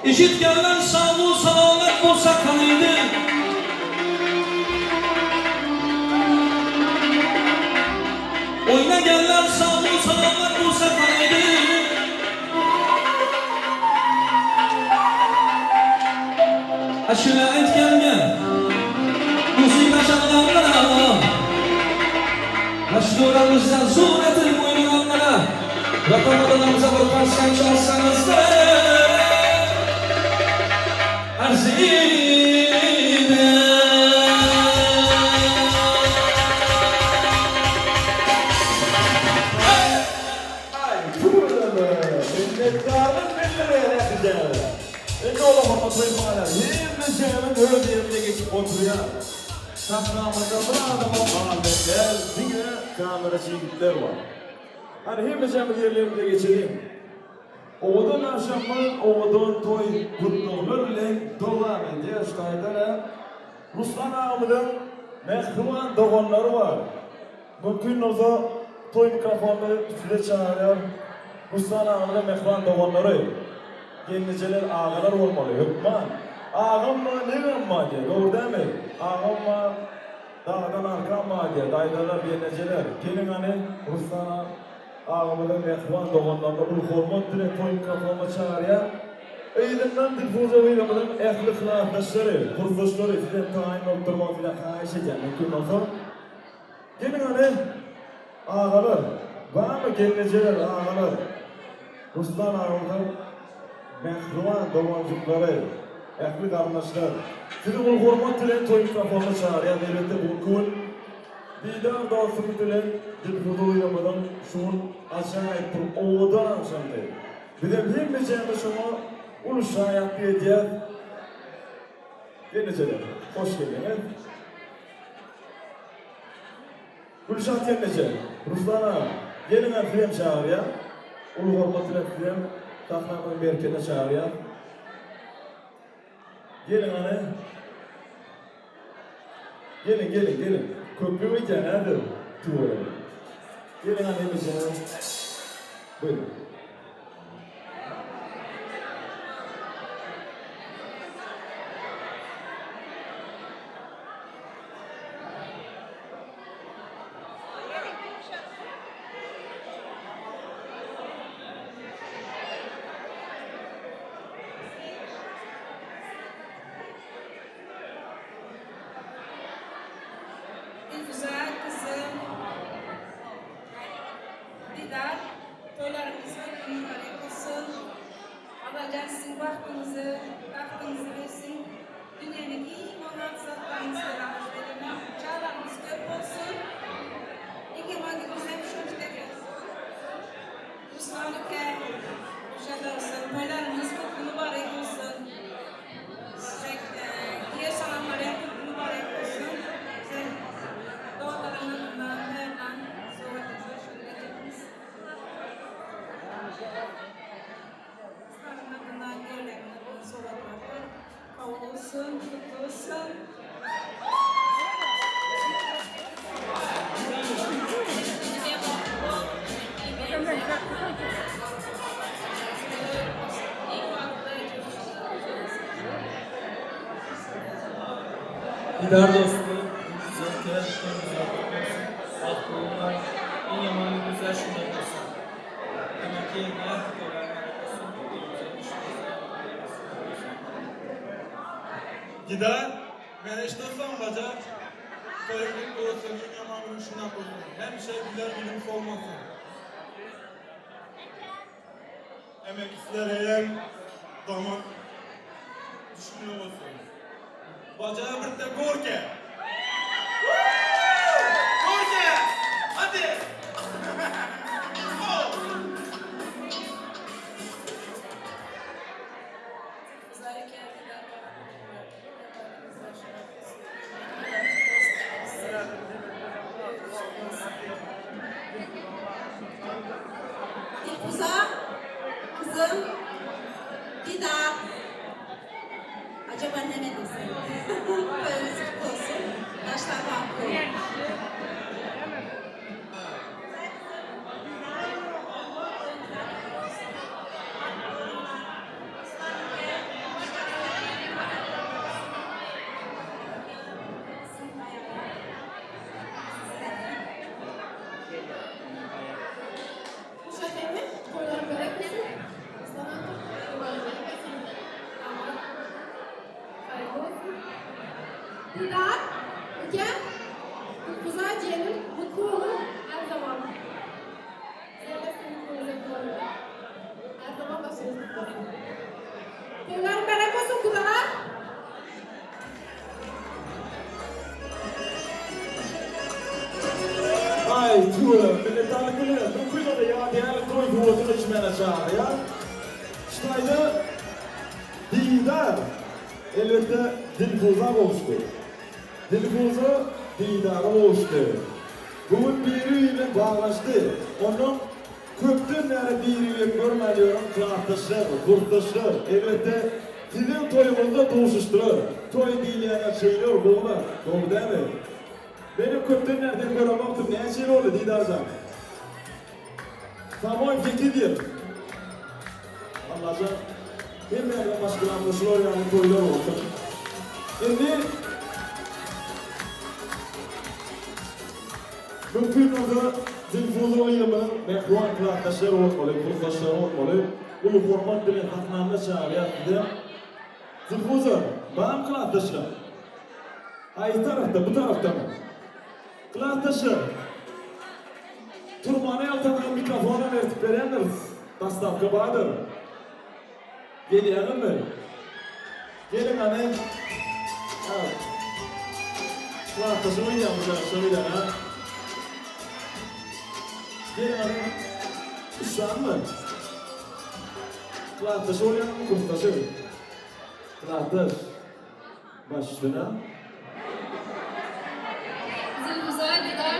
Eşitgenler sağlığı salamet bolsa kanıydı. Oynagenler sağlığı salamet bolsa kanıydı. Aşure etkengen Musiqa çalganlara Başdoramızdan suretini oynayanlara Vatan vatanımıza bir qarsak çalsanızlar Arziydi Ay, tüweleme! Minnetdarlyk bildirýän ählijäňize. Indi ola hormatly myhmanlar, hemmejämiz öz ýerimize geçip oturýar. Sahnamyzda bir adamam galdy däl, diňe kameraçy ýigitler bar. Hany hemmejämiz ýerlerimize geçeliň. Owadan agşamyz owadan toý gutlaglar bilen dowam edýär. Şu taýdan-a Ruslan agamyzyň mähriban doganlary bar. Mümkin bolsa toý mikrofonyny size çagyrýar. Ruslan agamyzyň mähriban doganlary. Gelnejeler agalar bolmaly hökman. Agam bar negem bar diýýär. Dogry dälmi? Agam bar dagdan arkam bar diýýär. Daýzalar gelnejeler geliň hany Ruslan agamyzyň mähriban doganlaryny uly hormat bilen toý mikrofonyna çagyrýar. Yzyndan Dilfuza gyzymyzyň ähli klasdaşlary, kursdaşlary sizem taýyn bolup durmagy sizden haýyş edýän mümkin bolsa. Geliň hany agalar, barmy gelnejeler, agalar, Ruslan agamyzyň mähriban doganjyklary, ähli garyndaşlar, sizi uly hormat bilen toý mikrofonyna çagyrýas, elbetde bu günki gün Didar dostumyz bilen Dilfuza uýamyzyň şu gün ajaýyp bir owadan agşamdy. Bizem hemmejämiz şoňa uly şaýatlyk edýäs. Gelnejeler, hoş geldiňiz. Gülşat gelneje, Ruslan aga, geliňä sizem çagyrýan. Uly hormat bilen sizem sahnamyzyň merkezine çagyrýan. Geliň hany. Geliň, geliň, geliň. Köplük öýdýän häzir tüweleme. Geliň hany hemmejeňiz. Buyurun. Dilfuza gyzym Didar toýlaryňyz mübarek bolsun. Allajan siziň bagtyňyzy, bagtyňyzy bersin. Dünýäniň iň oňat zatlaryny size bagyş edemen. Çagalaryňyz köp bolsun. Iň ýaman günüňizem şonjyk eken. Ruslan uka, Gülşat olsun. Toýlaryňyz kutly mübarek bolsun. Size giýew salamlaryň kutly mübarek bolsun. Size doganlaryň adyndan taýýarlan sowgatymyz bar, şony berjekmiz. Ruslanyň adyndan giýewlerine sowgatlar bar. Kabul bolsun, kutly bolsun. Didar dostum, güzel güzel olsun, bagtly bollar, iň ýaman günüňizde şundan bolsun. Emeki ýeňňe Didar, meni eşidersiň bajar, toýuň gutly bolsun, iň ýaman günüň şundak bolsun, hemişe güler ýüzüň solmasyn. Emek sizlere hem damat düşümli bolsun. Bacağı birde gorke. Gorke! Hadi! Dilfuza, kızım, Didar. Acaba ne desem? Toýuňyz kutly bolsun. Ýaşlar bagtly bolun. Didar, uka, Dilfuza jiyanim mutlu boluň her zaman. Her zaman başyňyz kutly bolsun. Toýlar mübärek bolsun gudalar. Aý tüweleme minnetdarlyk bildirýäs. Mümkin bolsa ýadygärlik toý suwatyny içmäne çagyrýas. Ştaýda Didar elbetde Dilfuza gowuşdy. Dilfuza Didara gowuşdy. Bu gün biri-birine baglaşdy. Onnoň. Köpden bäri biri-birini görmän ýören klasdaşlar, kursdaşlar, elbetde, siziň toýuňyzda duşuşdylar. Toý diýilýäne şeýle bir gowy zat, dogry dälmi? Menem köpden bäri seni göremokdym, näçe ýyl boldy, Didarjan? Samoý sekiz ýyl. Allajan, hemmämiziň maşgalamyzda şular ýaly toýlar bolsun. Indi Mümkin bolsa, Dilfuza gyzymyzyň mähriban klasdaşlary bolmaly, kursdaşlary bolmaly. Uly hormat bilen sahnamyza çagyrýas sizem. Dilfuza, barmy klasdaşlaň? Haýsy tarapda, bu tarapdamy? Klasdaşlar, turmana ýaltanmaň mikrofonam eltip berýändiris. Dostawka bardyr. Gelýäňizmi? Geliň hany. Klasdaşyň oýnaýarmyş ýa şo bilen ha. Geliň hany. Üç sanymy? Klasdaşy bolýaňmy, kursdaşy? Klasdaş. Baş üstüne. Zülfüza Didar.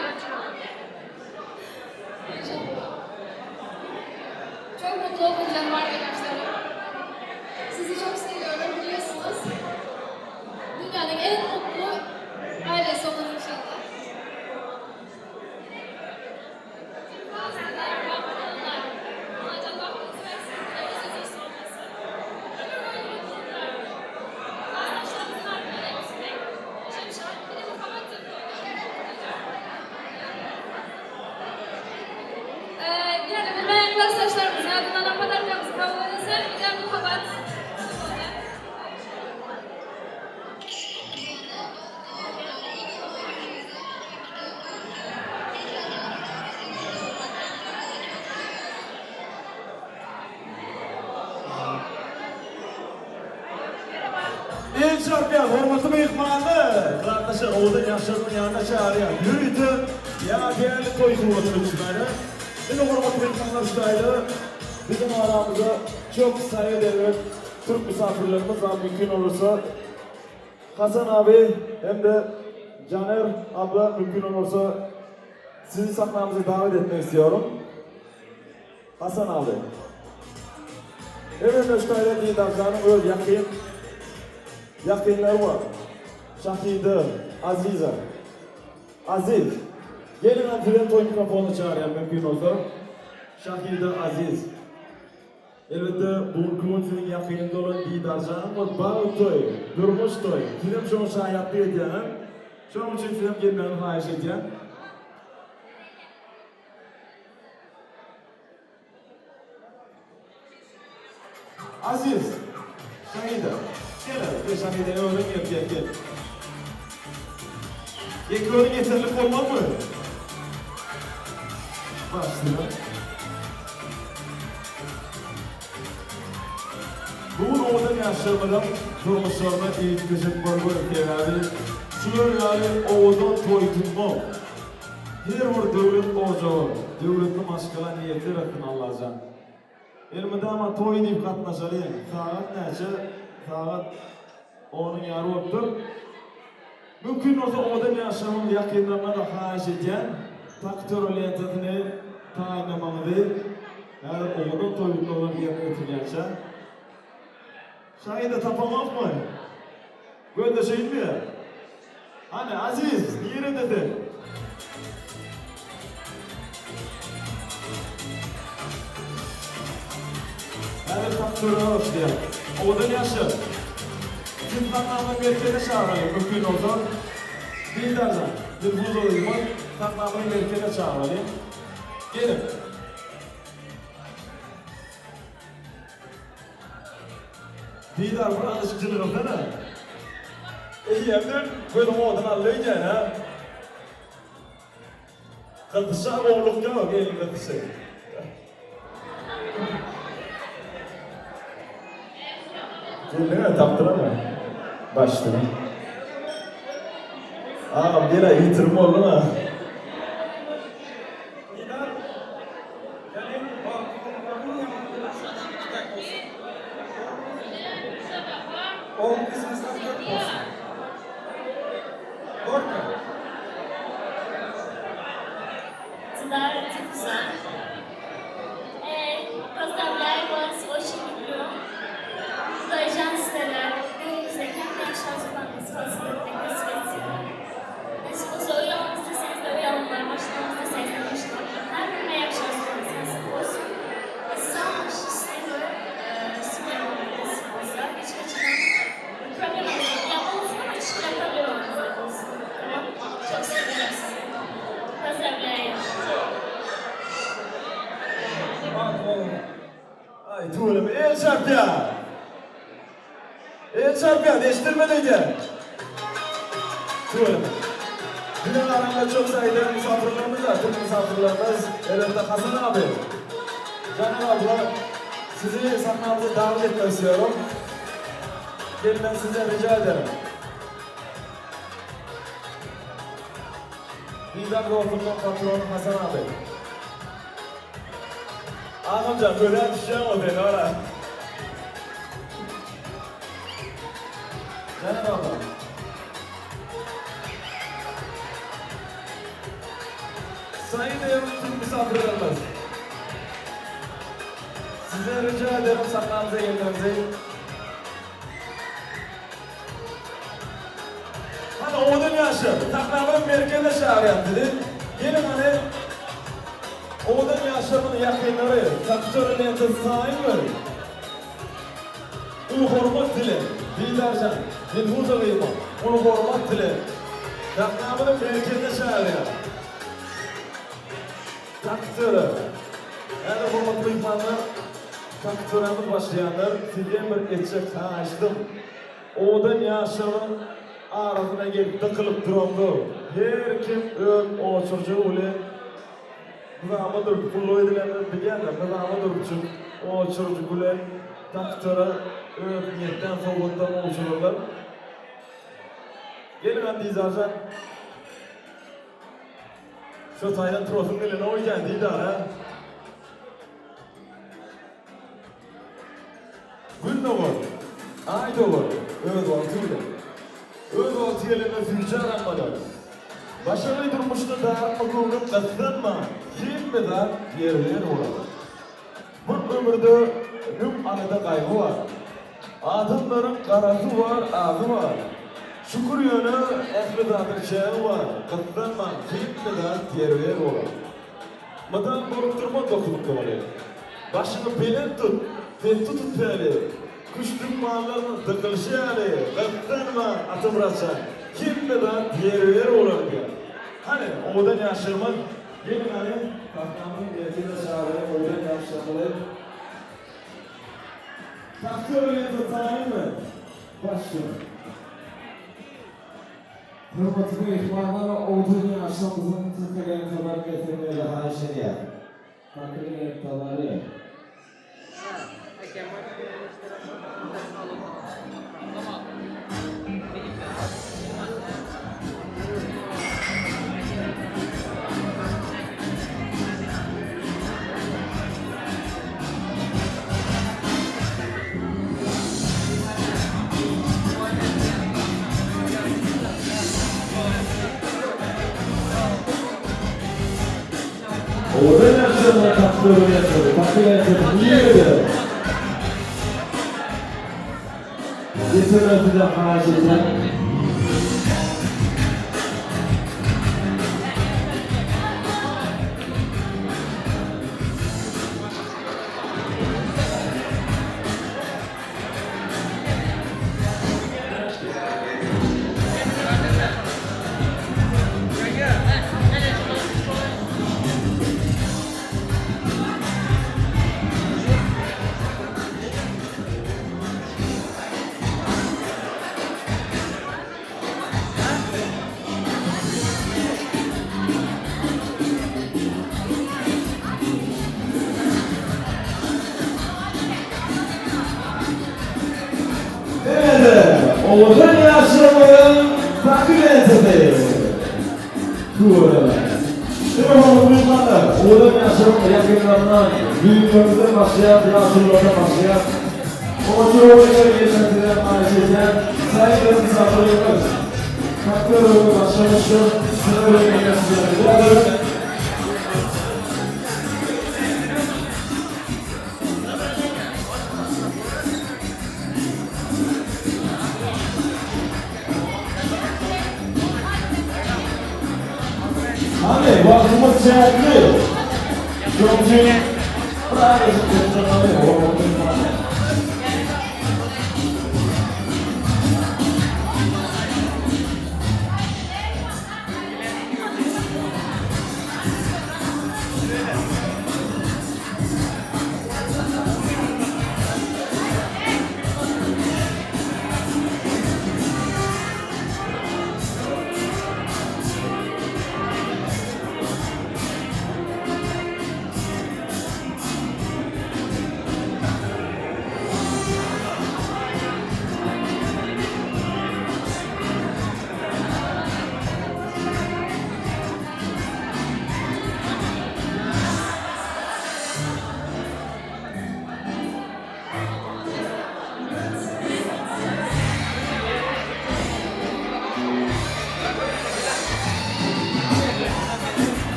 Çok mutlu oldum canım arkadaşlarım. Sizi çok seviyorum biliyorsunuz. Dünyanın en mutlu ailesi olun inşallah. Saçlarımızın ardından padarkamızı kabul edilse, bir de muhabbat. El çarpýar hormatly myhmanlar! Gatnaşan owadan ýaşlarynyň ýanyna çagyrýar. Ýörite ýadygärlik toý suratyna düşmäne. Ine hormatly myhmanlar şu taýda biziň aramyza çok saýa değer türk misafirlerimiz bar mümkin olursa Hasan abi hem-de Caner abla mümkin olursa sizi sahnamyza davet etmek istiyorum. Hasan abi. Hemem şu taýda Didarjanyň öz ýakyn ýakynlary bar. Şahida, Aziza. Aziz. Geliň hem sizem toý mikrofonyna çagyrýan mümkin bolsa. Şahida, Aziz. Elbetde bu günki gün siziň ýakynyňyz bolan Didarjanyň bir bagt toýy, durmuş toýy. Sizem şoňa şaýatlyk edýäňiz. Şonuň üçin sizem gelmegiňizi haýyş edýän. Aziz, Şahida, gel hadi, gel Şahida, özüň gel, gel, gel. Ýeke özüň ýeterlik bolmazmy? Baş üstüne. Bu gün owadan ýaşlarymyzyň durmuşlaryna üýtgeşik bir gün, sebäbi şular ýaly owadan toý tutmak, Her bir döwlet ojaga, döwletli maşgala miýesser etsin Allajan. Elmydama toý diýip gatnaşalyň. Sagat näçe? Sagat onuň ýary bolupdyr. Mümkin bolsa owadan ýaşlaryň ýakynlaryna-da haýyş edýän, taktöre lentasyny taýynlamagyňyzy, häzir owadan toý gutlaglary ýerine ýetirilýänçä. Şaýy-da tapaňokmy? Gözleşeýinmi? Hany, Aziz, nirede sen? Häzir tapyp görer diýýär. Owadan ýaşa. Siz sahnamyzyň merkezine çagyralyň, mümkin bolsa. Dildarjan, Dilfuza gyzymyz, sahnamyzyň merkezine çagyralyň. Geliň. Didar bir azajyk jylgyrsana. Eýýämden gözüň oduny aldy öýdýän hä? Gyzyşa gowluk ýok gelin gyzyşy. Geldiňä tapdylaňmy? Başdyň. Agam gel-ä ýitirim bolduň-a. Didar gelin bagtly bolmagyň ýaňy şükür bolsun. Ogul gyzyňyzdan köp bolsun. Gorkmaň. Didar Dilfuza. Поздравляю вас, очень люблю. Hudaýjan sizlere öňüňizdäki ähli ýagşy arzuwlaryňyzy hasıl etmek nesip etsin. Nesip bolsa öý alamyz diýseňizde öý alymlar, maşyn alamyz diýseňizde maşyn alymlar. Her birine ýagşy arzuwlaryňyz hasyl bolsun. We самый счастливый семья bolmak nesip bolsa. Hiç haçanam bir problemaňyz ýa bolsun ama hiç hili problemaňyz ýok bolsun. Tamam? Çok seviyorum sizi. Pozdravlyaýu. Aý tüweleme el çarpýar. El çarpýar eşidilmedi öýdýän. Tüweleme. Biziň aramyzda çok saýylan mysafyrlarymyz bar. Türk mysafyrlarymyz elbetde Hasan abi. Caner abla sizi sahnamyza dawet etmek istiyorum. Gelmenizi sizden rica ederim. Didar dostumyň patrony Hasan abi. Agamjan köle düşýäň o sen ora. Janem abla. Sayın değerli tüm misafirlerimiz. Size rica ederim sahnamıza gelmenizi. Hany owadan ýaşlar, sahnamyzyň merkezine çagyrýan sizi. Geliň hany. Owadan ýaşlarymyzyň ýakynlary, Takçyr lenta saýyn görüň. Uly hormat bilen, Didarjan, Dilfuza gyzym, uly hormat bilen sahnamyzyň merkezine çagyrýan. Takçyra. Häzir hormatly myhmanlar, takçyramyz başlaýanlar, sizden bir etjek haýyştym. Owadan ýaşlaryň arasyna gelip dykylyp duramzok. Her kim öz oçurjygy bilen nyzama durup, gulluk edilenler bilýändir, nyzama durupjyk oçurjy bilen taktora öz niýetden sowgatdan gowşurarlar. Geliň hany Didarjan. Şo taýdan turasyň gelenok öýdýän Didar, hä? Gün dogar, Aý dogar, öz wagty bilen. Öz wagty gelende süýji aram bolar. Başagaý durmuşda darykma göwnüň gyssanma, hemme zat ýerbe-ýer bolar. Bir ömürde müň alada-gaýgy bar. Adamlaryň garasy bar, agy bar. Şükür ýöne ähli zadyň çägi bar, gyssanma, hemme zat ýerbe-ýer bolar. Mydam bolup durmaz dokuzyk doly. Başyňy belent tut, pesde tut päli. Küşdüň mallarynyň dykylyşy ýaly, gyssanma, Atamyratjan, hemme zat ýerbe-ýer bolar diýýär. Hany, owadan ýaşlarymyz, geliň hany, sahnamyzyň merkezine çagyraýyn owadan ýaşlarymyzy. Tagta lenta taýynmy? Başla. Hormatly myhmanlar owadan ýaşlarymyzyň takylentalar getirmegini haýyş edýär. Takyllentalary. Owadan ýaşlaryna tapgy berýärler. Tapgy berýärler. Nirede? Getirmegi sizden haýyş edýän. Ine-de, owadan ýaşlarymyzyň dokumentisi. Tüweleme. Ine, hormatly myhmanlar, owadan ýaşlaryň ýakynlaryndan, düýnlerimizden başlaýar, ýaşululardan başlaýar. Oturymyza gelmesinden haýyş edýän saýyn mysafyrlarymyz, Takdyrymyz başlamışdyr, siziň bilen gelmesinden rica ederim. çäkli. Şonuň üçin bir azajyk gyssanmaly, hormatly myhmanlar.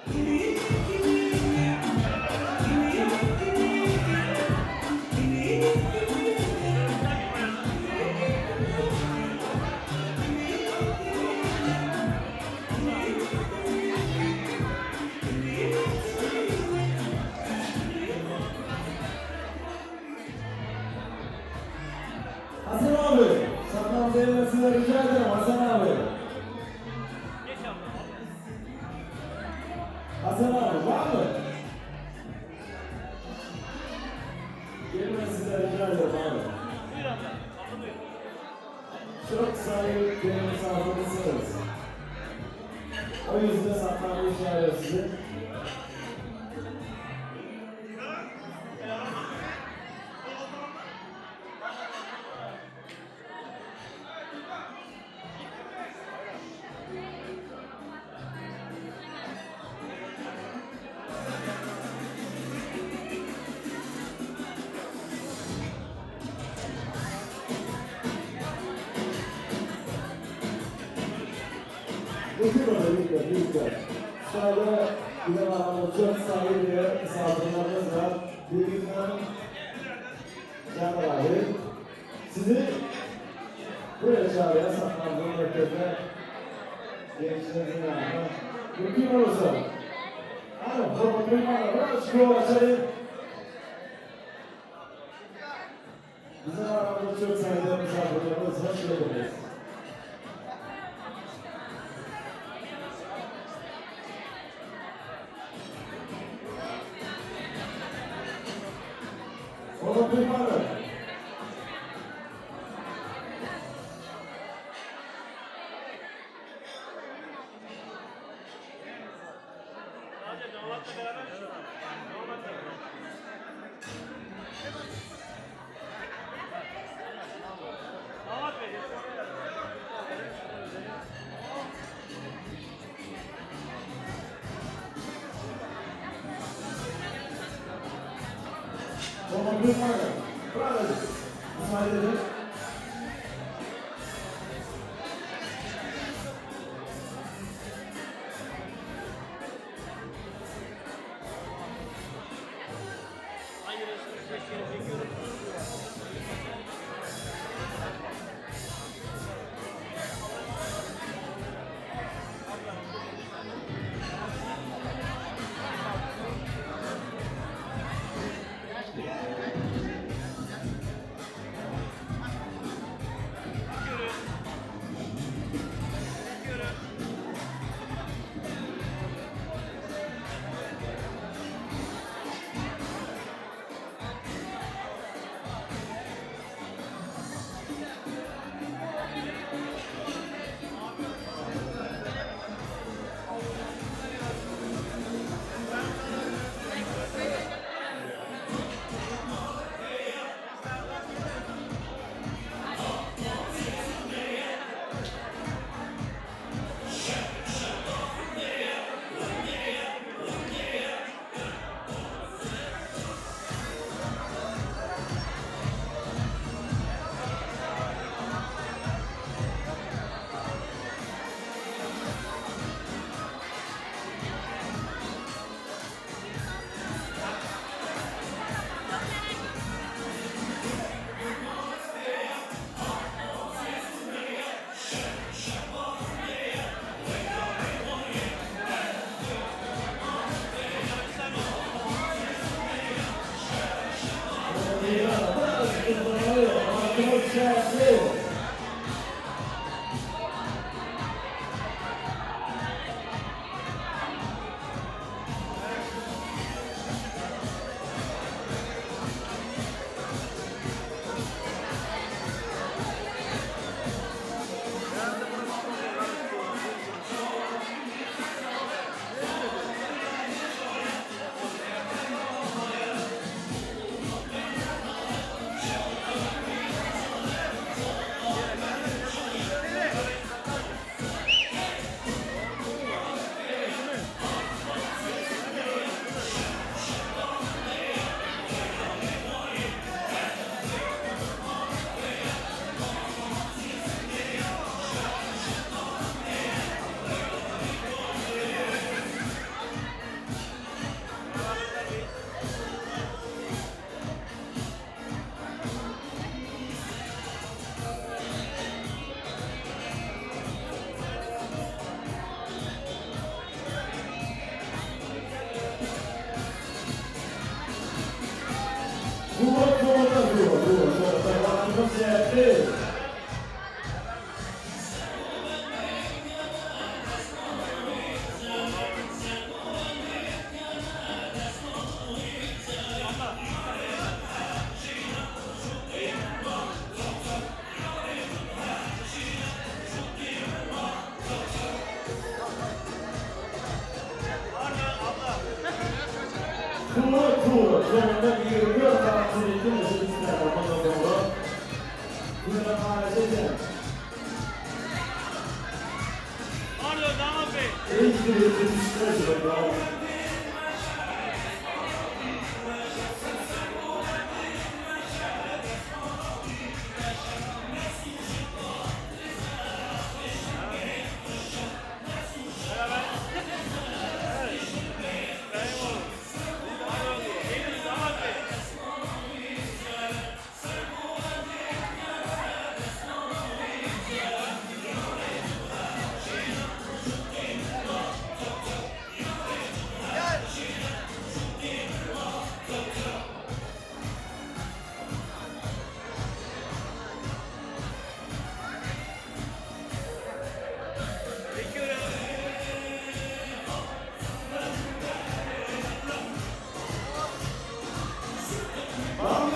Hasan abi, senden gelmesini rica ederim Hasan abi. Hasan abi var mı? Gelmesini rica ederim abi. Çok sayın bir misafirisiniz. O yüzden saklanmayı çağırıyor sizi. Bütün özellikle büyükler. Sırada bir aramızda çok sayılı bir misafirlerimiz var. Bilginden Caner abi. Sizi buraya çağırıyor saklandığım merkezde gençlerin yanına. Mümkün olursa. Hanım, hurmatli mehmonlar, biraz şov açayım. Bizim aramızda çok sayıda misafirlerimiz. Hoş geldiniz. Hurmatli mehmonlar. Hurmatli mehmonlar. Biraz müsaade edin. Surat, surat. Soňundan 24 sagat sürekli meşhur isterler bundan soňra. Sizden haýyş edýän. Hiç birisi düşmedi. Var mı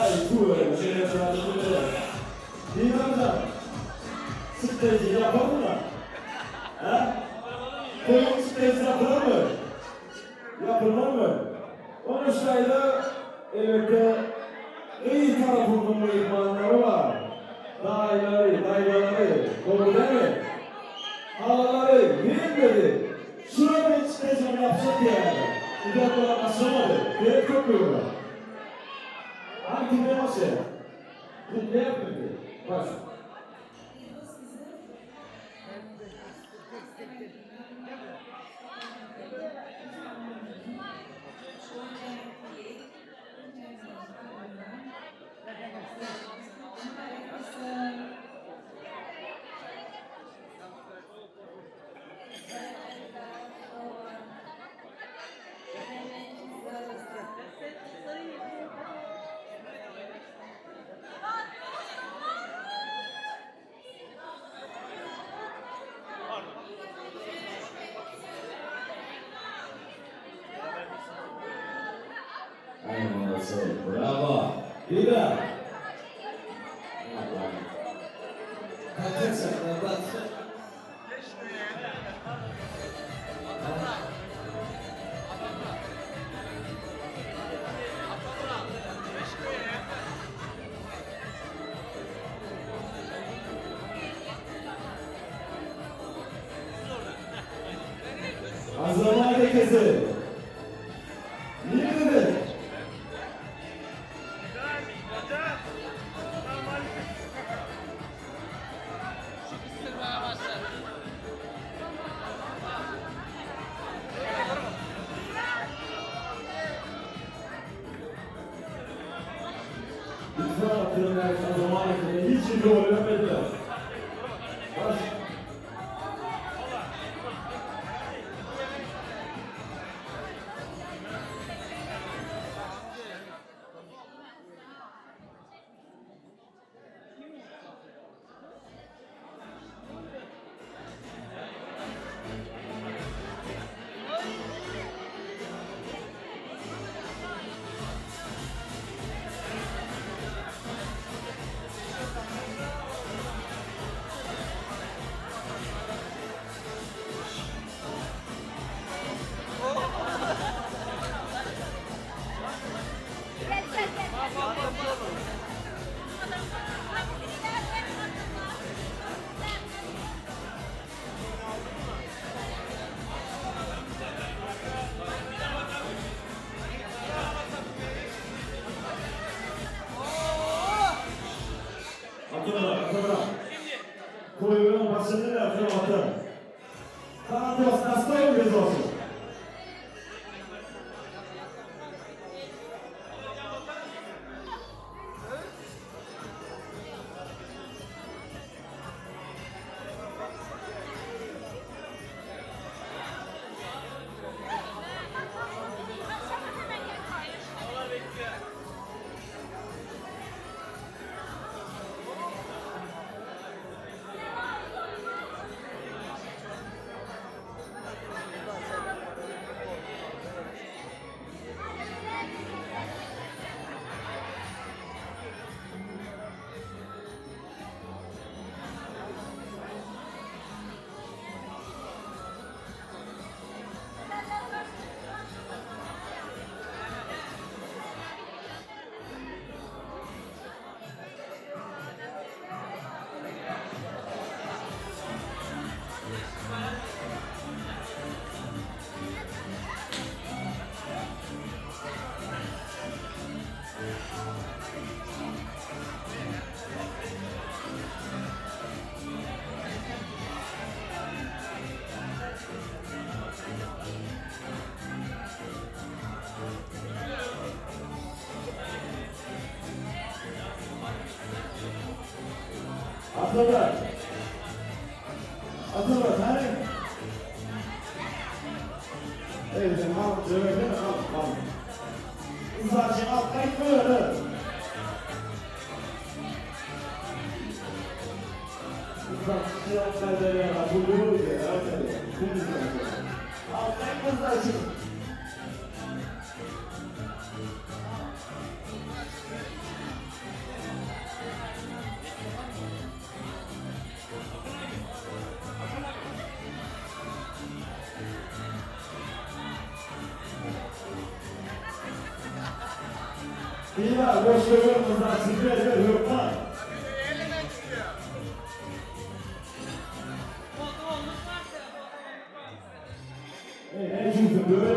Ay tüweleme şeýle bir Diýmemden. Sıklayıcı yapalım mı? He? Toýuň sıklayıcı yapılır mı? Yapılmaz mı? Onu şaýda elbetde iyi tarafının myhmanlary bar. Daýylary, daýzalary, dogry dälmi? Halalary, hemmesi. Şuna bir sıklayıcı yapsak diýärler. Uzaklara başlamadı. Gerek yok böyle. Hangi ne başı? Bu ne yapmadı? Baş. Aynen olsun. Bravo. Bir daha. Azamat ekesi. Niye Lütfen Azamat ekesi. Hiç rol vermediler. Baş. Toýunyň başynda närsä otur. Saňa dost nastoýyn biz olsun. Atabek. Atabek, hany? Ey, sen al, döwesene, al, al. Uzakçy al, gaýtma ýöne. Uzakçy al, gaýdarýar, bu döwse, Al, gaýtma uzakçy. Didar, boş döwer, uzakçy berber, hökman. Ey, ne üçin döwer?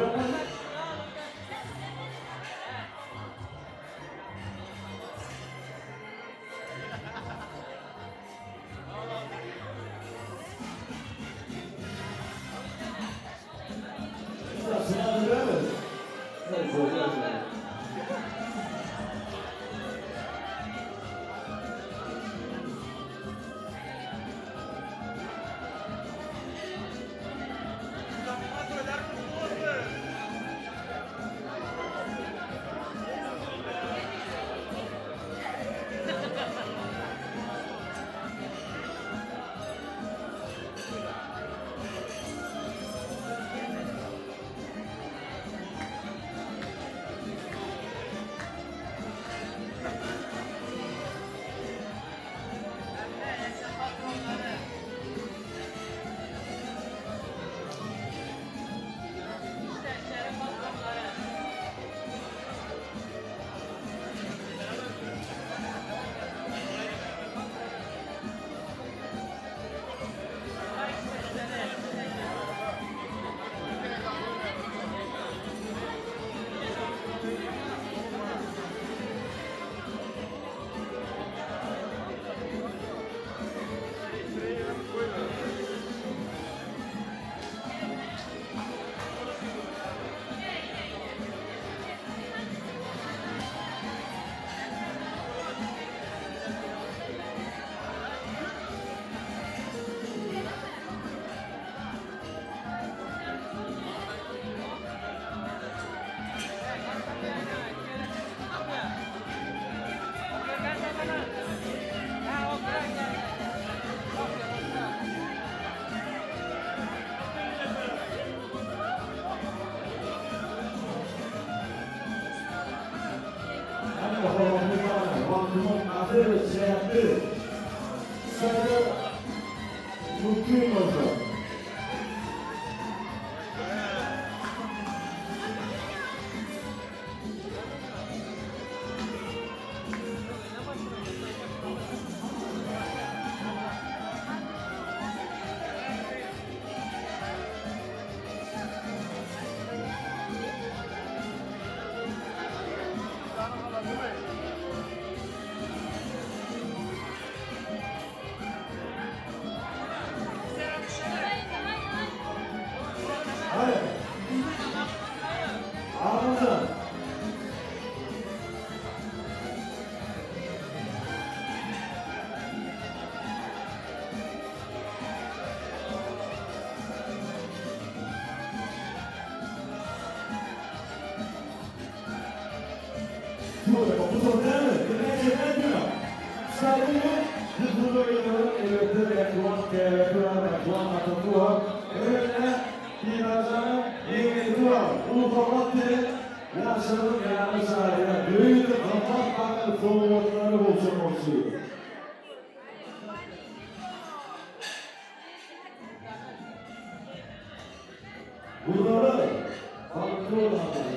Hany hormatly myhmanlar, wagtymyz ahyr çäkli. Şeýle mümkin bolsa. Tüweleme, gutardy dälmi? Näçe näçe? Şadymy? Dilfuza gyzymyzyň elbetde mähriban käbesi bar, mähriban atasy bar. Hemem-de Dinarjanyň ýeňňesi bar. Uly hormat bilen ýaşlaryň ýanyna çagyrýar. Ýörite gymmat bahaly sowgatlary gowşurmakçy. Gudalar, bagtly bolalyň.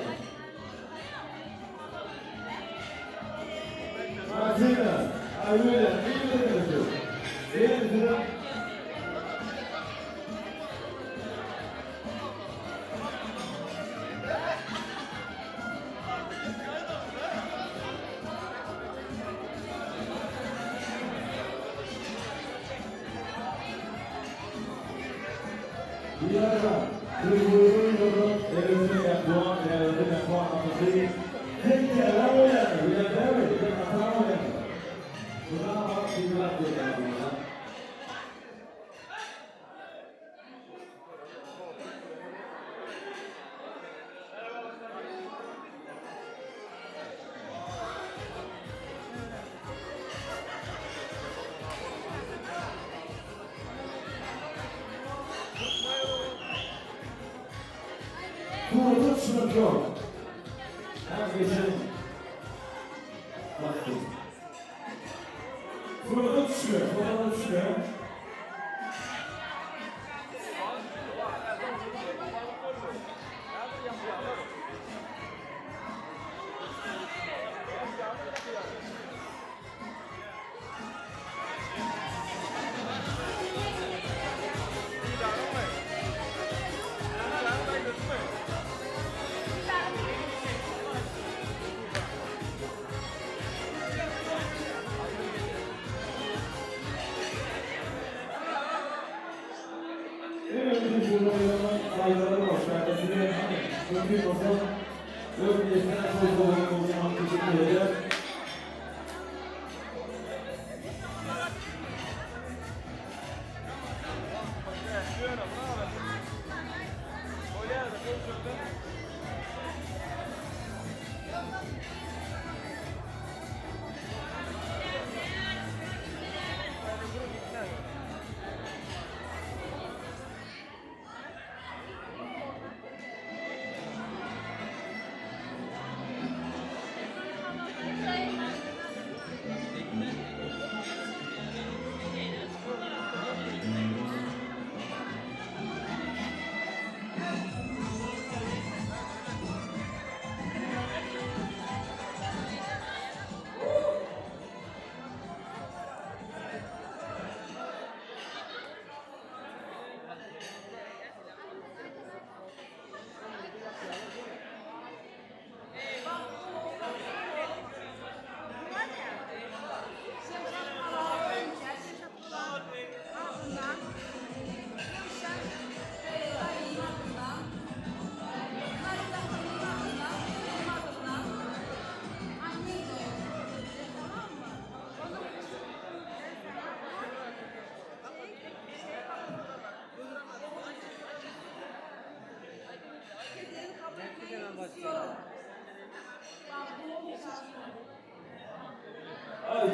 Martina, Aýgülä, nirede siz? Men siziň Diýarjan, Dilfuza gyzymyzyň ejesi Mähriban, ägirdi Mähriban atasy, sen käbäň bolýaňy, bilýän dälmi, sen ataň bolýaňy. Mydama sylag berýän bolýaň. Surata düşmek ýok. Her geçen wagty. Surata düşmek, surata düşmek.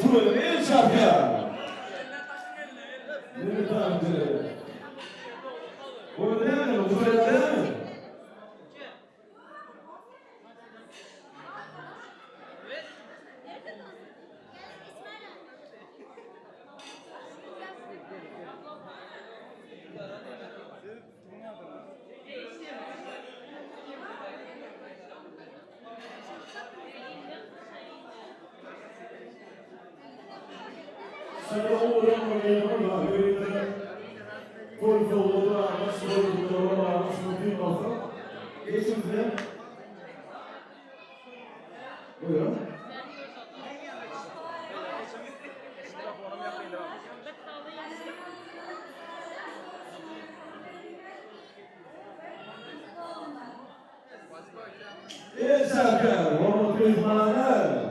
Tüweleme el çarpýar. Ýene Bu näme? Bu näme? Şeýle owadan bir gyzymyz bar, ýörite toý sowgady barmyş, toý gutlagy barmyş, mümkin bolsa, geçiň size. Buyurun. El çarpýar, hormatly myhmanlar!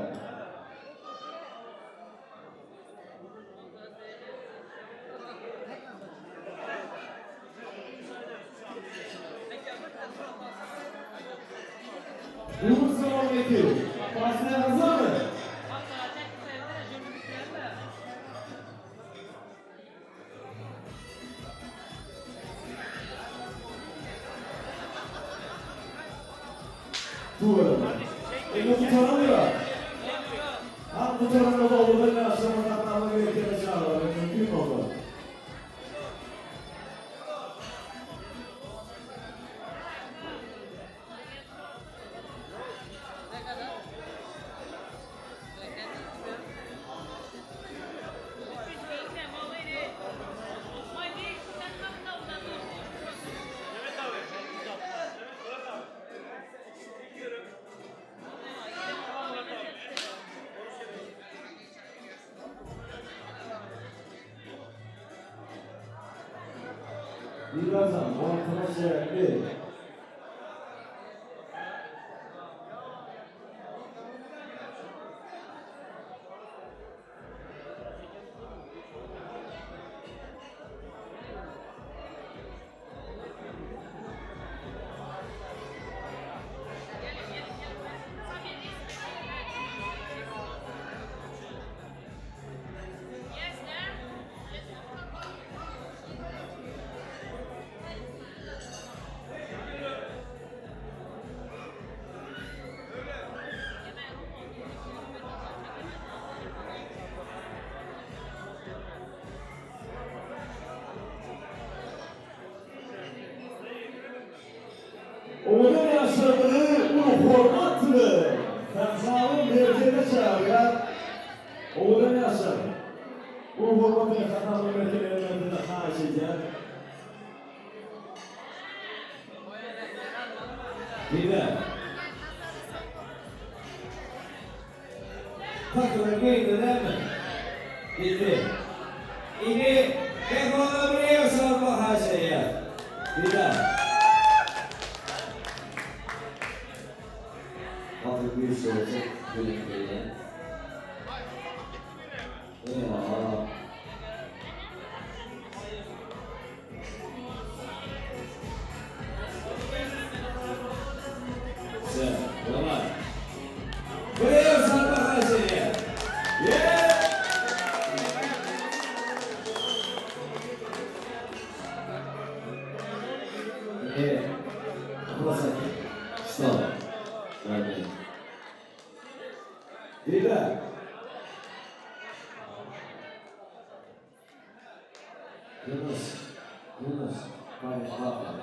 Ýurt salowmeti! Tansına hazır mı? Tuğrul. Indi gutarandyr-a. Ha, gutaranda owadan ýaşlama sahnamyza gerekýän çagalaryň mümkin bolsa. Birazdan wagtyna çäkli. Owadan ýaşlarymyzy uly hormat bilen sahnanyň merkezine çagyrýar. Owadan ýaşlar, uly hormat bilen sahnanyň merkezine gelmegiňizi haýyş edýän. Diýme. Takymyň geýdi dälmi? Diýdi. Indi myhmanlara bir el çalmak haýyş edýäs. Didar. Gaty güýçli bolsa gülüp gelýän. Eyvallah. Sen, давай. Bir el çalmak haýyş edýäs. Yeah! Indi Rosa stop. Verdi. Didar. Yunus. Yunus. Pareng papa.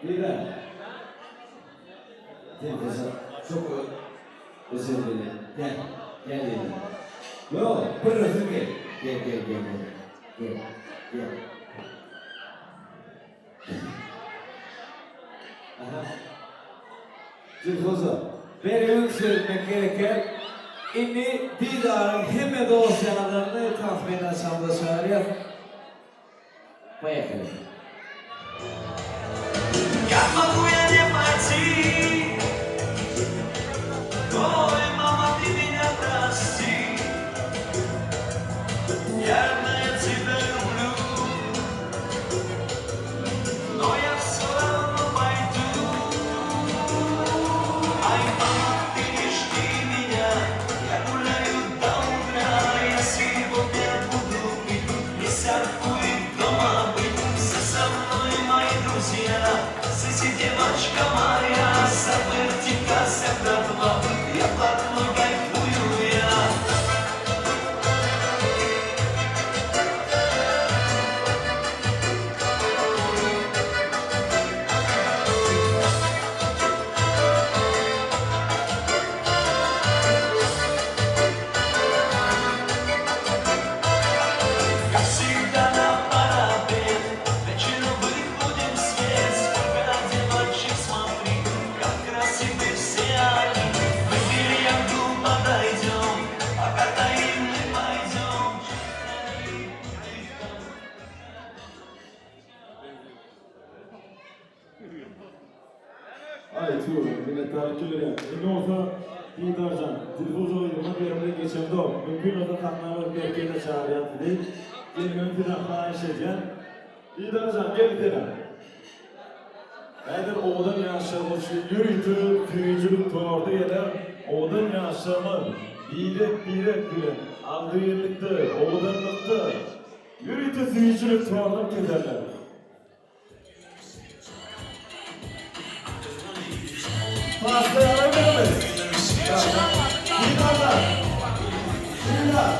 Didar. Dilfuza çok özür dilerim. Gel. Gel dedim. Yo, bir özür gel. Gel gel gel gel. Gel. Gel. Aha. Dilfuza. Benim söylemek gereken indi Didar'ın hemme dost ýarlaryny tans meýdançamyza çagyrýas. Поехали. Как могу я не пойти? Ой, мама, ты меня прости. Я, я тебя люблю, но я все равно пойду. Ай, мама, ты не жди меня, я гуляю до утра, я сегодня буду пить, десятку и дома быть. Все со мной мои друзья, сыси, девочка моя, забытика, братва, я блатной кайфую я. Как всегда на парапет, вечером выходим в свет. Сколько девочек, смотри, как красивы все они. Мы к бильярду подойдем, покатаем мы пойдем. Aý tüweleme minnetdarlyk bildirýän. Indi bolsa Didarjan, Dilfuza gyzyma bermeli geçemzok. Mümkin bolsa sahna bir merkeze çagyrýan sizi. Gelmegini sizden haýyş edýän. Didarjan gel senem. Häzir owadan ýaşlarymyz üçin ýörite süýjülik torty geler. Owadan ýaşlarymyz birek-birek bilen agzybirlikde, owadanlykda ýörite süýjülik tortuny keserler. Pasta ýaraýmadymy? Didarlar! Didar!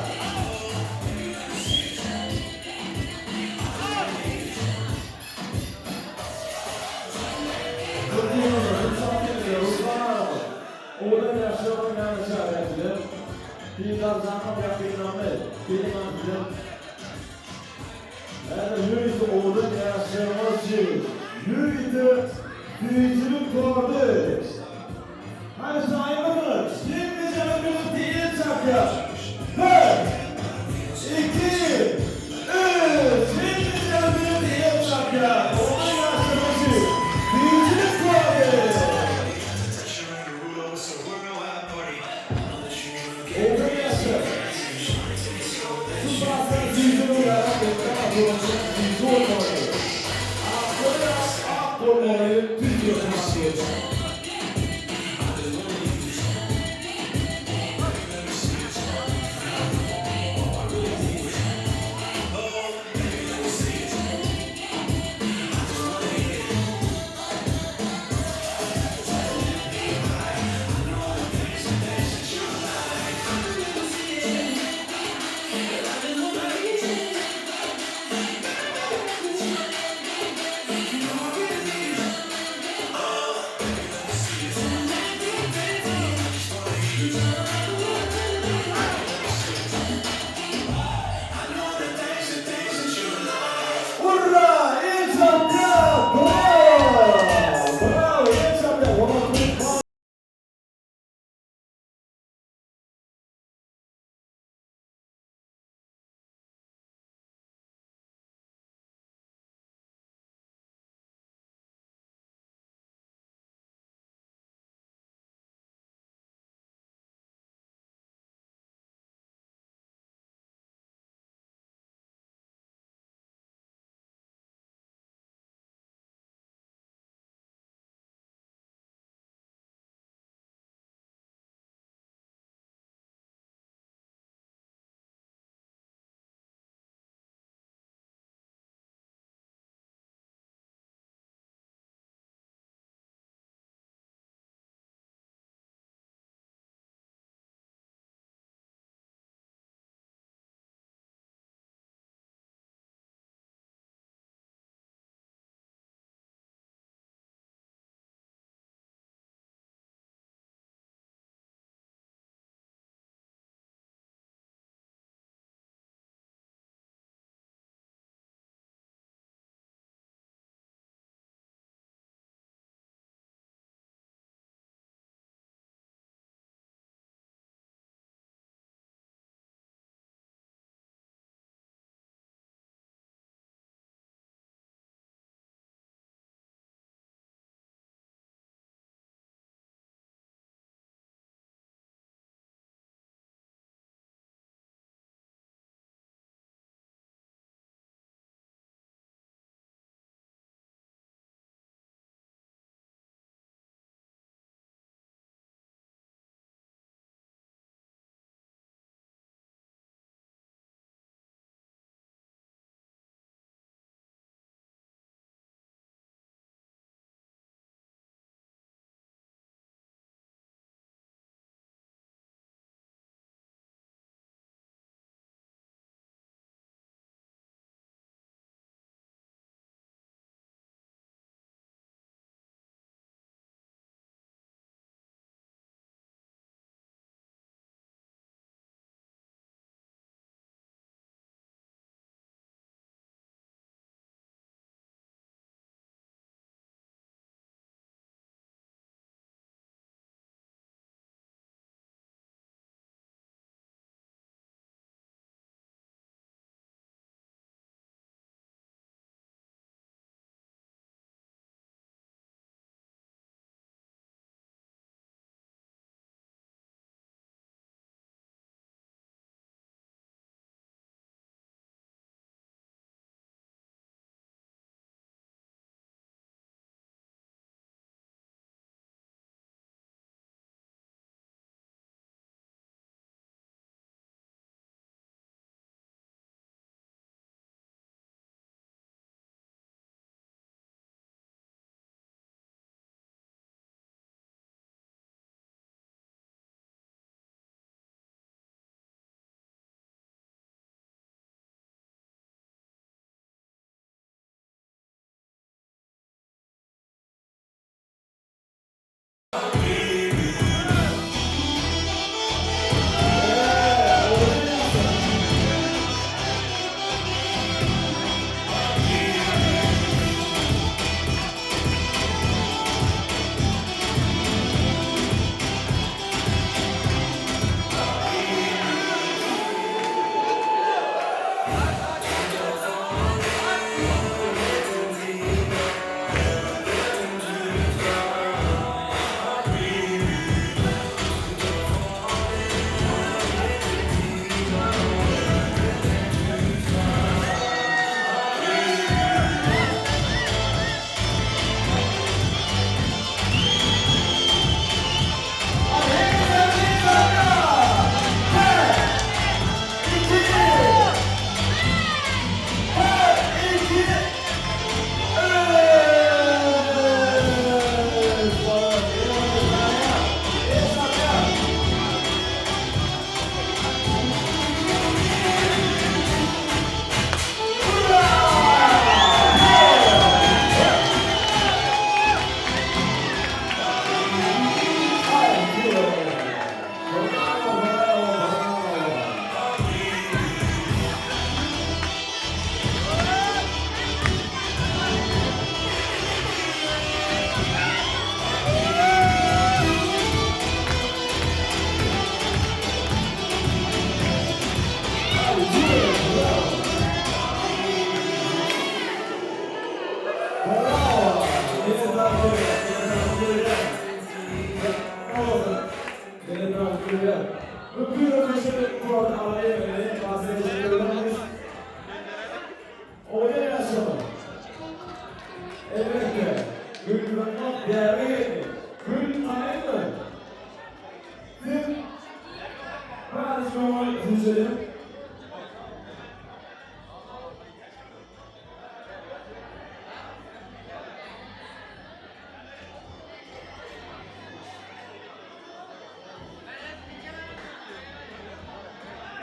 Owadan ýaşlaryň ýany çäräkiler, Didar janam ýakynlamy, Seliman bilen Häzir ýörite owadan ýaşlarymyz üçin ýörite süýjülik torty. Hany taýynmysyňyz? Hemmejeňiz birlikde el çarpýas. Bir, iki, üç, hemmejeňiz birlikde el çarpýas. Owadan ýaşlarymyz üçin süýjülik torty. Owadan ýaşlar. Şu zatlar süýji bolýar, emma bolanja süýji bolmaly. Ak bolýar, ak bolmaly, Türkiýe şaşyr.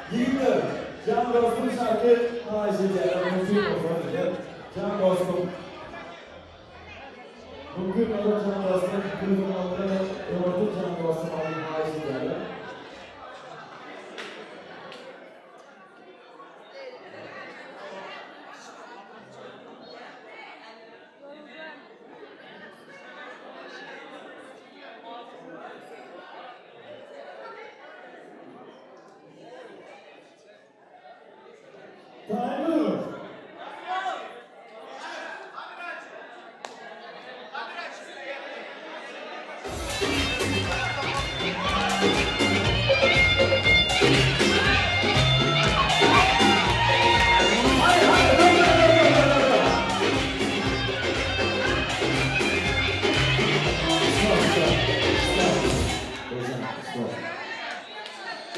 Ýigitler, jan dostum şarky haýyş edýärler, mümkin bolsa diýýär. Jan dostum. Mümkin bolsa jan dostum, gözüň alnynda öňürti jan dostum aýdym haýyş edýärler. Taýynmysyňyz?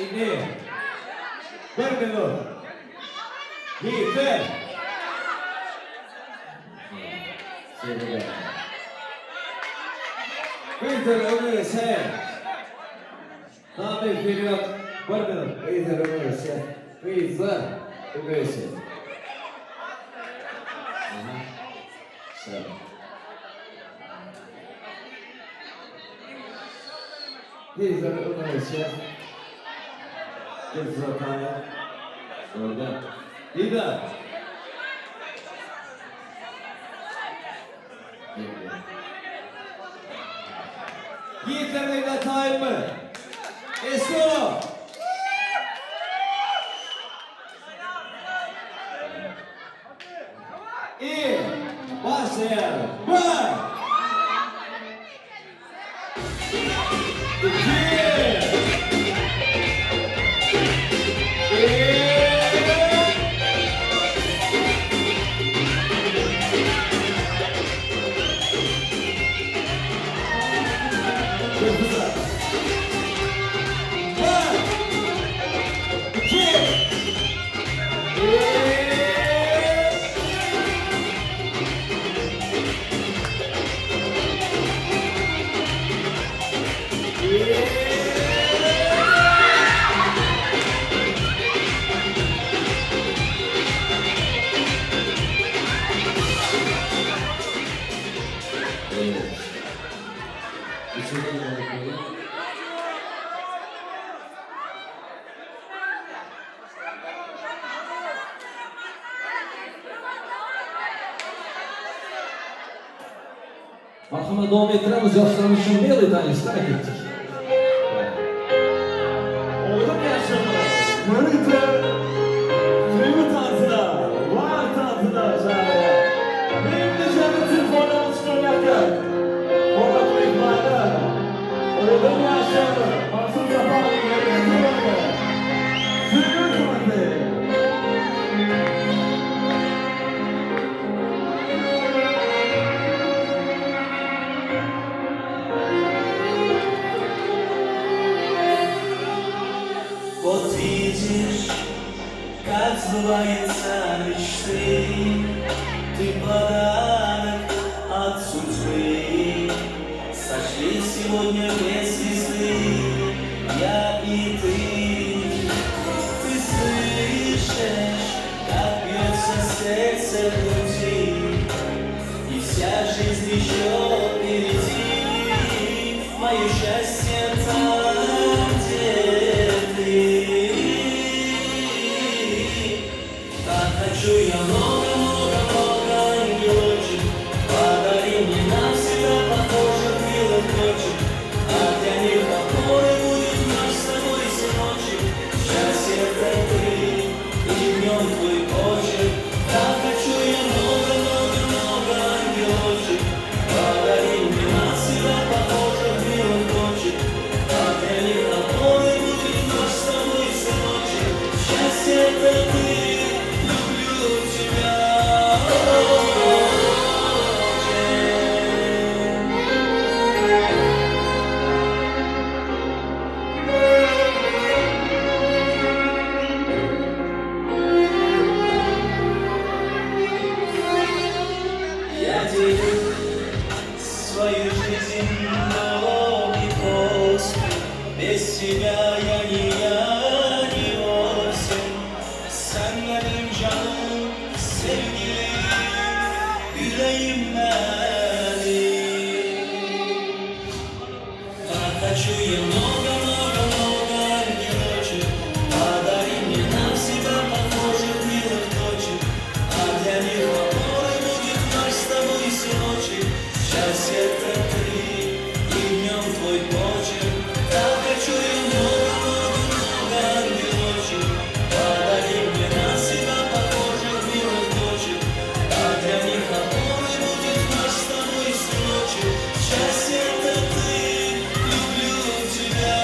Indi bir minut. Ýigitler. Gyzlar öňe geçer. Damy wperýod bir minut. Gyzlar öňe geçer. Gyzlar öňe geçer. Aha. Şeýle. Gyzlar öňe geçer. Dilfuza taýyn. Orada. Didar. Ýigitler gyzlar taýynmy? Esgolo. I başlaýarys. Bir. Marhamat dowam etdiremiz ýaşlarymyz üçin Belый tanec qana ketdik. Owadan ýaşlarymyz ýörite söýgi tansyna, wal tansyna çagyrýar. Hemmejeňiz telefonlaryňyzy çykarýarka, hormatly myhmanlar, owadan ýaşlarymyz Mansur Saparowyň ýerine ýetirmeginde söýgi tansy. Вот видишь, как сбываются мечты, Ты подарок от судьбы. Сошли сегодня две звезды, я и ты. Ты слышишь, как бьется сердце в груди, И вся жизнь еще впереди. Мое счастье там, где ты. Так хочу я много-много-много ангелочек, Подари мне навсегда похожих милых дочек, А для них опорой будет наш с тобой сыночек. Счастье это ты. днем твой почерк. Так хочу я много-много-много ангелочек. Подари мне на себя похожих милых дочек. А для них опорой будет наш с тобой сыночек. Счастье это ты, люблю тебя очень. Я делю свою жизнь до и после. Без тебя я не я, не вовсе. Sen benim canım, sevgilim, yüreğim benim. Так хочу я много-много-много ангелочек. Подари мне на себя похожих милых дочек. А для них опорой будет наш с тобой сыночек. Счастье это ты и днем твой почерк. Так хочу я много-много-много ангелочек. Подари мне на себя похожих милых дочек. А для них опорой будет наш с тобой сыночек. Счастье это ты, люблю тебя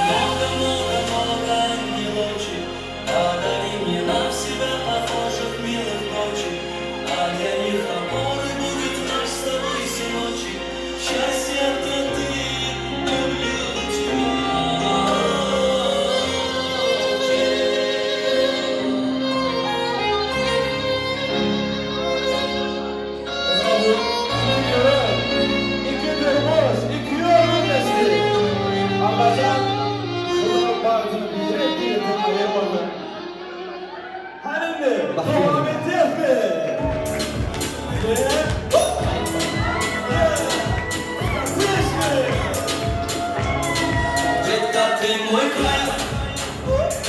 Много-много-много ангелочек, подари мне на себя похожих милых дочек, а для них опорой будет наш с тобой сыночек. Счастье это ты, люблю тебя Iki durmuş, iki ömür geçti. Allajan bularyň bagtyny birek-birekden aýyrmasyn. Hany indi, dowam edýäsmi? Yeah. Yeah. Отлично! Детка, ты мой кайф,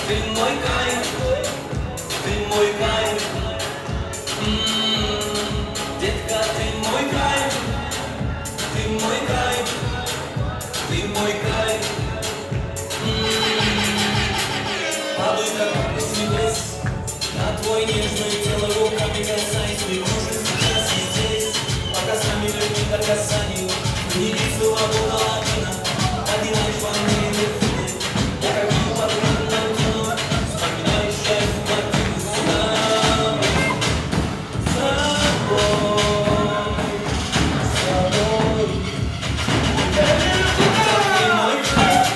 ты мой кайф, ты мой кайф. Детка, ты мой кайф, ты мой кайф, ты мой кайф. Падаю, как капли с небес, на твой нежное тело руками касаясь, мы кружим сейчас и здесь, пока сами любви до касанию, не свобода лавина, Я как кино, вспоминаю счастье квартиру с тобой, с тобой, с тобой. Ты мой кайф,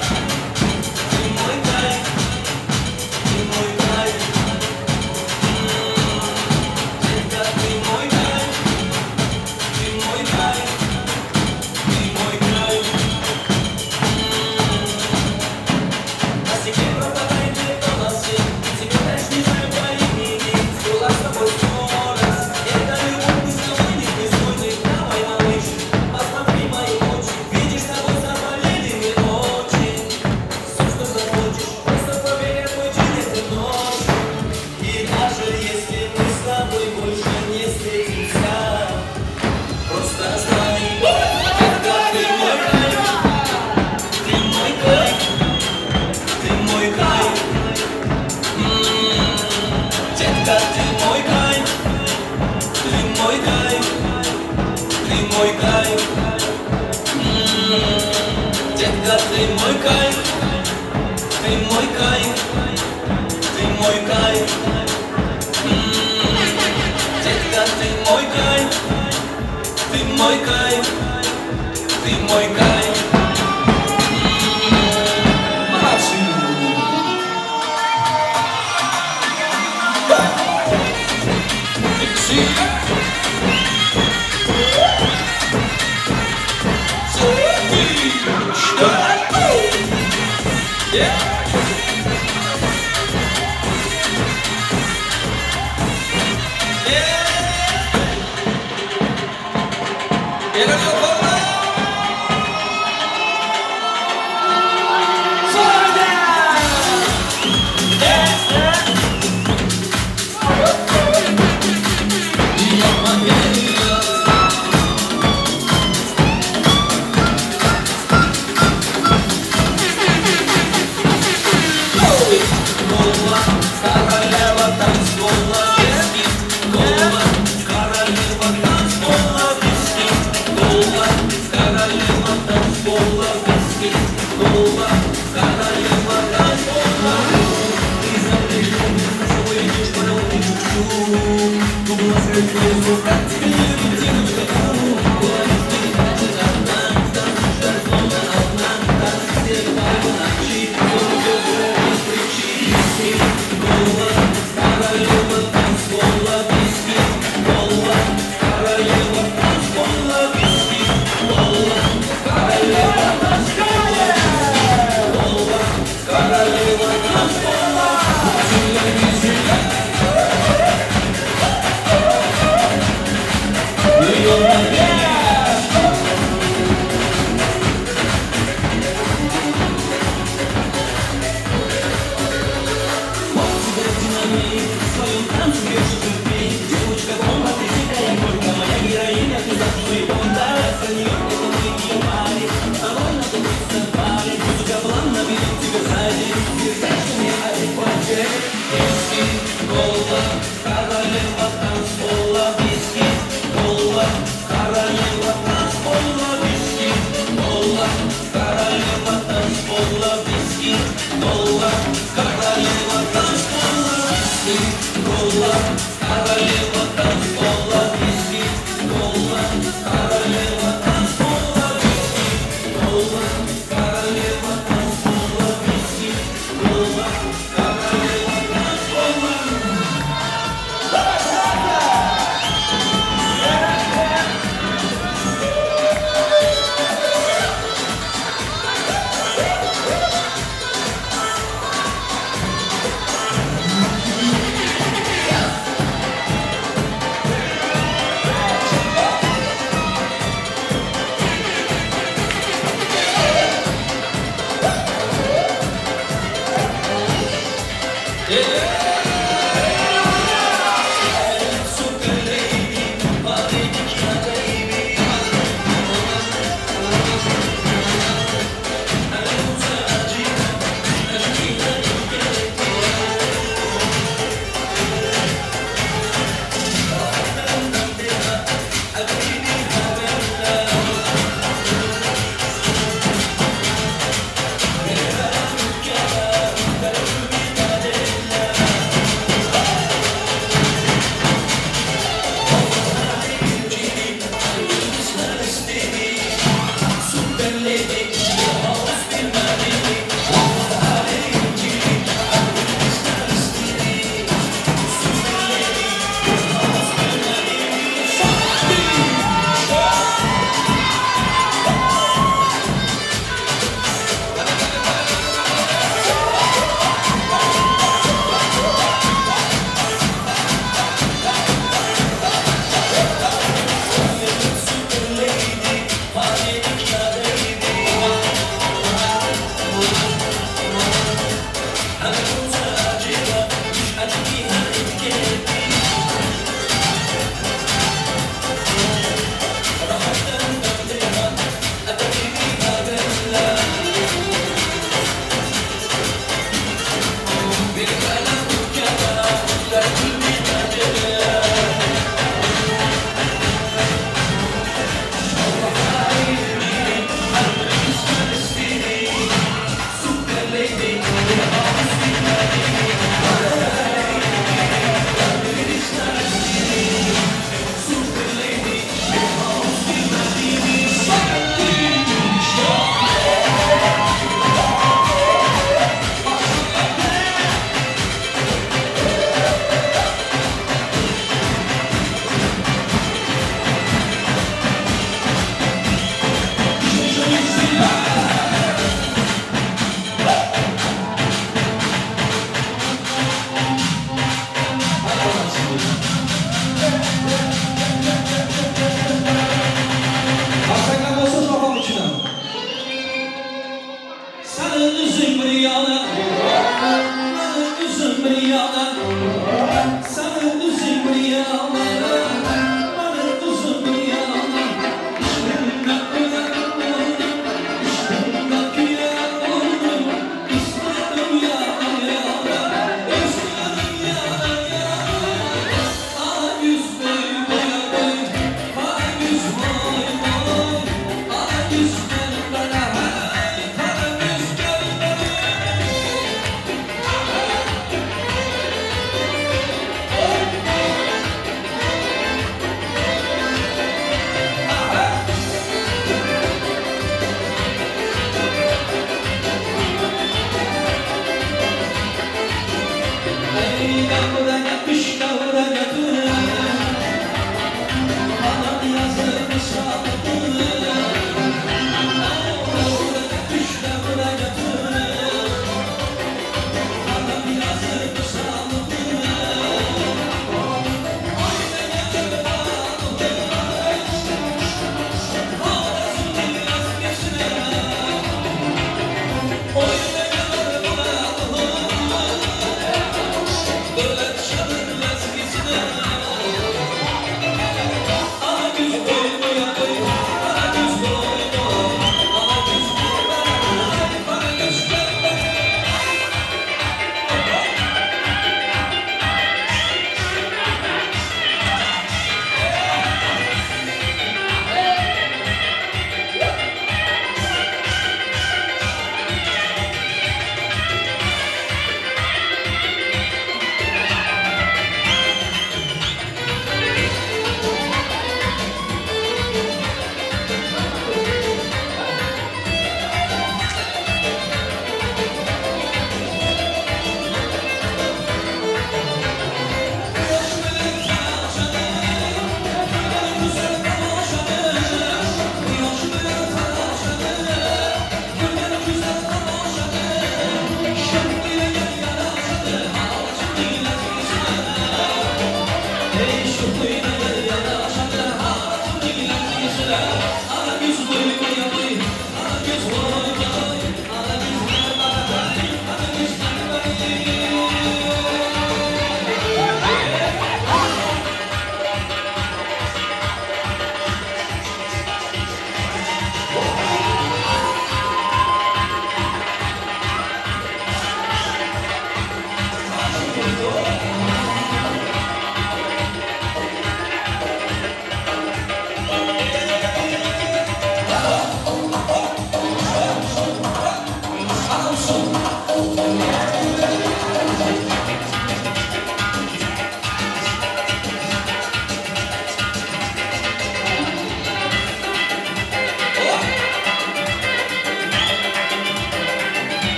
ты мой кайф, ты мой кайф. Детка, ты мой кайф, ты мой кайф, ты мой кайф. На стекле пропадает две полосы, тебя даже не знаю по имени. Была с тобой скорость, это любовь, мы с тобой не присвоены. Давай, малыш, посмотри мои очи, видишь, с тобой заболели мы очень. Все, что захочешь, просто поверь, я твой джин этой ночью. И даже если мы с тобой больше не встретимся, просто знай, детка, ты мой кайф, ты мой кайф, ты мой кайф. Детка, ты мой кайф, ты мой кайф, ты мой кайф. Детка, ты мой кайф, ты мой кайф, ты мой кайф. Детка, ты мой кайф, ты мой кайф, ты мой кайф. Молодцы! Yeah. Eller ýokarda! ýana Saňa uzyn bir ýana Maňa uzyn bir ýana Yşkyňda ölen boldum Yşkyňda küýen boldum Ysmanym ýana ýana Ysmanym ýana ýana Ala güz boý boý boý Gara güz boý boý Gara güz gel bana haý Gara güz gel bana. Ey döwrege düş döwrege düş Anam ýazymy saldy Döwrege düş döwrege düş Anam ýazymy saldy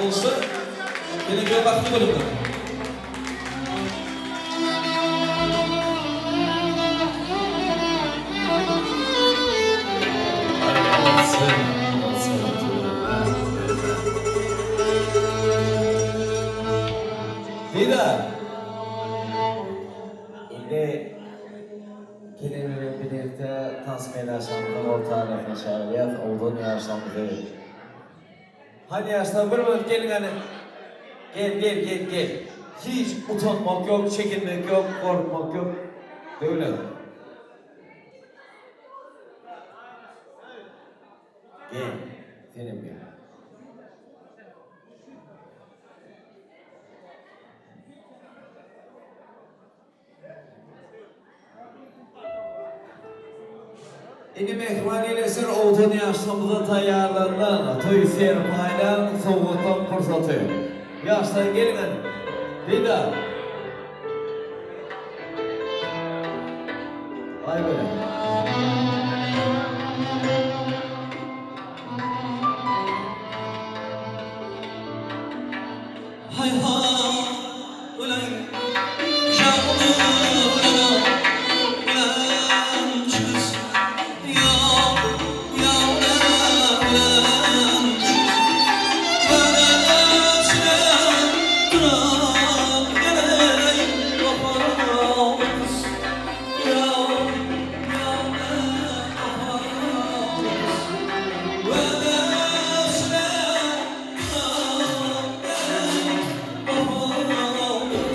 Bolsa, Gelin bagtly boluňlar. Didar. Indi gelin bilen birlikde tans meýdançamyzyň orta arasyna çagyrýas owadan ýaşlarymyzy. Hany ýaşlar bir minut geliň hany. Gel gel gel gel. Hiç utanmak ýok, çekinmek ýok, gorkmak ýok. Döwlet. Gel, senem gel. Indi mähriban ildeşler owadan ýaşlarymyza taýýarlanylan toý serpaýlaň sowgatlaň pursaty. Ýaşlar geliň hany. Didar. Aý bolýa. Haý haý öleýin Jan ölen kız Ya ya ölen kız Ölesin duran geleyim Kapalı kız Ya ya kapalı kız Ölesin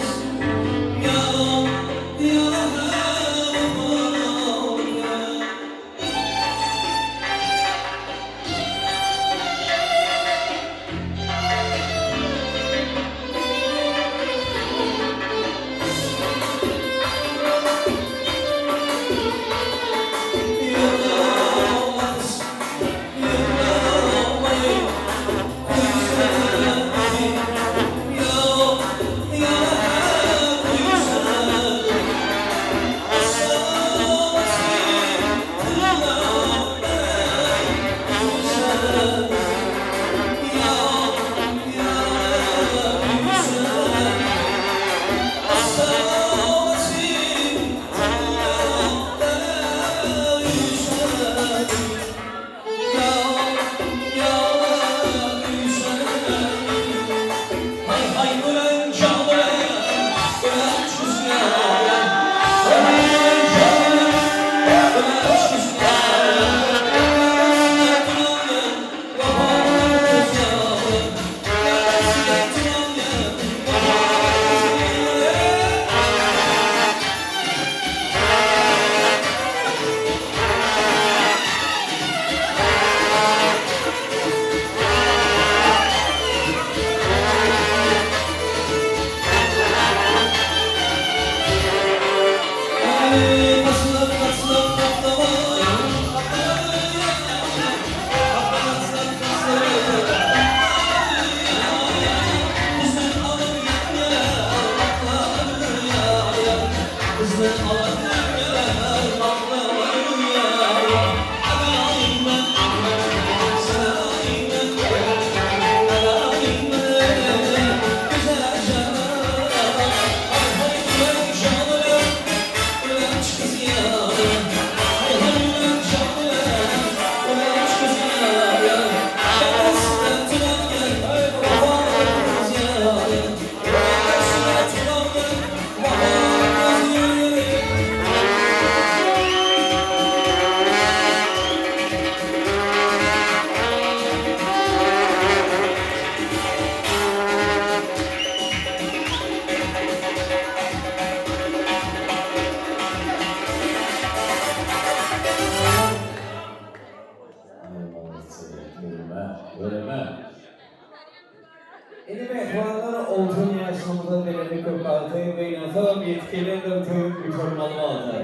Indi mähribanlar owadan ýaşlarymyza belende köp bagty, gynansagam ýetip gelendir toýuň gutarmaly wagty.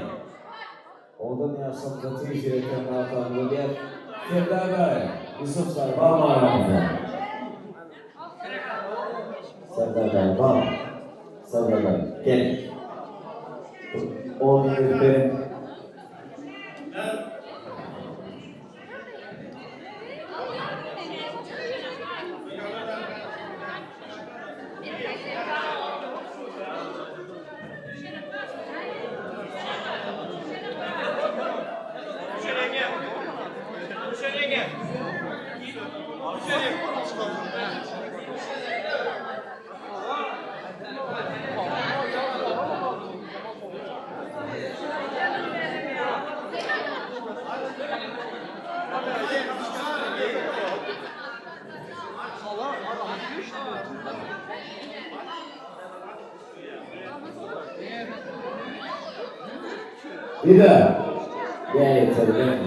Owadan ýaşlarymyza tüýs ýürekden bagtlar bolýar. Serdar daýy, Ýusup daýy barmy aramyzda? Serdar daýy bar. Serdar daýy gel. Ornuňyzy beriň. Didar. Ýa ýeter gelin.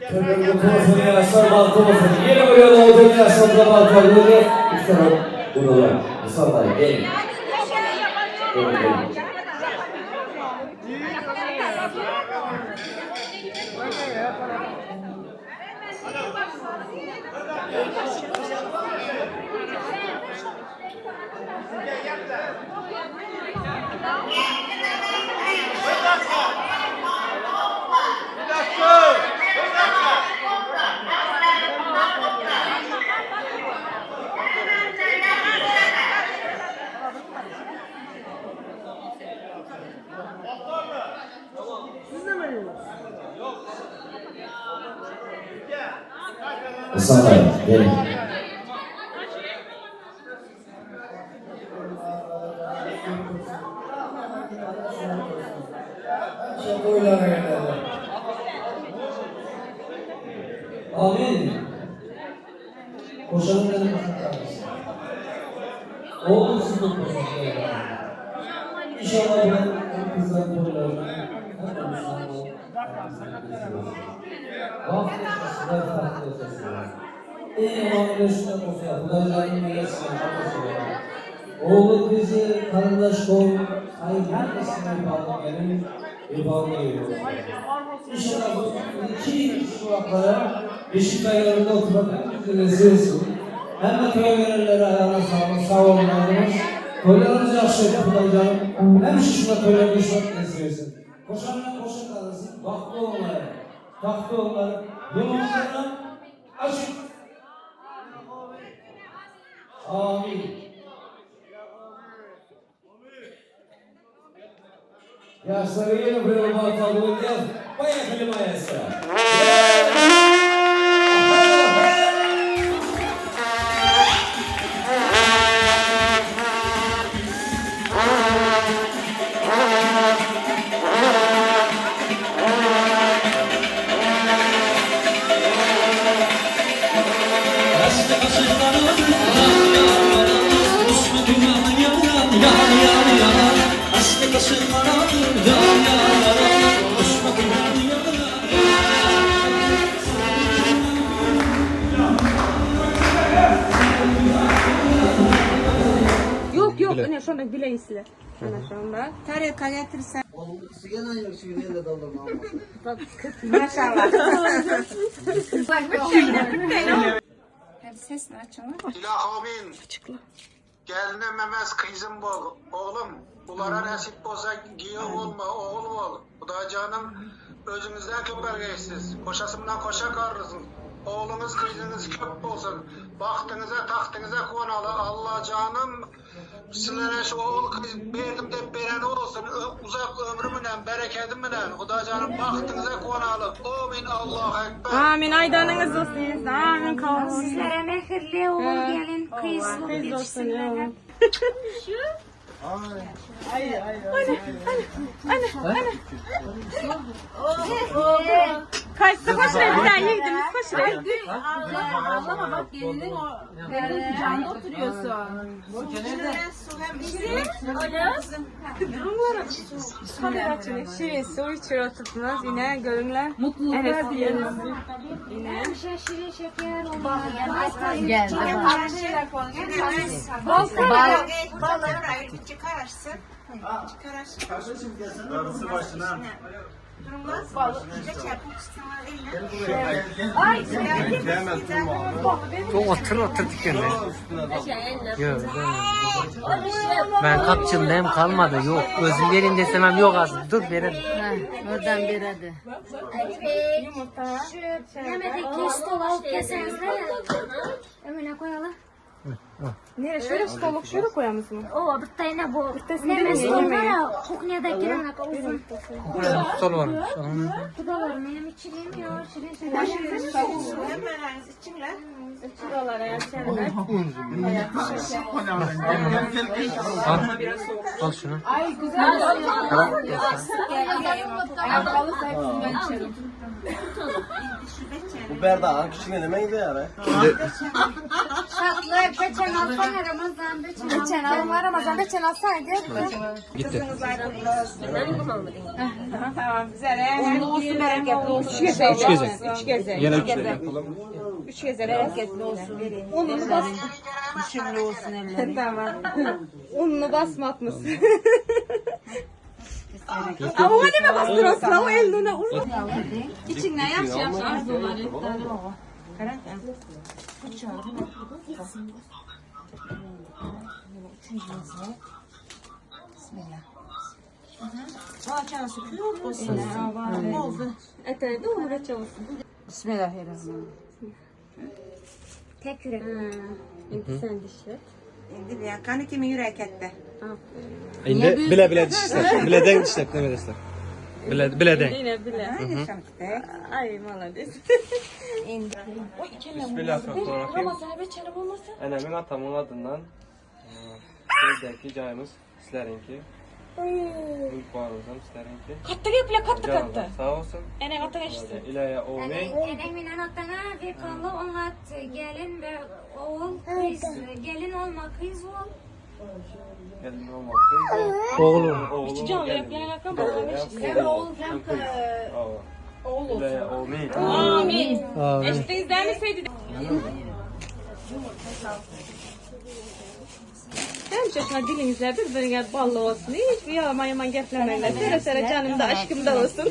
Toýlar gutly bolsun ýaşlar bagtly bolsun. Ýene bir ýola owadan ýaşlarymyza bagt arzuw edýäs. Üç tarap gudalar. Musa daýy geliň. Geliň geliň. Musa daýy geliň. Amin. Koşanın benim koşan Oğlum siz de koşan. İnşallah ben bu kızların toylarını hem de Müslüman Bahtı yaşasınlar, tahtı yaşasınlar. En yaman güneşine olsa, Hudaýjanyň meresine bolsa. Oğlu kızı, karındaş kol, hayır herkesin vefalı gelin, vefalı gelin olsun. İnşallah bu iki kulaklara beşik aylarında oturan hepimize rezil olsun. Hem de toy verenlere ayağına sağlık, sağ olun aldınız. Toylarımız yaxşı Hudaýjanım. Hem şuna toylar düşmek nasip etsin. Koşanlar koşa kalırsın, bahtlı olmaları, tahtlı olmaları, yamanlarına açık. Amin. Ýaşlara ýene bir ýola bagt arzuw edýäs. Поехали, маэстро! Ýok ýok ine şonda bileýin size. Ana şonda. Tarelka getirse. Onuň ikisi gene ýok, şu ýerde doldurma. Maşallah. Hadi sesini açın. Ilahomin. Gelinem emes kyzym bol. Oglum, bulara nesip bolsa giýew bolma, ogul bol. Hudaýjanym özüňizden köpelgeýsiz. Hoşasy bilen hoşa garrysyn. Ogluňyz, gyzyňyz köp bolsun. Bagtyňyza, tagtyňyza guwanaly. Allajanym sizlere şu ogul gyz berdim dep bereni bolsun. Uzak ömri bilen, berekedi bilen. Hudaýjanym bagtyňyza guwanaly. Omyn Allahu Ekber. Amin aýdanyňyz bolsun. Amin kabul bolsun. Sizlere mähirli ogul gelin gyz bolup ýetişsinler. Şu. Ay ay ay. Ana ana ana. Kaçtı hoş bir tane ýigdimiz hoş Ağlama bak gelinin o gelinin kucağında oturuyorsun. Şirin su içir oturttunuz yine görünler. Mutluluklar dileriz. Yine. Şirin şeker olmalı. Geldi. Bal Çıkararsın. Çıkararsın. Darısı başına. Ay, Otur otur dükkanı. Yok. Ben kapçındayım kalmadı. Yok. Özüm vereyim desem yok az. Dur verin. Oradan bir hadi. Yumurta. Yemedeki stol alıp gelseniz ne? Önüne koyalım. Nere şöyle stoluk şöyle koyamız mı? O bir tane bu. Bittesini Neme değil mi? stol var Yemeği. ya, kuhnedaki anaqa uzun. Stol varmış. Kudalar benim içileyim ya, şirin şeker. içinle. Şuralara yaşayanlar. Al. Al şunu. Ay güzel. Tamam. Alırsa hepsini ben içerim. Bu berdağın küçüğüne neme gidiyor ya? Şatlı, peçen alsana Ramazan, peçen Peçen alma Ramazan peçen alsana gel. Gitti. Tamam güzel. Unlu olsun bereketli olsun. Üç gezek. Üç gezek. Üç gezek. Yine üç gezek. Üç gezek bereketli olsun. Ununu bas. Düşümlü olsun elleri. Tamam. Ununu basmatmışsın. Ama o neme bastırıyorsun? O eline vur. İçinden yaxşı yaxşı arzular et. Bismillah. Bahçesi küp olsun. Oldu. Ete doğru reçel olsun. Bismillahirrahmanirrahim. Tek yürek. Indi sen dişlet. Indi bir kanı kimin yürek etti? Endi bile bile dişler. Bileden dişler ne bilesler. Bile bileden. Yine bile. Ay malades. Indi. Bismillahirrahmanirrahim. Ramazan beçerim olmasa. Enemin atamın adından Bizdeki cayımız sizlerinki. Mülk varımız sizlerinki. Katı geple katı Canınız katı. Sağ olsun. Ene katı geçti. İlahi amin. Enem ile atana bir kanlı onat gelin ve oğul kız gelin olma kız ol. Gelin olmak kız ol. Oğlum. Oğlum. İki canlı gelin. yapılan alakam babam eşitsin. Hem oğul hem kız. Oğul olsun. İlahi amin. Amin. Amin. Eşittiniz değil mi Seydi? Həmişə şuna dilinizə bir-birinə ballı olsun. Heç bir yaman yaman gəpləməklə. Sərə sərə canımda, aşkımda olsun.